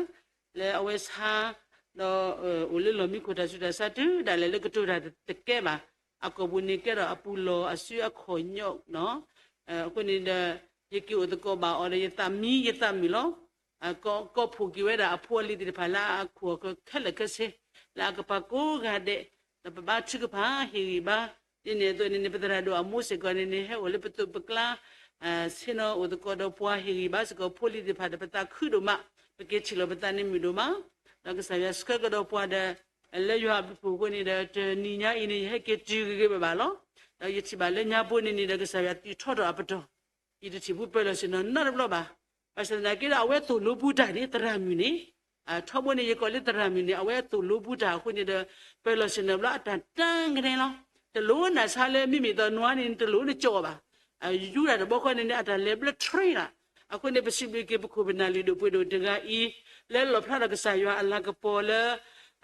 လၢအဝဲဆါ ဒီး အိၣ်လၢလီၢ်မံခိၣ်တၢ်ဆူးတၢ်ဆါတုၤဒၣ်လဲာ်လၢကတိၤတၢ်တကဲဘၣ်. အကိာ်ပူၤန့ၣ်ကဲထီၣ်အပူၤလီၢ်အစုအခီၣ်ညီနီၤ. အဃိန့ၣ်ဒီး ယက့ၤအိၣ်သကိးဘၣ်အီၤဒီး ယသးမံယသးမုာ်လီၤ. ကိးဖှိၣ်က့ၤဝဲဒၣ်အဖိအလံၤသ့ၣ်တဖၣ်လၢအခိၣ်အဃၢၤခဲလၢာ်ခဲဆ့ လၢအကပၤကိးဂၤဒဲး, ဒီးပဘါထုကဖၣ်ဟ့ၣ်ဂံၢ်ဘါ, ဒ်န့ၣ်အသိးန့ၣ်န့ၣ် ပသရၣ်ဒိၣ်အမိၢ်စ့ၢ်ကီးန့ၣ်န့ၣ် ဟဲအိၣ်လၢပသိးပကျါ ဆ့ၣ်နီၤအိၣ်သကိးဒီးပှၤ ဟ့ၣ်ဂံၢ်ဘါစ့ၢ်ကီးဖိလံၤသ့ၣ်တဖၣ်ဒီး ပသးခုဒိၣ်မး, ပက့ၤထံၣ်လိာ်ပသးန့ၣ်မုာ်ဒိၣ်မး, ဒီးကစၢ်ယွၤဆှၢကဒီးပှၤဒီး လၢယွၤအဘျုးအဖှိၣ်အဃိန့ၣ်ဒီး တနံၤညါအံၤန့ၣ် ယဟဲက့ၤတုၤဂ့ၤဂ့ၤဘၣ်ဘၣ်လီၤ. ဒီးယထံၣ်ဘၣ်လၢညါဘိန့ၣ်န့ၣ်ဒီး ကစၢ်ယွၤသုးထီထီၣ်အပတီၢ် ယတထံၣ်ဘူးပၢၢ်လီၤဆ့ၣ်နီၤနီတဘျီဘၣ်. ဘၣ်ဆၣ်သနာ်က့ဒီး အဝဲသိၣ်လိပူၤတၢ်န့ၣ် သရၣ်မုၣ်န့ၣ်, ထီဘိန့ၣ် ယကိးလၢသရၣ်မုၣ်န့ၣ် အဝဲသိၣ်လိပူၤတၢ်အဃိန့ၣ်ဒီး ပၢၢ်လီၤဆ့ၣ်နီၤဘျီ အတၢ်တၢ်ကနဲလီၤ. တလိၣ်နၤဆါလၢ မ့မ့ၢ်သိးနွါန့ၣ် တလိၣ်နကၠီဘၣ်. ယူဒၤတဘျီဃီန့ၣ်န့ၣ် အတၢ်လဲၤဘျၢထြ့လီၤ. အဃိန့ၣ် ပစံးဘျုးက့ၤပခိၣ်ပနၢ်လုၢ်ဒိၣ်ပှ့ၤဒိၣ်တဂၤအံၤ လၢလီၣ်ဖျါထီၣ်ကစၢ်ယွၤအလၤကပီၤလၢ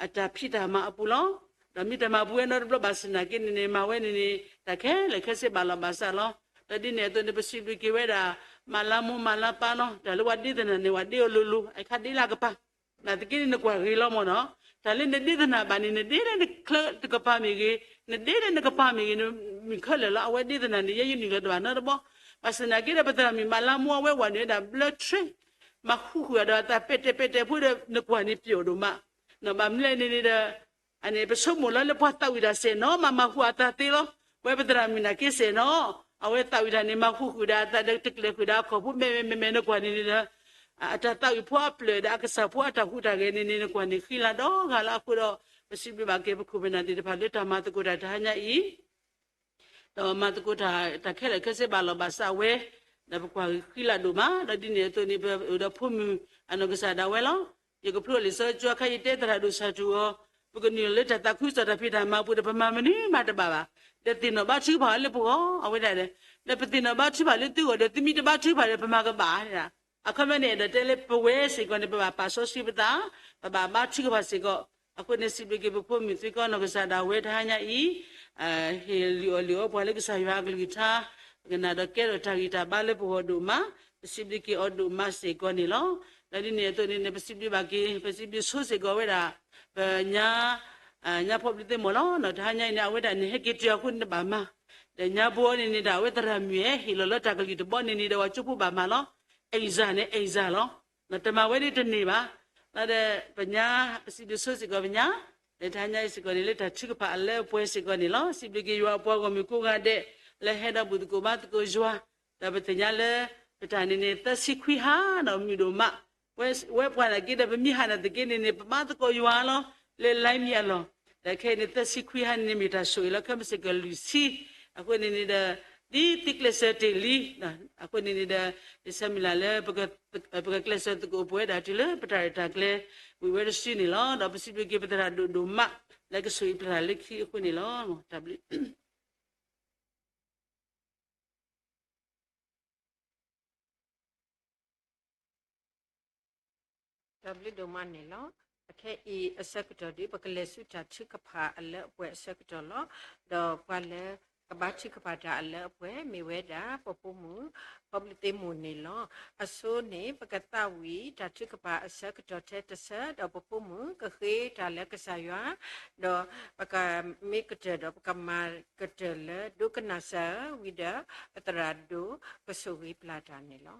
အတၢ်ဖံးတၢ်မၤအပူၤလီၤ. ဒီးမ့ၢ်တၢ်မၤပူၤဝဲနီတဘျီဘၣ်ဆၣ်သနာ်က့န့ၣ်န့ၣ် မၤဝဲန့ၣ်န့ၣ် တၢ်ခဲလၢာ်ခဲဆ့ဘၣ်လီၤဘၣ်စးလီၤ. ဒီးဒ်န့ၣ်အသိးန့ၣ် ပစံးဘျုးက့ၤဝဲဒၣ် မၤလါမိၢ်မၤလါပၢ်လီၤ. တၢ်လၢပှၤဒ့သနာ်န့ၣ် ပှၤဒ့အီၤလိၤလိၤ အခါဒ့လၢအကပၤ နာ်သက့န့ၣ် နကွၢ်ဂ့ၤလီၤမ့ၢ်နီၤ. တၢ်လၢနဒ့သနာ်ဘၣ်န့ၣ် နဒ့လၢနချၢတကပၤမ့ၢ်ဂ့ၤ, နဒ့လၢနကပၤမ့ၢ်ဂ့ၤ, နမုၢ်ခဲလၢာ်လီၤ. အဝဲဒ့သနာ်န့ၣ် ယဲယနုာ်လီၤတဘၣ်နီတဘျီ. ဘၣ်ဆၣ်သနာ်က့ဒီး ပသရၣ်မုၣ်မၤလါမိၢ်အဝဲဝၤန့ၣ်ဝဲဒၣ်ဘျၢထြ့, မၤဃူဃုာ်အဒီးအသးပဲာ်တဲာ်ပဲာ်တဲာ်ဖိဒီး နကွၢ်န့ၣ်ပျိာ်ဒိၣ်မး. ဘၣ်မနုၤလဲၣ်န့ၣ်န့ၣ်ဒီး အန့ၣ် ပဆိကမိၣ်လီၤလၢပှၤသးဝံၣ်တၢ်စဲၣ်နီၤ မၤမၤဃူအသးသ့လီၤ. ဝဲပသရၣ်မုၣ်နာ်က့စဲၣ်နီၤ အဝဲသးဝံၣ်တၢ်န့ၣ် မၤဃူဃုာ်ဒီးအသးဒီးတကျဲၤဃုာ်ဒီးအခီၣ်ဖိ မဲာ်မဲာ်မဲာ်မဲာ် နကွၢ်န့ၣ်န့ၣ်ဒီး အတၢ်သးဝံၣ်ဖိအပျၢၢ်ဒီးအကစၢ်ဖိအတၢ်ဟူးတၢ်ဂဲၤန့ၣ်န့ၣ် နကွၢ်န့ၣ်ဃံလၤဒီဂၤလၢအဃိဒီး ပစံးဘျုးဘၣ်က့ၤပခိၣ်ပနၢ်သ့ၣ်တဖၣ်လၢတၢ်မၤသကိးတၢ်တဟါညါအံၤ ဒီးမၤသကိးတၢ်ခဲလၢာ်ခဲဆ့ဘၣ်လီၤဘၣ်စးဝဲ, ဒီးပကွၢ်ဃံလၤဒိၣ်မး, ဒီးဒ်န့ၣ်အသိးန့ၣ် ပအိၣ်ဒီးဖိမုၣ်အနီၢ်ကစၢ်ဒၣ်ဝဲလီၤ. ယကဖျိလံာ်စီဆှံကၠိအခါ ယတဲသရၣ်ဒိၣ်စၢ်ထူၣ်အီၤ, ပကနုာ်လီၤလၢတၢ်သးခုကစီၣ်တၢ်ဖံးတၢ်မၤအပူၤဒီး ပမၤမနုၤမးတဘၣ်ဘၣ်. ဒီးသ့ၣ်နီၣ်ဘါထုကဖၣ်အီၤလၢပဂီၢ် အဝဲဒၣ်ဒီး, ဒီးပသ့ၣ်နီၣ်ဘါထုကဖၣ်လၢသုဂီၢ်ဒီး သုမ့ၢ်တဘါထုကဖၣ်ဒီး ပမၤကဘၣ်ဒၣ်. အခီပညီန့ၣ် အဲၣ်ဒိးတဲလၢပဝဲစ့ၢ်ကီးန့ၣ် ပဘၣ်ပာ်စီဆှံပသး, ပဘၣ်ဘါထုကဖၣ်စ့ၢ်ကီး. အဃိန့ၣ် စံးဘျုးက့ၤပဖိမုၣ်သုကီၢ်နီၢ်ကစၢ်ဒၣ်ဝဲတဟါညါအံၤ ဟ့ၣ်လုၢ်အီၣ်လုၢ်အီပှၤလၢကစၢ်ယွၤအကလုၢ်ကထါ, ပကနၣ်ဒီးကဲထီၣ်တၢ်ဂံၢ်တၢ်ဘါလၢပဂီၢ်ဒိၣ်မး, ပစံးဘျုးက့ၤအီၤဒိၣ်မးစ့ၢ်ကီးန့ၣ်လီၤ. ဒီးဒ်န့ၣ်အသိးန့ၣ် ပစံးဘျုးဘၣ်က့ၤ ပစံးဘျုးဆိစ့ၢ်ကီးဝဲဒၣ် ပညါ ညါဖီဘျုးသ့ၣ်မီၢ်လီၤ. တဟါညါအံၤန့ၣ် အဝဲဒၣ်န့ၣ် ဟဲက့ၤတုၤအဃိန့ၣ် တဘၣ်မၤ, ဒီးညါဘိန့ၣ်န့ၣ်ဒီး အဝဲသရၣ်မုၣ်ဟဲဟ့ၣ်လီၤလၢတၢ်ကလုၢ်တဘီန့ၣ်န့ၣ်ဒီး ပှၤကၠိဖိဘၣ်မၤလီၤ. အဲၣ်စၢ်န့ၣ် အဲၣ်စၢ်လီၤ. တမၤဝဲဒ်တန့ၢ်ဘၣ်. ဒီးပညါ ပစံးဘျုးဆိစ့ၢ်ကီးပညါ, ဒီးတဟါညါအံၤစ့ၢ်ကီးန့ၣ် လၢတၢ်ထုကဖၣ်အလၢအပှဲၤစ့ၢ်ကီးန့ၣ်လီၤ. စံးဘျုးက့ၤယွၤအပှၤဂီၢ်မုၢ်ကိးဂၤဒဲး လၢဟဲဒီးဘူၣ်သကိးဘါသကိးယွၤ, ဒီးပသ့ၣ်ညါလၢ ပတၢ်န့ၣ်န့ၣ် သၢဆံခွံဟါဒီးမုာ်ဒိၣ်မး, ဝဲပှၤနာ်က့ဒီး ပမ့ၢ်ဟးနာ်သက့န့ၣ်န့ၣ် ပဘါသကိးယွၤလီၤ လၢ line မံၤအလီၢ်, ဒီးခဲအံၤန့ၣ် သၢဆံခွံဟါန့ၣ်န့ၣ် မ့ၢ်တၢ်ဆိၣ်ဂ့ၤလီၤ ခဲမုၢ်ဆ့ၣ်ကီးလွံၢ်ဆံ, အဃိန့ၣ်န့ၣ်ဒီး ဒ်သုကျဲးစၢးတ့ၢ်လံ, အဃိန့ၣ်န့ၣ်ဒီး ယဆၢမုၢ်လၢ်လၢ ပကကျဲးစၢးသကိးပဝဲဒၣ်တုၤလၢပတၢ်ရဲၣ်တၢ်ကျဲၤ ဝံၤဝဲတစုန့ၣ်လီၤ. ဒီးပစံးဘျုးက့ၤပသရၣ်ဒိၣ်ဒိၣ်မး လၢကဆိၣ်ဂ့ၤပသရၣ်လၢခံအဃိန့ၣ်လီၤ. တၢ်ဘျုး တၢ်ဘျုးဒိၣ်မးန့ၣ်လီၤ. အခဲအံၤအဆၢကတီၢ်ဒီး ပကလဲၤဆူတၢ်ထုကဖၣ်အလၢအပှဲၤအဆၢကတီၢ်လီၤ. ဒီးပှၤလၢကဘါထုကဖၣ်တၢ်အလၢအပှဲၤ မ့ၢ်ဝဲဒၣ် ပဖိမုၣ် ဖီဘျုးသ့ၣ်မိၢ်န့ၣ်လီၤ. အဆိန့ၣ် ပကသးဝံၣ်တၢ်ထုကဖၣ်အဆၢကတီၢ်ထဲတဆၢ ဒီးပဖိမုၣ်ကဃ့တၢ်လၢကစၢ်ယွၤ, ဒီးပကမ့ၢ်ကတၢၢ်ဒီးပကမၤကတၢၢ်လၢဒိကနၣ်စၢၤဝံၤဒီး ပသရၣ်ဒိၣ်ကဆိၣ်ဂ့ၤပျၢ်တၢ်န့ၣ်လီၤ.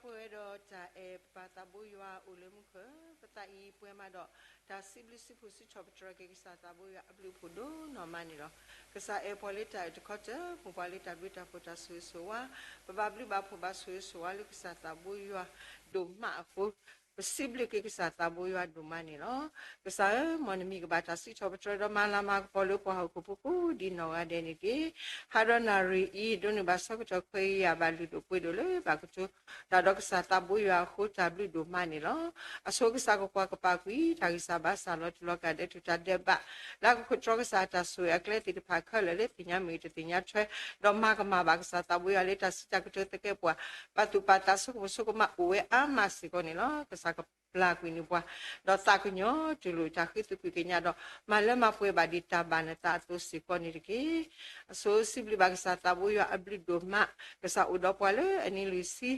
ပဝဲဒီးတၢ်အဲၣ်ပပၢ်သးဘိယွၤအိၣ်လၢမူခိၣ်, ပသးအံၤပှဲၤမးဒီး တၢ်စံးဘျုးစံးဖှိၣ်စံးထီၣ်ပတြၢၤက့ၤကစၢ်သးဘိယွၤအဘျုးအဖှိၣ်ဒိၣ်နီၢ်မးန့ၣ်လီၤ. ကစၢ်အဲၣ်ပှၤလၢတၢ်အုၣ်တခီတၢၢ်, မ့ၢ်ပှၤလၢတၢ်ဘျုးတၢ်ဖှိၣ်တၢ်ဆိၣ်ဂ့ၤဆိၣ်ဝါ, ပဘၣ်ဘျုးဘၣ်ဖှိၣ်ဘၣ်ဆိၣ်ဂ့ၤဆိၣ်ဝါလၢကစၢ်သးဘိယွၤဒိၣ်မးအဃိ, ပစံးဘျုးက့ၤကစၢ်သးဘိယွၤဒိၣ်မးန့ၣ်လီၤ. ကစၢ်ဧၢ, မ်နမံၤကဘၣ်တၢ်စံးထီၣ်ပတြၢၤဒီးမၤလၤမၤကပီၤလၢပှၤဟီၣ်ခိၣ်ဖိကိးဒ်နီၢ်ဂၤဒဲးန့ၣ်တက့ၢ်. ဟါဒီးနၣ်ရံၣ်အံၤ ဒိးန့ၢ်ဘၣ်ဆၢကတီၢ်ခွဲးယာ်ဘၣ်လုၢ်ဒိၣ်ပှ့ၤဒိၣ်လၢဘၣ်ကတိၤ တၢ်ဒီးကစၢ်သးဘိယွၤအဃိ တၢ်ဘျုးဒိၣ်မးန့ၣ်လီၤ. အဆိကစၢ်ကကွၢ်ကပာ်ကွံာ် တၢ်ဂံၢ်စၢ်ဘါစၢ်လီၤတူာ်လီၤကာ်ဒီးတၢ်ဒဲးဘး လၢအကခိးတြီကစၢ်အတၢ်ဆိၣ်ဂ့ၤအကျဲသ့ၣ်တဖၣ်ခဲလၢာ်လၢ သ့ၣ်ညါမ့ၢ်ဂ့ၤတသ့ၣ်ညါထွဲ, ဒီးမၤကမၣ်ဘၣ်ကစၢ်သးဘိယွၤလၢတၢ်စံးတၢ်ကတိၤသကဲးပဝး, ပာ်သူၣ်ပာ်သးဆိကမိၣ်ဆိကမးအိၣ်ဝဲအါမးစ့ၢ်ကီးန့ၣ်လီၤ. ကစၢ်ကပျၢ်ကွံာ်န့ၢ်ပှၤ ဒီးသးကညီၤတူၢ်လိာ်တၢ်ဃုသကွံာ်ကညးဒီး မၤလၢမၤပှဲၤဘၣ်ဒံးတၢ်ဘၣ်နသးအသိးစ့ၢ်ကီးန့ၣ်တက့ၢ်. အဆိစံးဘျုးဘၣ်ကစၢ်သးဘိယွၤအဘျုးဒိၣ်မး, ကစၢ်အိၣ်ဒီးပှၤလၢအနံၤလွံၢ်ဆံ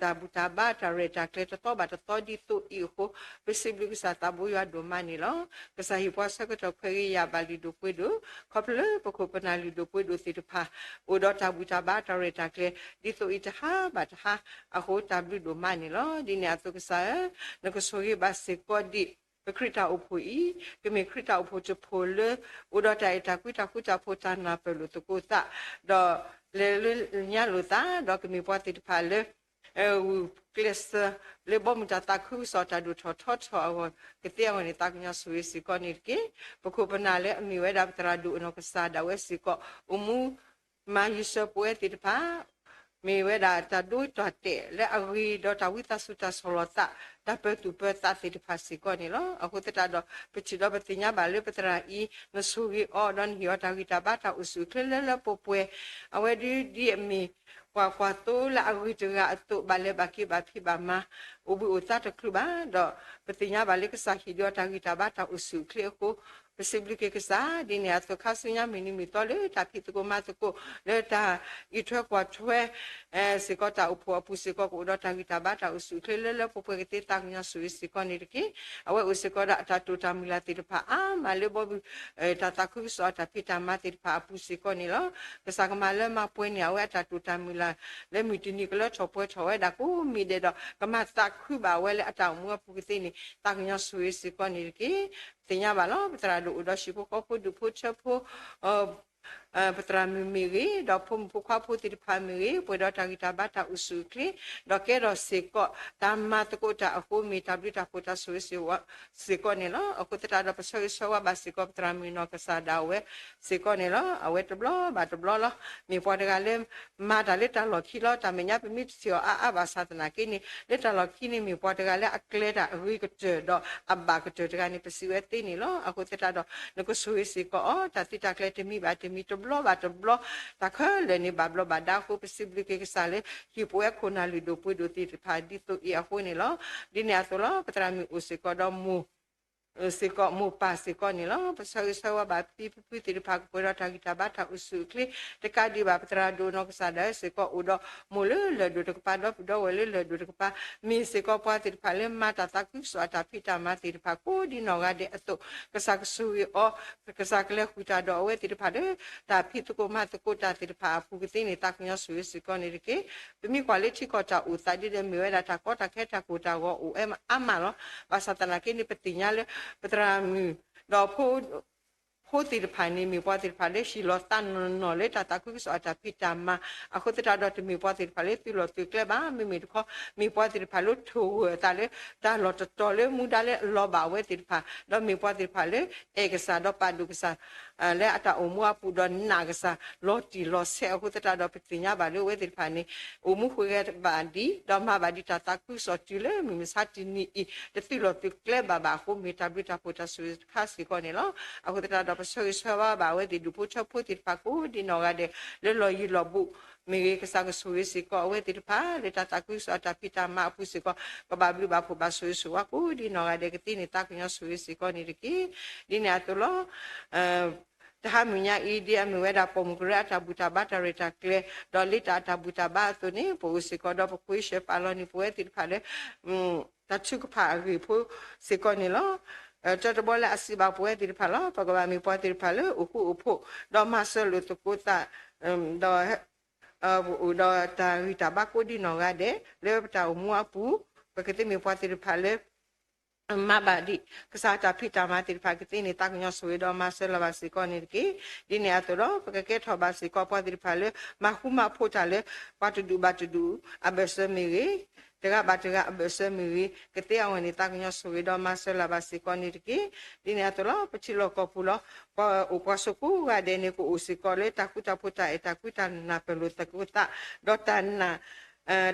တၢ်ဘူၣ်တၢ်ဘါတၢ်ရဲၣ်တၢ်ကျဲၤတသီဘၣ်တသီဒ်သိးအံၤအဃိ, ပစံးဘျုးကစၢ်သးဘိယွၤဒိၣ်မးန့ၣ်လီၤ. ကစၢ်ဟ့ၣ်ပှၤဆၢကတီၢ်ခွဲးယာ်ဘၣ်လုၢ်ဒိၣ်ပှ့ၤဒိၣ်, ခီဖျိလၢပခိၣ်ပနၢ်လုၢ်ဒိၣ်ပှ့ၤဒိၣ်သ့ၣ်တဖၣ် အိၣ်ဒီးတၢ်ဘူၣ်တၢ်ဘါတၢ်ရဲၣ်တၢ်ကျဲၤ ဒ်သိးအံၤတဟါဘၣ်တဟါအဃိ တၢ်ဘျုးဒိၣ်မးန့ၣ်လီၤ. ဒ်န့ၣ်အသိးကစၢ်ဧၢ, နကဆိၣ်ဂ့ၤဘၣ်စ့ၢ်ကီးဒံး ပခရံာ်တၢ်အိၣ်ဖှိၣ်အံၤ, ကမ့ၢ်ခရံာ်တၢ်အိၣ်ဖှိၣ်တဖှိၣ်လၢ အိၣ်ဒီးတၢ်အဲၣ်တၢ်ကွံတၢ်ဃူတၢ်ဖိးတၢ်နၢ်ပၢၢ်လိာ်သကိးသး, ဒီးလဲၤလၢညါလိာ်သး, ဒီးကမ့ၢ်ပှၤသ့ၣ်တဖၣ်လၢ ဂုာ်ကျဲးစၢးလၢဘီမုၢ်တၢ်သးခုကစီၣ်တၢ်ဒိၣ်ထီၣ်ထီထီၣ်အဂီၢ် ကသ့အဂီၢ်န့ၣ် သးကညီၤဆိၣ်ဂ့ၤစ့ၢ်ကီးန့ၣ်တက့ၢ်. ပခိၣ်ပနၢ်လၢအမ့ၢ်ဝဲဒၣ်ပသရၣ်ဒိၣ်အနီၢ်ကစၢ်ဒၣ်ဝဲစ့ၢ်ကီး အိၣ်မူ မၤယုာ်စၢၤပဝဲသ့ၣ်တဖၣ် မ့ၢ်ဝဲဒၣ်တၢ်ဒိတၢ်တဲာ်လၢအဂ့ၤဒီးတၢ်ဝံသးစူၤတၢ်ဆီၣ်လီၤသး တၢ်ပၢၤသူၣ်ပၢၤသးသ့ၣ်တဖၣ်စ့ၢ်ကီးန့ၣ်လီၤ. အဃိသတးဒီး ပထံၣ်ဒီးပသ့ၣ်ညါဘၣ်လၢပသရၣ်အံၤ နဆိၣ်ဂ့ၤအီၤ ဒီးနဟ့ၣ်အီၤတၢ်ဂံၢ်တၢ်ဘါတၢ်အိၣ်ဆူၣ်အိၣ်ချ့လၢလၢပှဲၤပှဲၤ, အဝဲဒ်ဒ်အမ့ၢ် ပှၤကွၢ်သိလၢအဂ့ၤတဂၤအသိး ဘၣ်လဲၤဘၣ်က့ၤဘၣ်ဖံးဘၣ်မၤ အိၣ်ဘှံးအိၣ်သါတချုးဘၣ်, ဒီးပသ့ၣ်ညါဘၣ်လၢကစၢ်ဟ့ၣ်ဒီးတၢ်ဂံၢ်တၢ်ဘါတၢ်အိၣ်ဆူၣ်အိၣ်ချ့အဃိ ပစံးဘျုးက့ၤကစၢ် ဒ်န့ၣ်အသိး ခါဆူညါမုၢ်နံၤမုၢ်သီလၢတၢ်ဖံးသကိးမၤသကိး လၢတၢ်အံးထွဲကွၢ်ထွဲ စ့ၢ်ကီးတၢ်အိၣ်ဖှိၣ်အပူၤစ့ၢ်ကီး ကအိၣ်ဒီးတၢ်ဂံၢ်တၢ်ဘါတၢ်အိၣ်ဆူၣ်အိၣ်ချ့လၢလၢပှဲၤပှဲၤကသ့ သးကညီၤဆိၣ်ဂ့ၤစ့ၢ်ကီးန့ၣ်တက့ၢ်. အဝဲအိၣ်စ့ၢ်ကီးဒီးအတၢ်တိာ်တၢ်မုၢ်လၢ်သ့ၣ်တဖၣ်အါမးလၢဘီမုၢ် တၢ်သးခုကစီၣ်အတၢ်ဖံးတၢ်မၤသ့ၣ်တဖၣ်အပူၤစ့ၢ်ကီးန့ၣ်လီၤ. ကစၢ်ကမၤလၢမၤပှဲၤန့ၢ် အဝဲအတၢ်တိာ်တၢ်မုၢ်လၢ် လၢမုၢ်တနံၤကလၢထီၣ်ပှဲၤထီၣ်ဝဲဒၣ်ကိးမံၤဒဲးဒီး ကမၤသးခုဘၣ်ဝဲလၢအတၢ်အိၣ်မူအပူၤကသ့န့ၣ် သးကညီၤဆိၣ်ဂ့ၤစ့ၢ်ကီးန့ၣ်တက့ၢ်. သ့ၣ်ညါဘၣ်လီၤ ပသရၣ်ဒိၣ်အိၣ်ဒီးဟံၣ်ဖိဃီဖိဒူၣ်ဖိထၢဖိ ပသရၣ်မုၣ်မ့ၢ်ဂ့ၤ ဒီးဖိမုၣ်ဖိခွါဖိသ့ၣ်တဖၣ်မ့ၢ်ဂ့ၤ ပှဲၤဒီးတၢ်ဂံၢ်တၢ်ဘါတၢ်အိၣ်ဆူၣ်အိၣ်ချ့ ဒီးကဲထီၣ်စ့ၢ်ကီး တၢ်မၤသကိးတၢ်အဃိ မ့ၢ်တၢ်ဘျုးတၢ်ဖှိၣ်တၢ်ဆိၣ်ဂ့ၤစ့ၢ်ကီးန့ၣ်လီၤ. အဃိသတးဒီး ပဆၢဂ့ၤဆၢဝါဘၣ်စ့ၢ်ကီး ပသရၣ်မုၣ်နီၢ်ကစၢ်ဒၣ်ဝဲစ့ၢ်ကီးန့ၣ်လီၤ. အဝဲတဘျီဘၣ်တဘျီလီၤ. မ့ၢ်ပှၤတဂၤလၢ မၤတၢ်လၢတၢ်လီၢ်ခံလီၤ. တၢ်မဲာ်ညါ ပမ့ၢ်တထံၣ်အီၤအါအါဘၣ်ဆၣ်သနာ်က့န့ၣ် လၢတၢ်လီၢ်ခံန့ၣ် မ့ၢ်ပှၤတဂၤလၢအကျဲတၢ်အဂ့ၤကတၢၢ် ဒီးအဘၣ်ကတၢၢ်တဂၤန့ၣ် ပစံးဝဲသ့န့ၣ်လီၤ. အဃိသတးဒီး နကဆိၣ်ဂ့ၤစ့ၢ်ကီးအီၤ တၢ်သံတၢ်ကျဲတမံၤဘၣ်တမံၤ တဘျီဘၣ်တဘျီ တၢ်ခဲလၢာ်န့ၣ် ဘၣ်ဘျီးဘၣ်ဒါအဃိ ပစံးဘျုးက့ၤကစၢ်လၢ ဟ့ၣ်ပဝဲခိၣ်နၢ်လုၢ်ဒိၣ်ပှ့ၤဒိၣ်သ့ၣ်တဖၣ်ဒ်သိးအံၤအဃိန့ၣ်လီၤ. ဒ်န့ၣ်အသိးလီၤ. ပသရၣ်မုၣ်အိၣ်စ့ၢ်ကီးဒီးမိၢ် စ့ၢ်ကီး မိၢ်ပၢ်စ့ၢ်ကီးန့ၣ်လီၤ. ပဆၢဂ့ၤဆၢဝါဘၣ်ဖံဖုဖုသ့ၣ်တဖၣ် ကပှဲၤဒီးတၢ်ဂံၢ်တၢ်ဘါတၢ်အိၣ်ဆူၣ်အိၣ်ချ့ တကးဒံးဘၣ် ပသရၣ်ဒိၣ်နီၢ်ကစၢ်ဒၣ်ဝဲစ့ၢ်ကီး အိၣ်ဒီးမိၢ်လၢလၢၢ်ဒိၣ်တကပၤ ဒီပုၢ်ဒီဝဲၢ်လၢလၢၢ်ဒိၣ်တကပၤ မ့ၢ်စ့ၢ်ကီးပှၤသ့ၣ်တဖၣ်လၢမၤတၢ်သးခုကစီၣ်အတၢ်ဖံးတၢ်မၤသ့ၣ်တဖၣ် ကိးဒ်နီၢ်ဂၤဒဲးအသိး ကစၢ်ကဆိၣ်ဂ့ၤအီၤ ကစၢ်ကလဲၤဃုာ်တၢ်ဒီးအဝဲသ့ၣ်တဖၣ်လၢ တၢ်ဖံးသကိးမၤသကိးတၢ်သ့ၣ်တဖၣ်အပူၤကသ့န့ၣ် သးကညီၤဆိၣ်ဂ့ၤစ့ၢ်ကီးန့ၣ်တက့ၢ်. ပမ့ၢ်ကွၢ်လၢထံကီၢ်တၢ်အိၣ်သးဒ်ဒီး မ့ၢ်ဝဲဒၣ်တၢ်ကီတၢ်ခဲတၢ်ကိၢ်တၢ်ဂီၤအိၣ်ဝဲအါမးလီၤ. ဘၣ်ဆၣ်သနာ်က့န့ၣ် ပသ့ၣ်ညါလၢ ပသရၣ်မုၣ် ဒီး ဖိသ့ၣ်တဖၣ်န့ၣ် မ့ၢ်ပှၤသ့ၣ်တဖၣ်လၢဟံၣ်လီၤသးနီၢ်နီၢ်လၢတၢ်သးခုကစီၣ်အတၢ်ဖံးတၢ်မၤ အဃိသတးဒီး တမ့ၢ်ပှၤသ့ၣ်တဖၣ်လၢသုးလီၢ်သုးကျဲဘၣ်. မ့မ့ၢ်တခီ မ့ၢ်ပှၤသ့ၣ်တဖၣ်လၢထိၣ်ဂၢၢ်အသးလၢ တၢ်လီၢ်တတီၤလၢမူဒါလၢအလီၤဘၣ်အဝဲသ့ၣ်တဖၣ် ဒီးမ့ၢ်ပှၤသ့ၣ်တဖၣ်လၢ အဲၣ်ကစၢ်ဒီးပာ်ဒိၣ်ကစၢ် လၢအတၢ်အိၣ်မူအပူၤဒီး နာ်ကစၢ်လီၤတံၢ်လီၤဆဲးအဃိသတးဒီး ပသ့ၣ်ညါဘၣ်လၢအဝဲသ့ၣ်တဖၣ်န့ၣ် အိၣ်မူဃုာ်ဂဲၤဘၣ်ဒံး ဒီးမၤဘၣ်ဒံးတၢ်သးခုကစီၣ်တုၤလၢမုၢ်မဆါတနံၤအံၤ တသုးလီၢ်သုးကျဲဘၣ်ဘၣ်အဃိ မ့ၢ်တၢ်ဘျုးတၢ်ဖှိၣ်တၢ်ဆိၣ်ဂ့ၤတခါစ့ၢ်ကီးန့ၣ်လီၤ. အဃိသတးဒီး ပဆၢဂ့ၤဆၢဝါဘၣ်အဝဲသ့ၣ်ဒူၣ်ဖိထၢဖိသ့ၣ်တဖၣ်ကိးဒ်နီၢ်ဂၤဒဲး လၢလီၢ်ယံၤလီၢ်ဘူး မ့ၢ်ဂ့ၤ ကစၢ်ကဆိၣ်ဂ့ၤစ့ၢ်ကီးအဝဲသ့ၣ်တဖၣ် လၢတၢ်သးခုကစီၣ်အတၢ်ဖံးတၢ်မၤအပူၤစ့ၢ်ကီး ကဘၣ်ဘျုးဘၣ်ဖှိၣ်ဘၣ်ဆိၣ်ဂ့ၤဆိၣ်ဝါကိးဒ်နီၢ်ဂၤဒဲးကသ့န့ၣ် သးကညီၤဆိၣ်ဂ့ၤစ့ၢ်ကီးန့ၣ်တက့ၢ်. ဒ်န့ၣ်အသိးလီၤ. တဟါမုၢ်ညါအံၤ ဒ်အမ့ၢ်ဝဲဒၣ်ပိာ်မုၣ်ကရၢအတၢ်ဘူၣ်တၢ်ဘါတၢ်ရဲၣ်တၢ်ကျဲၤ ဒီးလ့တၢ်အတၢ်ဘူၣ်တၢ်ဘါအသိးန့ၣ် ပအိၣ်စ့ၢ်ကီးဒီးပခွ့ဆှၢပာ်လီၤန့ၢ်ပဝဲသ့ၣ်တဖၣ်လၢ တၢ်ထုကဖၣ်အဂ့ၢ်ဖိစ့ၢ်ကီးန့ၣ်လီၤ. တၢတဘီလၢအစံးဘၣ်ပဝဲသ့ၣ်တဖၣ်လီၤ. ပကဘၣ်မ့ၢ်ပှၤသ့ၣ်တဖၣ်လၢအိၣ်ဃူအိၣ်ဖိး ဒီးမၤစၢၤလိာ်သကိးသး ဒီး ပအိၣ်ဒီးတၢ်ဂံၢ်တၢ်ဘါကိးဒံနီၢ်ဂၤဒဲး လၢပတၢ်အိၣ်မူအပူၤ, ပကသ့မ့ၢ်ပှၤသ့ၣ်တဖၣ်လၢ မၤဘၣ်ဒံး ကစၢ်တၢ်ဖံးတၢ်မၤသ့ၣ်တဖၣ်ကသ့န့ၣ် သးကညီၤဆိၣ်ဂ့ၤဒီးမၤစၢၤလၢၤဘၣ်စ့ၢ်ကီးန့ၣ်တက့ၢ်. ဒ်န့ၣ်အသိးဒီး ပကကဲထီၣ်ဘၣ်စ့ၢ်ကီးပှၤသ့ၣ်တဖၣ်လၢ မၤဃူမၤဖိးတၢ်လၢ ပှၤတဒူၣ်ဘၣ်တဒူၣ်အဘၢၣ်စၢၤမ့ၢ်ဂ့ၤ, တဂၤဘၣ်တဂၤအဘၢၣ်စၢၤမ့ၢ်ဂ့ၤ, ကသ့အဂီၢ်န့ၣ် သးကညီၤဆိၣ်ဂ့ၤဒီးမၤစၢၤလၢၤဘၣ်စ့ၢ်ကီးန့ၣ်တက့ၢ်. ဒ်န့ၣ်အသိးလီၤ ပထံလီၢ်ကီၢ်ပူၤလီၤ ပှၤအိၣ်ပှၤဆိးကိးဂၤဒဲးန့ၣ် ကအိၣ်စ့ၢ်ကီးလၢတၢ်ဃူတၢ်ဖိးတၢ်အဲၣ်တၢ်ကွံတၢ်နၢ်ပၢၢ်လိာ်သကိးသး, ဒီးတၢ်နၢ်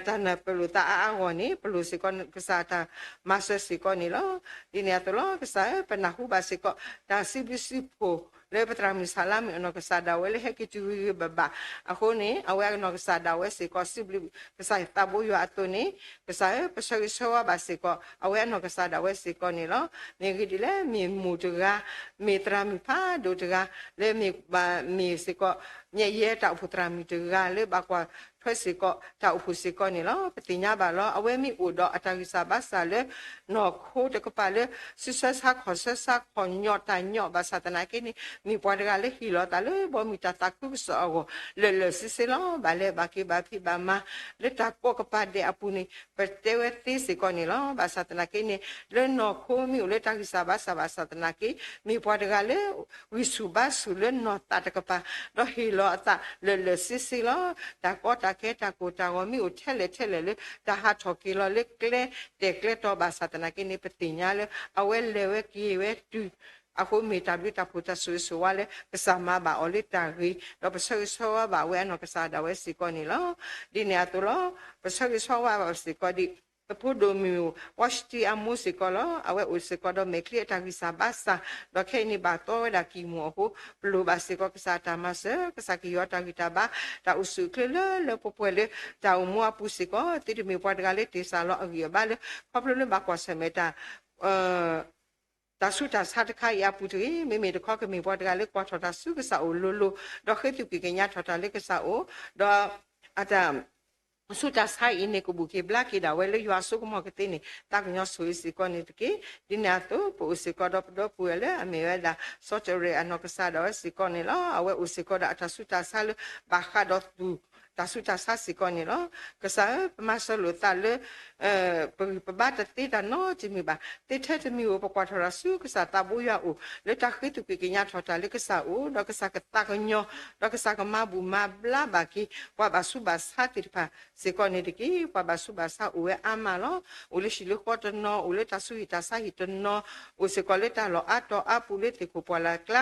တၢ်နၢ်ပၢၢ်လိာ်သးအါအါဂီၢ်န့ၣ် ပလိၣ်စ့ၢ်ကီးကစၢ်တၢ်မၤစၢၤစ့ၢ်ကီးန့ၣ်လီၤ. ဒ်န့ၣ်အသိးလီၤ ကစၢ်ဧၢ ပနၢ်ဟူဘၣ်စ့ၢ်ကီး တၢ်စံးဘျုးစံးဖှိၣ်လၢပသရၣ်မုၣ်ဆၣ်လါမ့ၢ်အနီၢ်ကစၢ်ဒၣ်ဝဲလၢဟဲက့ၤတုၤဂ့ၤဂ့ၤဘၣ်ဘၣ်အဃိန့ၣ် အဝဲအနီၢ်ကစၢ်ဒၣ်ဝဲစ့ၢ်ကီး စံးဘျုးကစၢ်သးဘိယွၤအသိးန့ၣ် ကစၢ်ဧၢ ပဆၢဂ့ၤဆၢဝါဘၣ်စ့ၢ်ကီး အဝဲအနီၢ်ကစၢ်ဒၣ်ဝဲစ့ၢ်ကီးန့ၣ်လီၤ. မ့ၢ်ဂ့ၢ်ဒ်လဲၣ် မ့ၢ်မိၢ်တဂၤ, မ့ၢ်သရၣ်မုၣ်ဖးဒိၣ်တဂၤ, လၢမ့ၢ်ဘၣ်မ့ၢ်စ့ၢ်ကီး မ့ၢ်ယဲတၢ်အိၣ်ဖှိၣ်သရၣ်မုၣ်တဂၤလၢဘၣ်ကွၢ်ထွဲစ့ၢ်ကီး တၢ်အိၣ်ဖှိၣ်စ့ၢ်ကီးန့ၣ်လီၤ. ပသ့ၣ်ညါဘၣ်လီၤ အဝဲမ့ၢ်အိၣ်ဒီးအတၢ်ဂံၢ်စၢ်ဘါစၢ်လၢ နီၢ်ခိတကပၤလၢ စုဆၢဆါခီၣ်ဆၢဆါ ခီၣ်ညီၣ်တၢ်ညီၣ်ဘၣ်ဆၣ်သနာ်က့န့ၣ် မ့ၢ်ပှၤတဂၤလၢဟ့ၣ်လီၤသးလၢဘီမုၢ်တၢ်သးခုကစီၣ်အဂီၢ် လၢာ်လၢာ်ဆ့ဆ့လီၤ. ဘၣ်လဲၤဘၣ်က့ၤဘၣ်ဖံးဘၣ်မၤ လၢတၢ်ကိးကပၤဒဲးအပူၤန့ၣ် ပတဲဝဲသ့စ့ၢ်ကီးန့ၣ်လီၤ. ဘၣ်ဆၣ်သနာ်က့န့ၣ် လၢနီၢ်ခိမ့ၢ်အိၣ်လၢတၢ်ဂံၢ်စၢ်ဘါစၢ်ဘၣ်ဆၣ်သနာ်က့ မ့ၢ်ပှၤတဂၤလၢ ဂံၢ်ဆူၣ်ဘါဆူၣ်လၢနီၢ်သးတကပၤ ဒီးဟ့ၣ်လီၤအသးလၢာ်လၢာ်ဆ့ဆ့လီၤ. တၢ်ကီတၢ်ခဲတၢ်ကိၢ်တၢ်ဂီၤမ့ၢ်အိၣ်ထဲလဲၣ်ထဲလဲၣ်လၢ တၢ်ဟးထီၣ်က့ၤလီၤလၢကျဲတဲာ်ကျဲတီၤဘၣ်ဆၣ်သနာ်က့န့ၣ် ပသ့ၣ်ညါလၢ အဝဲလဲၤဝဲက့ၤဝဲတုၤ အဃိမ့ၢ်တၢ်ဘျုးတၢ်ဖှိၣ်တၢ်ဆိၣ်ဂ့ၤဆိၣ်ဝါလၢ ကစၢ်မၤဘၣ်အီၤလၢတၢ်ဂ့ၤ ဒီးပဆၢဂ့ၤဆၢဝါဘၣ်အဝဲအနီၢ်ကစၢ်ဒၣ်ဝဲစ့ၢ်ကီးန့ၣ်လီၤ. ဒ်န့ၣ်အသိးလီၤ ပဆၢဂ့ၤဆၢဝါဘၣ်စ့ၢ်ကီးဒ် ပဖိဒိၣ်မုၣ် Vashti အမိၢ်စ့ၢ်ကီးလီၤ. အဝဲအိၣ်စ့ၢ်ကီးဒီးမဲာ်ချံအတၢ်ဂံၢ်စၢ်ဘါစၢ် ဒီးခဲအံၤန့ၣ်ဘၣ်တီဝဲဒၣ်ကံၢ်မူၤအဃိ ပလိၣ်ဘၣ်စ့ၢ်ကီးကစၢ်အတၢ်မၤစၢၤ ကစၢ်ကဟ့ၣ်အီၤတၢ်ဂံၢ်တၢ်ဘါ တၢ်အိၣ်ဆူၣ်အိၣ်ချ့လၢလၢပှဲၤပှဲၤလၢ တၢ်အိၣ်မူအပူၤစ့ၢ်ကီး သုတမ့ၢ်ပှၤတဂၤလၢတ့ၢ်စၢ်လီၤအဂံၢ်အဘါလၢ ခီဖျိလၢဘၣ်ကွၢ်ဆၢၣ်မဲာ်တၢ် တၢ်ဆူးတၢ်ဆါတခါအံၤအပူၤတဂ့ၤ, မ့မ့ၢ်တခီကမ့ၢ်ပှၤတဂၤလၢကွၢ်ထီၣ်တၢ်ဆူကစၢ်အိၣ်လိၤလိၤ, ဒီးဃ့သုးကွံာ်ကညးထီၣ်တၢ်လၢကစၢ်အိၣ်, ဒီးအတၢ်ဆူးတၢ်ဆါအံၤန့ၣ် ကဘူၣ်က့ၤဘျါက့ၤဒၣ်ဝဲလၢယွၤအစိကမီၤကသ့န့ၣ် သးကညီၤဆိၣ်ဂ့ၤစ့ၢ်ကီးန့ၣ်တက့ၢ်. ဒ်န့ၣ်အသိး ပအိၣ်စ့ၢ်ကီးဒီးပဒီပုၢ်ဝဲၢ်လၢအမ့ၢ်ဝဲဒၣ် စီၤတရံးအနီၢ်ကစၢ်ဒၣ်ဝဲစ့ၢ်ကီးန့ၣ်လီၤ. အဝဲအိၣ်စ့ၢ်ကီးဒီးအတၢ်ဆူးတၢ်ဆါလၢ ဘၣ်ဃးဒီးသူၣ် တၢ်ဆူးတၢ်ဆါစ့ၢ်ကီးန့ၣ်လီၤ. ကစၢ်ဧၢ, ပမၤစၢၤလိာ်သးလၢ ပဂံၢ်ပဘါတသ့တၢ်နီတမံၤဘၣ်. သ့ထဲတမံၤဧိၤ ပကွၢ်ထီၣ်တၢ်ဆူကစၢ်သးဘိယွၤအအိၣ် လၢတၢ်ဃ့သုးကွံာ်ကညးထီၣ်တၢ်လၢကစၢ်အိၣ်, ဒီးကစၢ်ကသးကညီၤ, ဒီးကစၢ်ကမၤဘူၣ်မၤဘျါဘၣ်က့ၤ ပှၤဘၣ်ဆူးဘၣ်ဆါသ့ၣ်တဖၣ်စ့ၢ်ကီးန့ၣ်တက့ၢ်. ပှၤဘၣ်ဆူးဘၣ်ဆါအိၣ်ဝဲအါမးလီၤ. အိၣ်လၢဟံၣ်လၢဃီတနီၤ, အိၣ်လၢတၢ်ဆူးဟံၣ်တၢ်ဆါဟံၣ်တနီၤ, အိၣ်စ့ၢ်ကီးလၢတၢ်လီၢ်အါတီၤအါပူၤ လၢသ့ၣ်ခိၣ်ပှၢ်လၢ်ကျါ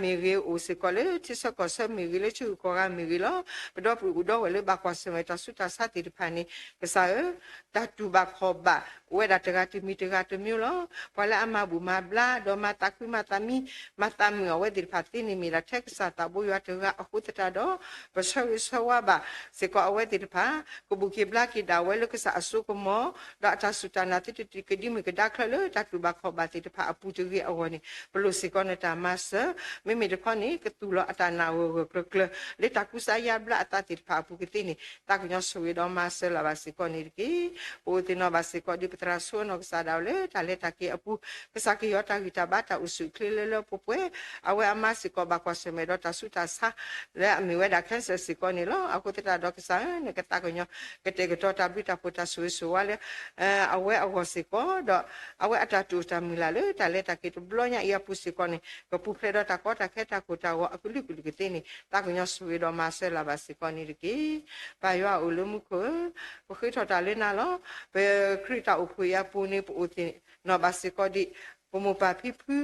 မ့ၢ်ဂ့ၤ, အိၣ်စ့ၢ်ကီးလၢထံဆၢကီၢ်ဆၢမ့ၢ်ဂ့ၤ, လၢထံဂုၤကီၢ်ဂၤမ့ၢ်ဂ့ၤလီၤ. ပဒီပုၢ်ဝဲၢ်လၢဘၣ်ကွၢ်ဆၢၣ်မဲာ်တၢ်ဆူးတၢ်ဆါသ့ၣ်တဖၣ်န့ၣ် ကစၢ်ဧၢ, တၢ်တူၢ်ဘၣ်ခီၣ်ဘၣ် အိၣ်ဝဲဒၣ်တဂၤတမံၤတဂၤတမံၤလီၤ. ပှၤလၢအမၤဘူၣ်မၤဘျါ ဒီးမၤသးခုမၤသးမံ မၤသးမုာ်အဝဲသ့ၣ်တဖၣ်သ့န့ၣ် မ့ၢ်ဒၣ်ထဲကစၢ်သးဘိယွၤတဂၤအဃိသတးဒီး ပဆၢဂ့ၤဆၢဝါဘၣ်စ့ၢ်ကီးအဝဲသ့ၣ်တဖၣ် ကဘူၣ်က့ၤဘျါက့ၤဒၣ်ဝဲလၢကစၢ်အစိကမီၤ, ဒီးအတၢ်စူၢ်တၢ်နာ်သ့ၣ်တဖၣ် ကဒံမုၢ်ကဒါချၢလၢတၢ်တူၢ်ဘၣ်ခီၣ်ဘၣ်သ့ၣ်တဖၣ်အပူၤတဂ့ၤအဂီၢ်န့ၣ် ပလိၣ်စ့ၢ်ကီးနတၢ်မၤစၢၤ, မ့မ့ၢ်တခီန့ၣ် ကသူၣ်လီၤအတၢ်နာ်ဂၢၢ်ဂၢၢ်ကျၢၤကျၢၤ လၢတၢ်ကူစါယါဘျါအသးသ့ၣ်တဖၣ်အပူၤကသ့န့ၣ် သးကညီၤဆိၣ်ဂ့ၤဒီးမၤစၢၤလၢၤဘၣ်စ့ၢ်ကီးန့ၣ်တက့ၢ်. ပအိၣ်သ့ၣ်နီၣ်ဘၣ်စ့ၢ်ကီးဒ်ပသရၣ်ဆိအနီၢ်ကစၢ်ဒၣ်ဝဲလၢတၢ်လဲၤတၢ်က့ၤအပူၤ, ကစၢ်ကဟ့ၣ်အီၤတၢ်ဂံၢ်တၢ်ဘါတၢ်အိၣ်ဆူၣ်အိၣ်ချ့လၢလၢပှဲၤပှဲၤ, အဝဲအမါစ့ၢ်ကီးဘၣ်ကွၢ်ဆၢၣ်မဲာ်ဒီးတၢ်ဆူးတၢ်ဆါ လၢအမ့ၢ်ဝဲဒၣ် cancer စ့ၢ်ကီးန့ၣ်လီၤ. အဃိသတးဒီးကစၢ်ဧၢ, နကသးကညီၤ ကတဲာ်ကတီၤတၢ်ဘျုးတၢ်ဖှိၣ်တၢ်ဆိၣ်ဂ့ၤဆိၣ်ဝါလၢ အဝဲအဂီၢ်စ့ၢ်ကီး, ဒီးအဝဲအတၢ်တိာ်တၢ်မုၢ်လၢ်လၢတၢ်လဲၤတၢ်က့ၤတဘျီညါအံၤအပူၤစ့ၢ်ကီးန့ၣ် ကပူၤဖျဲးဒီးတၢ်ကီတၢ်ခဲတၢ်ကိၢ်တၢ်ဂီၤအကလုာ်ကလုာ်ကသ့န့ၣ် သးကညီၤဆိၣ်ဂ့ၤဒီးမၤစၢၤလၢၤဘၣ်စ့ၢ်ကီးန့ၣ်တက့ၢ်. ပၢ်ယွၤအိၣ်လၢမူခိၣ်ဧၢ, ပဃ့ထီၣ်တၢ်လၢနၤလီၤ. ပခရံာ်တၢ်အိၣ်ဖှိၣ်အံၤအပူၤန့ၣ် ပအိၣ်သ့ၣ်နီၣ်ဘၣ်စ့ၢ်ကီးဒ် ပမိၢ်ပၢ်ဖံဖု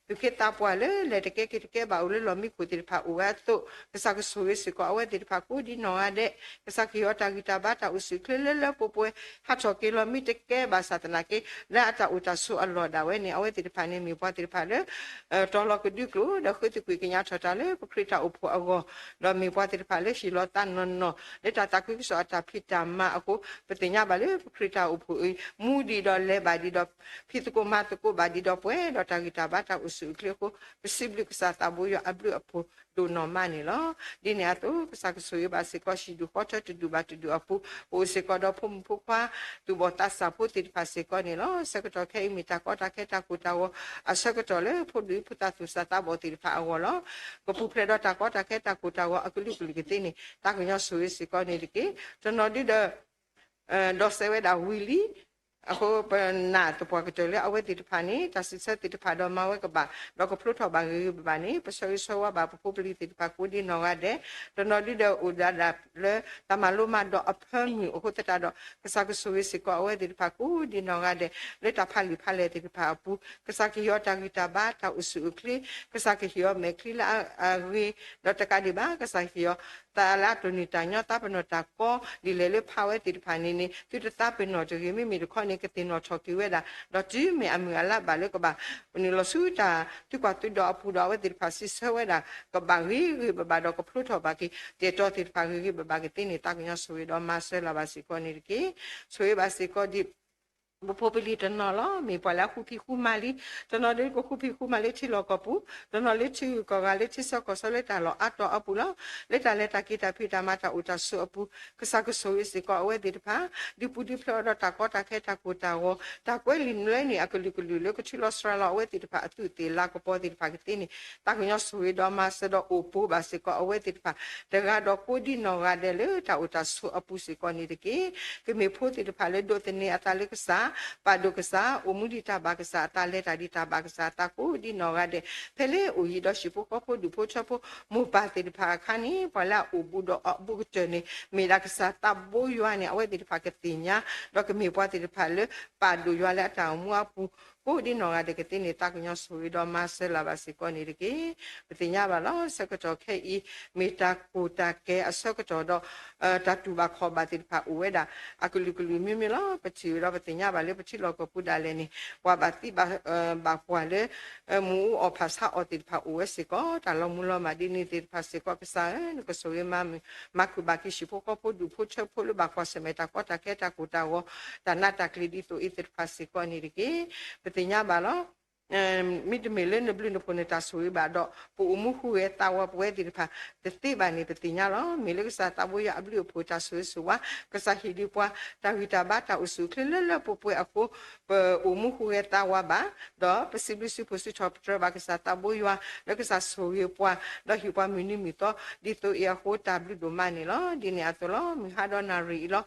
သူၣ်က့သးပှၢ်လၢလဲၤတကဲက့ၤတကဲဘၣ်အိၣ်လၢလီၢ်မံခိၣ်သ့ၣ်တဖၣ်အိၣ်ဝဲအသိး, ကစၢ်ကဆိၣ်ဂ့ၤစ့ၢ်ကီးအဝဲသ့ၣ်တဖၣ်ကိးဒ်နီၢ်ဂၤဒဲး, ကစၢ်ကဟ့ၣ်အီၤတၢ်ဂံၢ်တၢ်ဘါတၢ်အိၣ်ဆူၣ်အိၣ်ချ့လၢလၢပှဲၤပှဲၤ, ဟးထီၣ်က့ၤလီၤမံတကဲဘၣ်ဆၣ်သနာ်က့ လၢအတၢ်အိၣ်တၢ်ဆိးအလီၢ်ဒၣ်ဝဲန့ၣ် အဝဲသ့ၣ်တဖၣ်န့ၣ်မ့ၢ်ပှၤသ့ၣ်တဖၣ်လၢ တီၤလီၤကဒုကျိာ် ဒီးဃ့သကွံာ်ကညးထီၣ်တၢ်လၢပခရံာ်တၢ်အိၣ်ဖှိၣ်အဂီၢ်, ဒီးမ့ၢ်ပှၤသ့ၣ်တဖၣ်လၢဟ့ၣ်လီၤသးနီၢ်နီၢ် လၢတၢ်သးခုကစီၣ်အတၢ်ဖံးတၢ်မၤအဃိ, ပသ့ၣ်ညါဘၣ်လၢပခရံာ်တၢ်အိၣ်ဖှိၣ်အံၤ မူဒံးဒီးလဲၤဘၣ်ဒံးဒီး ဖံးသကိးမၤသကိးဘၣ်ဒံးဒီးပှဲၤဒီးတၢ်ဂံၢ်တၢ်ဘါတၢ်အိၣ် တၢ်လၢပှၤကညီဖိလၢအအိၣ်ဒီးတၢ်အိၣ်ဆူၣ်အိၣ်ချ့အဃိ, ပစံးဘျုးကစၢ်သးဘိယွၤအဘျုးအဖှိၣ်ဒိၣ်နီၢ်မးန့ၣ်လီၤ. ဒ်န့ၣ်အသိး ကစၢ်ကဆိၣ်ဂ့ၤဘၣ်စ့ၢ်ကီး ဟံၣ်ဒူၣ်ဃီထၢတဒူၣ်ဘၣ်တဒူၣ်အပူၤ, ပအိၣ်စ့ၢ်ကီးဒီးဖိမုၣ်ဖိခွါ သူၣ်ဘီၣ်သးစၢ်ဖိသ့ၣ်တဖၣ်စ့ၢ်ကီးန့ၣ်လီၤ. ဆၢကတီၢ်ခဲအံၤမ့ၢ်တၢ်ကီတၢ်ခဲတၢ်ကိၢ်တၢ်ဂီၤအဆၢကတီၢ်လၢဖိဒံဖိသၣ်သူၣ်စၢ်သးဘီၣ်သ့ၣ်တဖၣ်အဂီၢ်လီၤ. ကပူၤဖျဲးဒီးတၢ်ကီတၢ်ခဲတၢ်ကိၢ်တၢ်ဂီၤအကလုာ်ကလုာ်ကသ့န့ၣ် တၢ်ကညီဆိၣ်ဂ့ၤစ့ၢ်ကီးန့ၣ်တက့ၢ်. တနီၤဒုဒီး ဒီးစဲးဝဲဒၣ်ဝံၤလံ အဃိပနာ်သပှၢ်ကတၢၢ်လၢအဝဲသ့ၣ်တဖၣ်န့ၣ် တၢ်စံးဆၢသ့ၣ်တဖၣ်ဒီးမၤဝဲကဘၣ် ဒီးကဖျိထီၣ်ဘၣ်ဂ့ၤဂ့ၤဘၣ်ဘၣ်န့ၣ် ပဆၢဂ့ၤဆၢဝါဘၣ်ပဖိပလံၤသ့ၣ်တဖၣ်ကိးဒ်နီၢ်ဂၤဒဲး, တနီၤဒုဒီးအိၣ်ဒၣ်ဒၣ်လၢတၢ်မၤလိမၤဒိးအဖၢမုၢ်အဃိသတးဒီး ကစၢ်ကဆိၣ်ဂ့ၤစ့ၢ်ကီးအဝဲသ့ၣ်တဖၣ်ကိးဒ်နီၢ်ဂၤဒဲး လၢတၢ်ဖးလံာ်ဖးလဲၢ်သ့ၣ်တဖၣ်အပူၤ, ကစၢ်ကဟ့ၣ်အီၤတၢ်ဂံၢ်တၢ်ဘါတၢ်အိၣ်ဆူၣ်အိၣ်ချ့, ကစၢ်ကဟ့ၣ်အီၤမဲာ်ချံလၢအဂ့ၤ, ဒီးတကးဒံးဘၣ် ကစၢ်ကဟ့ၣ်အီၤ သးလၢအတိၢ်နီၣ်တၢ်ညီ သးပ့ၤနီၣ်တၢ်ကီ ဒ်လဲၣ်လၢဖးဝဲသ့ၣ်တဖၣ်န့ၣ်န့ၣ် သုတသးပ့ၤနီၣ်တဂ့ၤ မ့မ့ၢ်တခီန့ၣ် ကသ့ၣ်နီၣ်ထီၣ်က့ၤဝဲဒၣ် ဒီးတုၤမ့ၢ်အမုၢ်အလါဘၣ်လၢကဘၣ် နုာ်လီၤဆူတၢ်သုကွၢ်သုဒီးအပူၤဒီး အဝဲသ့ၣ်တဖၣ်စံးဆၢဝဲဒၣ် ကဘၣ်ဂ့ၤဂ့ၤဘၣ်ဘၣ်ဒီးကဖျိထီၣ်ဘၣ်က့ၤ တၢ်အဲၣ်တီသ့ၣ်တဖၣ်ဂ့ၤဂ့ၤဘၣ်ဘၣ်ကသ့န့ၣ် တၢ်ကညီဆိၣ်ဂ့ၤဒီးမၤစၢၤလၢၤဘၣ်စ့ၢ်ကီးန့ၣ်တက့ၢ်. ဆိၣ်ဂ့ၤဘၣ်စ့ၢ်ကီးဒ် ပဖိပလံၤတနီၤလီၤ. မ့ၢ်ပှၤလၢအဃုဖံးဃုမၤလံ, တနီၤဒုကဃုဖံးဃုမၤလၢထံလီၢ်ကီၢ်ပူၤ, တနီၤလၢထံဂုၤကီၢ်ဂၤလၢထံဆၢကီၢ်ဆၢလၢတၢ်လီၢ်အါတီၤအပူၤလီၤ. လၢတၢ်လဲၤတၢ်က့ၤတၢ်ဖံးတၢ်မၤတၢ်အိၣ်တၢ်ဆိးအပူၤ, ကစၢ်ကဆိၣ်ဂ့ၤစ့ၢ်ကီးအဝဲသ့ၣ်တဖၣ် ဒုးပူၤဒုးဖျဲးအီၤဒီးတၢ်ကီတၢ်ခဲတၢ်ကိၢ်တၢ်ဂီၤ, တၢ်ကွဲးလံာ်လဲၢ်န့ၣ်အကလုာ်ကလုာ်လၢကထုးလီၤစှၤလီၤအဝဲသ့ၣ်တဖၣ်အသူးသ့ၣ်လၤကပီၤသ့ၣ်တဖၣ်ကသ့န့ၣ် တၢ်ကညီဆိၣ်ဂ့ၤဒီးမၤစၢၤဒီးအိၣ်ပိၤဘၣ်စ့ၢ်ကီးအဝဲသ့ၣ်တဖၣ် တဂၤဒီးကိးဒ်နီၢ်ဂၤဒဲးလၢတၢ်အိၣ်တၢ်ဆိးအပူၤစ့ၢ်ကီးန့ၣ်တက့ၢ်. ကမ့ၢ်ဖိသ့ၣ်တဖၣ်လၢဒိးသန့ၤအသးလၢကစၢ်, ပာ်ဒိၣ်ကစၢ်, အိၣ်မူဒံးတၢ်ဘၣ်ကစၢ်အသး လဲၤတၢ်ဒံးတၢ်ဘၣ်ကစၢ်အသးကိးဒ်နီၢ်ဂၤဒဲး, ဖဲလၢအိၣ်ယံၤဒီးဟံၣ်ဖိဃီဖိဒူၣ်ဖိထၢဖိမိၢ်ပၢ်သ့ၣ်တဖၣ်အခါန့ၣ် ပှၤလၢအအိၣ်ဘူးဒီးအဘူးကတၢၢ်န့ၣ် မ့ၢ်ဒၣ်ကစၢ်သးဘိယွၤန့ၣ် အဝဲသ့ၣ်တဖၣ်ကသ့ၣ်ညါ, ဒီးကမ့ၢ်ပှၤသ့ၣ်တဖၣ်လၢပာ်ဒိၣ်ယွၤလၢအတၢ်အိၣ်မူအပူၤ ကိးဒ်နီၢ်ဂၤဒဲးကသ့န့ၣ် တၢ်ကညီဆိၣ်ဂ့ၤဒီးမၤစၢၤလၢၤဘၣ်စ့ၢ်ကီးန့ၣ်တက့ၢ်. ပသ့ၣ်ညါဘၣ်လီၤ ဆၢကတီၢ်ခဲအံၤ မ့ၢ်တၢ်ကိၢ်တၢ်ကဲအဆၢကတီၢ်ဒီး တၢ်တူၢ်ဘၣ်ခီၣ်ဘၣ်သ့ၣ်တဖၣ်အိၣ်ဝဲဒၣ် အကလုာ်ကလုာ်မ့မ့ၢ်လီၤ. ပထံၣ်ဝဲဒီးပသ့ၣ်ညါဘၣ်လၢပထံလီၢ်ကီၢ်ပူၤဒၣ်လဲာ်န့ၣ် ပှၤဘၣ်သံ ဘၣ်ပှၢ်လၢ မူအီၣ်ဖးဆါအီၣ်သ့ၣ်တဖၣ်အိၣ်ဝဲစ့ၢ်ကီး တၢ်လီၤမူလီၤမၢ်ဒ်န့ၣ်သ့ၣ်တဖၣ်စ့ၢ်ကီး ကစၢ်ဧၢ နကဆိၣ်ဂ့ၤမၤမုာ် မၤခုၣ်ဘၣ်က့ၤဟံၣ်ဖိဃီဖိဒူၣ်ဖိထၢဖိလၢဘၣ်ကွၢ်ဆၢၣ်မဲာ်တၢ်ကီတၢ်ခဲတၢ်ကိၢ်တၢ်ဂီၤ တၢ်နးတၢ်ကျံၤဒ်သိးအံၤသ့ၣ်တဖၣ်စ့ၢ်ကီးန့ၣ်တက့ၢ်. ပသ့ၣ်ညါဘၣ်လီၤ မ့တမ့ၢ်လၢနဘျုးနဖှိၣ်နတၢ်ဆိၣ်ဂ့ၤဘၣ်ဒီး ပအိၣ်မူဟူးဂဲၤသးဝးပဝဲသ့ၣ်တဖၣ် တသ့ဘၣ်န့ၣ် ပသ့ၣ်ညါလီၤ. မ့ၢ်လၢကစၢ်သးဘိယွၤအဘျုးအဖှိၣ်တၢ်ဆိၣ်ဂ့ၤဆိၣ်ဝါ ကစၢ်ဟ့ၣ်ဒုးပှၤ တၢ်ဂံၢ်တၢ်ဘါတၢ်အိၣ်ဆူၣ်အိၣ်ချ့လၢလၢပှဲၤပှဲၤအဃိ ပအိၣ်မူဟူးဂဲၤသးဝးဘၣ် ဒီးပစံးဘျုးစံးဖှိၣ်စံးထီၣ်ပတြၢၤဘၣ်ကစၢ်သးဘိယွၤ လၢကစၢ်ဆိၣ်ဂ့ၤပှၤ ဒီးဟ့ၣ်ပှၤမုၢ်နံၤမုၢ်သီ ဒ်သိးအံၤအဃိ တၢ်ဘျုးဒိၣ်မးန့ၣ်လီၤ. ဒ်န့ၣ်အသိးလီၤ မုၢ်ဟါဒီးနၣ်ရံၣ်အံၤလီၤ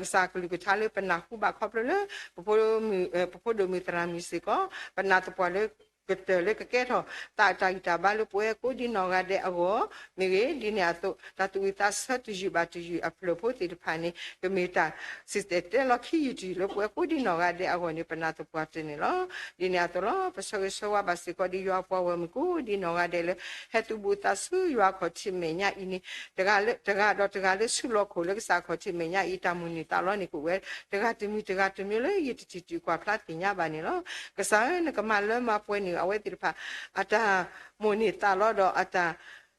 ကစၢ်ကလုၢ်ကထါလၢပနၢ်ဟူဘၣ်ခီဖျိလၢ ပဖိဒိၣ်မုၣ်သရၣ်မုၣ်စ့ၢ်ကီး ပနၢ်သပှၢ်လၢကတၢၢ်လၢကကဲထီၣ်သးတၢ်ဂံၢ်တၢ်ဘါလၢပဝဲကိးဒ်နီၢ်ဂၤဒဲးအဂီၢ် မ့ၢ်ဂ့ၤ ဒ်န့ၣ်အသိး တၢ်သူၣ်ဝံၣ်သးဆၢတယုၢ်ဘၣ်တယုၢ်အဖျၢၣ်ဖိသ့ၣ်တဖၣ်န့ၣ် ကမ့ၢ်တၢ်စံၣ်တဲၤတဲလီၤခံယုၢ်တယုၢ်လၢပဝဲကိးဒ်နီၢ်ဂၤဒဲးအဂီၢ်န့ၣ် ပနၢ်သပှၢ်တၢၢ်န့ၣ်လီၤ. ဒ်န့ၣ်အသိးလီၤ ပဆၢဂ့ၤဆၢဝါဘၣ်စ့ၢ်ကီးဒ်ယွၤအပှၤဂီၢ်မုၢ်ကိးဒ်နီၢ်ဂၤဒဲးလၢ ဟဲသူၣ်ဘူးသးဆူယွၤအခီၣ်ထံးမဲာ်ညါအံၤန့ၣ် တဂၤဒီးတဂၤလၢဆူၣ်လီၤခိၣ်လၢကစၢ်အခီၣ်ထံးမဲာ်ညါအံၤ တၢ်မိၣ်န့ၢ်သးလီန့ၣ်ကအိၣ်ဝဲ တဂၤတမံၤတဂၤတမံၤလၢယတထံၣ်တၢ်ကွၢ်ဖျါသ့ၣ်ညါဘၣ်န့ၣ်လီၤ. ကစၢ်ဧၢ နကမၤလၢမၤပှဲၤန့ၢ်အဝဲသ့ၣ်တဖၣ် အတၢ်မိၣ်န့ၢ်သးလီဒီးအတၢ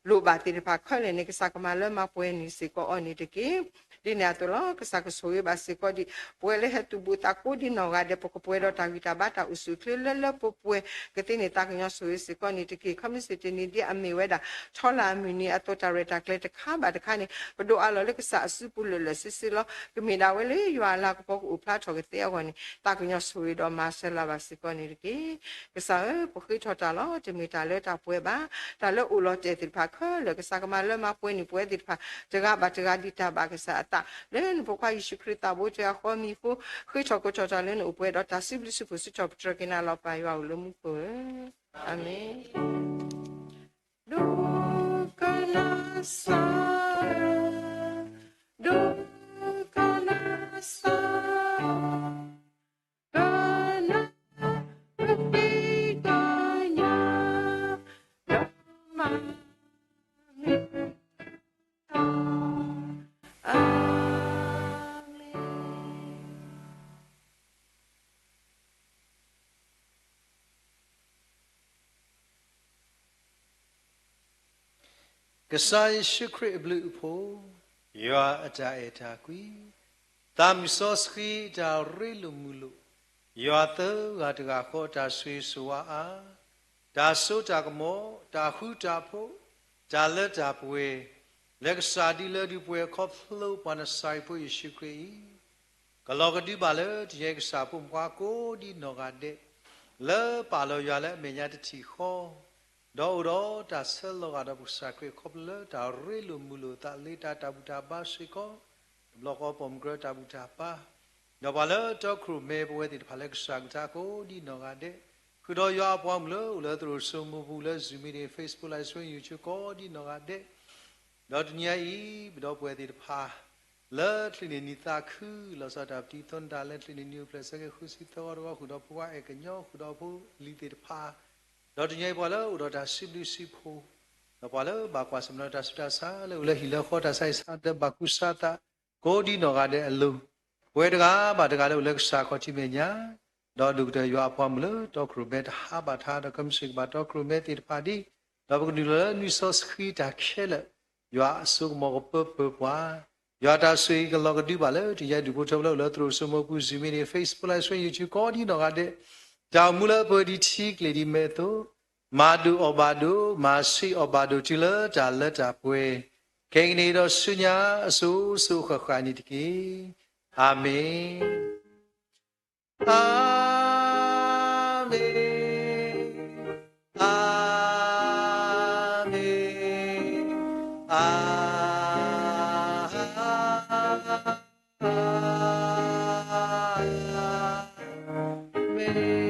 ်လိၣ်ဘၣ်သ့ၣ်တဖၣ်ခဲလၢာ်န့ၣ် ကစၢ်ကမၤလၢမၤပှဲၤန့ၢ်စ့ၢ်ကီးအီၤန့ၣ်တက့ၢ်. ဒ်န့ၣ်အသိးလီၤ ကစၢ်ကဆိၣ်ဂ့ၤဘၣ်စ့ၢ်ကီးဒ် ပဝဲလၢဟဲသူၣ်ဘူးသးကိးဒ်နီၢ်ဂၤဒဲး ပကပှဲၤဒီးတၢ်ဂံၢ်တၢ်ဘါတၢ်အိၣ်ဆူၣ်အိၣ်ချ့လၢလၢပှဲၤပှဲၤကသ့န့ၣ် တၢ်ကညီဆိၣ်ဂ့ၤစ့ၢ်ကီးန့ၣ်တက့ၢ်. ခီမ့ၢ်စ့ၢ်တနံၤဒ်အမ့ၢ်ဝဲဒၣ် ထီလၢအမုၢ်နံၤအသိး တၢ်ရဲၣ်တၢ်ကျဲၤတခါဘၣ်တခါန့ၣ် ပဒိးအးလီၤလၢကစၢ်အစုပူၤလၢာ်လၢာ်ဆ့ဆ့လီၤ. ကမ့ၢ်ဒၣ်ဝဲလၢယွၤအလၤကပီၤကအိၣ်ဖျါထီၣ်ကသ့အဂီၢ်န့ၣ် တၢ်ကညီဆိၣ်ဂ့ၤဒီးမၤစၢၤလၢၤဘၣ်စ့ၢ်ကီးန့ၣ်တက့ၢ်. ကစၢ်ဧၢ ပဃ့ထီၣ်တၢ်လီၤ တမ့ၢ်တၢ်လၢတၢ်ပှဲၤဘၣ် တၢ်လၢအိၣ်လီၤတဲာ်သ့ၣ်တဖၣ်ခဲလၢာ် ကစၢ်ကမၤလၢမၤပှဲၤန့ၢ်ပဝဲသ့ၣ်တဖၣ် တဂၤဘၣ်တဂၤဒ်တၢ်ဘၣ်ကစၢ်အသး လၢနဖိခွါယ့ၣ်ၡူးခရံာ်သးဘိတၢ်အဃီမံၤအဃိ ဃ့ထီၣ်ကိးထီၣ်တၢ်လၢနအိၣ်ပှဲၤဒီးတၢ်စံးဘျုးစံးဖှိၣ်စံးထီၣ်ပတြၢၤက့ၤနၤလီၤ ပၢ်ယွၤဧၢ လၢမူခိၣ်ဧၢ, အၤမ့ၣ်. ဒိကနၣ်စၢ်, ဒိကနၣ်စၢ်, ကနၣ်ပတံၤကညး, ဒီးမၤမုာ်တၢ်, အၤမ့ၣ်. ကစၢ်ယ့ၣ်ၡူးခရံာ်အဘျုးအဖှိၣ်, ယွၤအတၢ်အဲၣ်တၢ်ကွံ, သးမုၢ်စီဆှံအတၢ်ရ့လိာ်မုာ်လိာ်, ယွၤသၢဂၤတဂၤဃီအတၢ်ဆိၣ်ဂ့ၤဆိၣ်ဝါအါ တၢ်စိတၢ်ကမီၤ, တၢ်ဃူတၢ်ဖိး, တၢ်လၢတၢ်ပှဲၤ, လၢကစၢ်ဒုလၢဒုးပှဲၤခီဖျိပှၤနစၤရ့းဖိယ့ၣ်ၡူးခရံာ်အံၤ, ကလီၤကဒုဘၣ်လၢတယဲကစၢ်ဖိမုၣ်ဖိကိးဒ်နီၢ်ဂၤဒဲး, လၢပာ်လီၤယွၤလၢအမဲာ်ညါတထံၣ်ဃီ, ဒီးအိၣ်ဒီးတၢ်ဆၢလီၤဂာ်ဒီးပကစၢ်ခရံာ်ခီဖျိလၢတၢ်ရ့လိာ်မုာ်လိာ်အသးလၢတၢ်တၢ်ဘူၣ်တၢ်ဘါစ့ၢ်ကီး, တဘျီဃီပိာ်မုၣ်ကြၢးတၢ်ဘူၣ်တၢ်ဘါ, ဒီးပှၤလၢတီခိၣ်ရိၣ်မဲပဝဲသ့ၣ်တဖၣ်လၢကစၢ်အကလုၢ်ကထါကိးဒ်နီၢ်ဂၤဒဲး, ဃုာ်ဒီးယွၤအပှၤမုၣ်လၢအိၣ်လၢသရိာ်စိမိးပူၤလၢ Zoom meeting, Facebook Live Stream, YouTube ကိးဒ်နီၢ်ဂၤဒဲး, ဒီးတနံၤအံၤ, ပဒီပုၢ်ဝဲၢ်သ့ၣ်တဖၣ်, လၢချုးန့ၢ်နံၣ်သးခု, လီၤဆီဒၣ်တၢ်ပတံၤသကိးတၢ်လၢချုးန့ၢ်နံၣ်အိၣ်ဖျဲၣ်ဆၢက့ၤဃုဆံသၢဂီၤတဂီၤ ဃုာ်ဒီးဖိခွါအဲၣ်ကညီ ဃုာ်ဒီးဖိလံၤသ့ၣ်တဖၣ်, ဒီးတနံၤအံၤပှၤလၢအိၣ်ဒီးတၢ်စံးဘျုးစံးဖှိၣ်, ဒီးပှၤလၢဘၣ်ကွၢ်ဆၢၣ်မဲာ်ဒီးတၢ်ဆူးတၢ်ဆါလၢအိၣ်လၢဟံၣ်လၢဃီတၢ်ဆါဟံၣ်ဆါဒီးဘၣ်ကူစါသး, ကိးဒ်နီၢ်ဂၤဒဲးအလိၤ, ပဝဲတဂၤဘၣ်တဂၤလၢအိၣ်လၢကစၢ်ခီၣ်ထံးမဲာ်ညါ, ဒီးဒိၣ်ကတၢၢ်ယွၤအပှၤမုၣ်လၢတီခိၣ်ရိၣ်မဲတဟးဘၣ်တဟး ဒီးကမျၢၢ်စ့ၢ်ကီးဘၣ်တီခိၣ်ရိၣ်မဲသ့ၣ်တဖၣ်ဒ်, ဒီးပကနုာ်လီၤလၢနွံစီဆှံတၢ်ခဲလၢာ်, ယွၤအစိကမီၤကပၢပၢၤပှၤ, ယွၤတၢ်ဆိၣ်ဂ့ၤကလီၤကဒုဘၣ်လၢတယဲၢ်ဒူၣ်ဖိထၢဖိလၢအိၣ်လၢသရိာ်စိမိးပူၤ Zoom meeting, Facebook Live Stream, YouTube ကိးဒ်နီၢ်ဂၤဒဲး, တၢ်အိၣ်မူလၢပှဲၤဒံးထံကျိၣ်ဒံးမဲးအသိး, မၤဒိၣ်အီၣ်ဘၣ်ဒိၣ်, မၤဆံးအီၣ်ဘၣ်ဒိၣ်တုၤလၢတၢ်လၢတၢ်ပှဲၤ, ခဲကနံၣ်ဒီးဆူညါအစိၤစိၤဃၣ်ဃၣ်န့ၣ်တက့ၢ်. အၤမ့ၣ်. အၤမ့ၣ်, အၤမ့ၣ်, အၤ မ့ၣ်.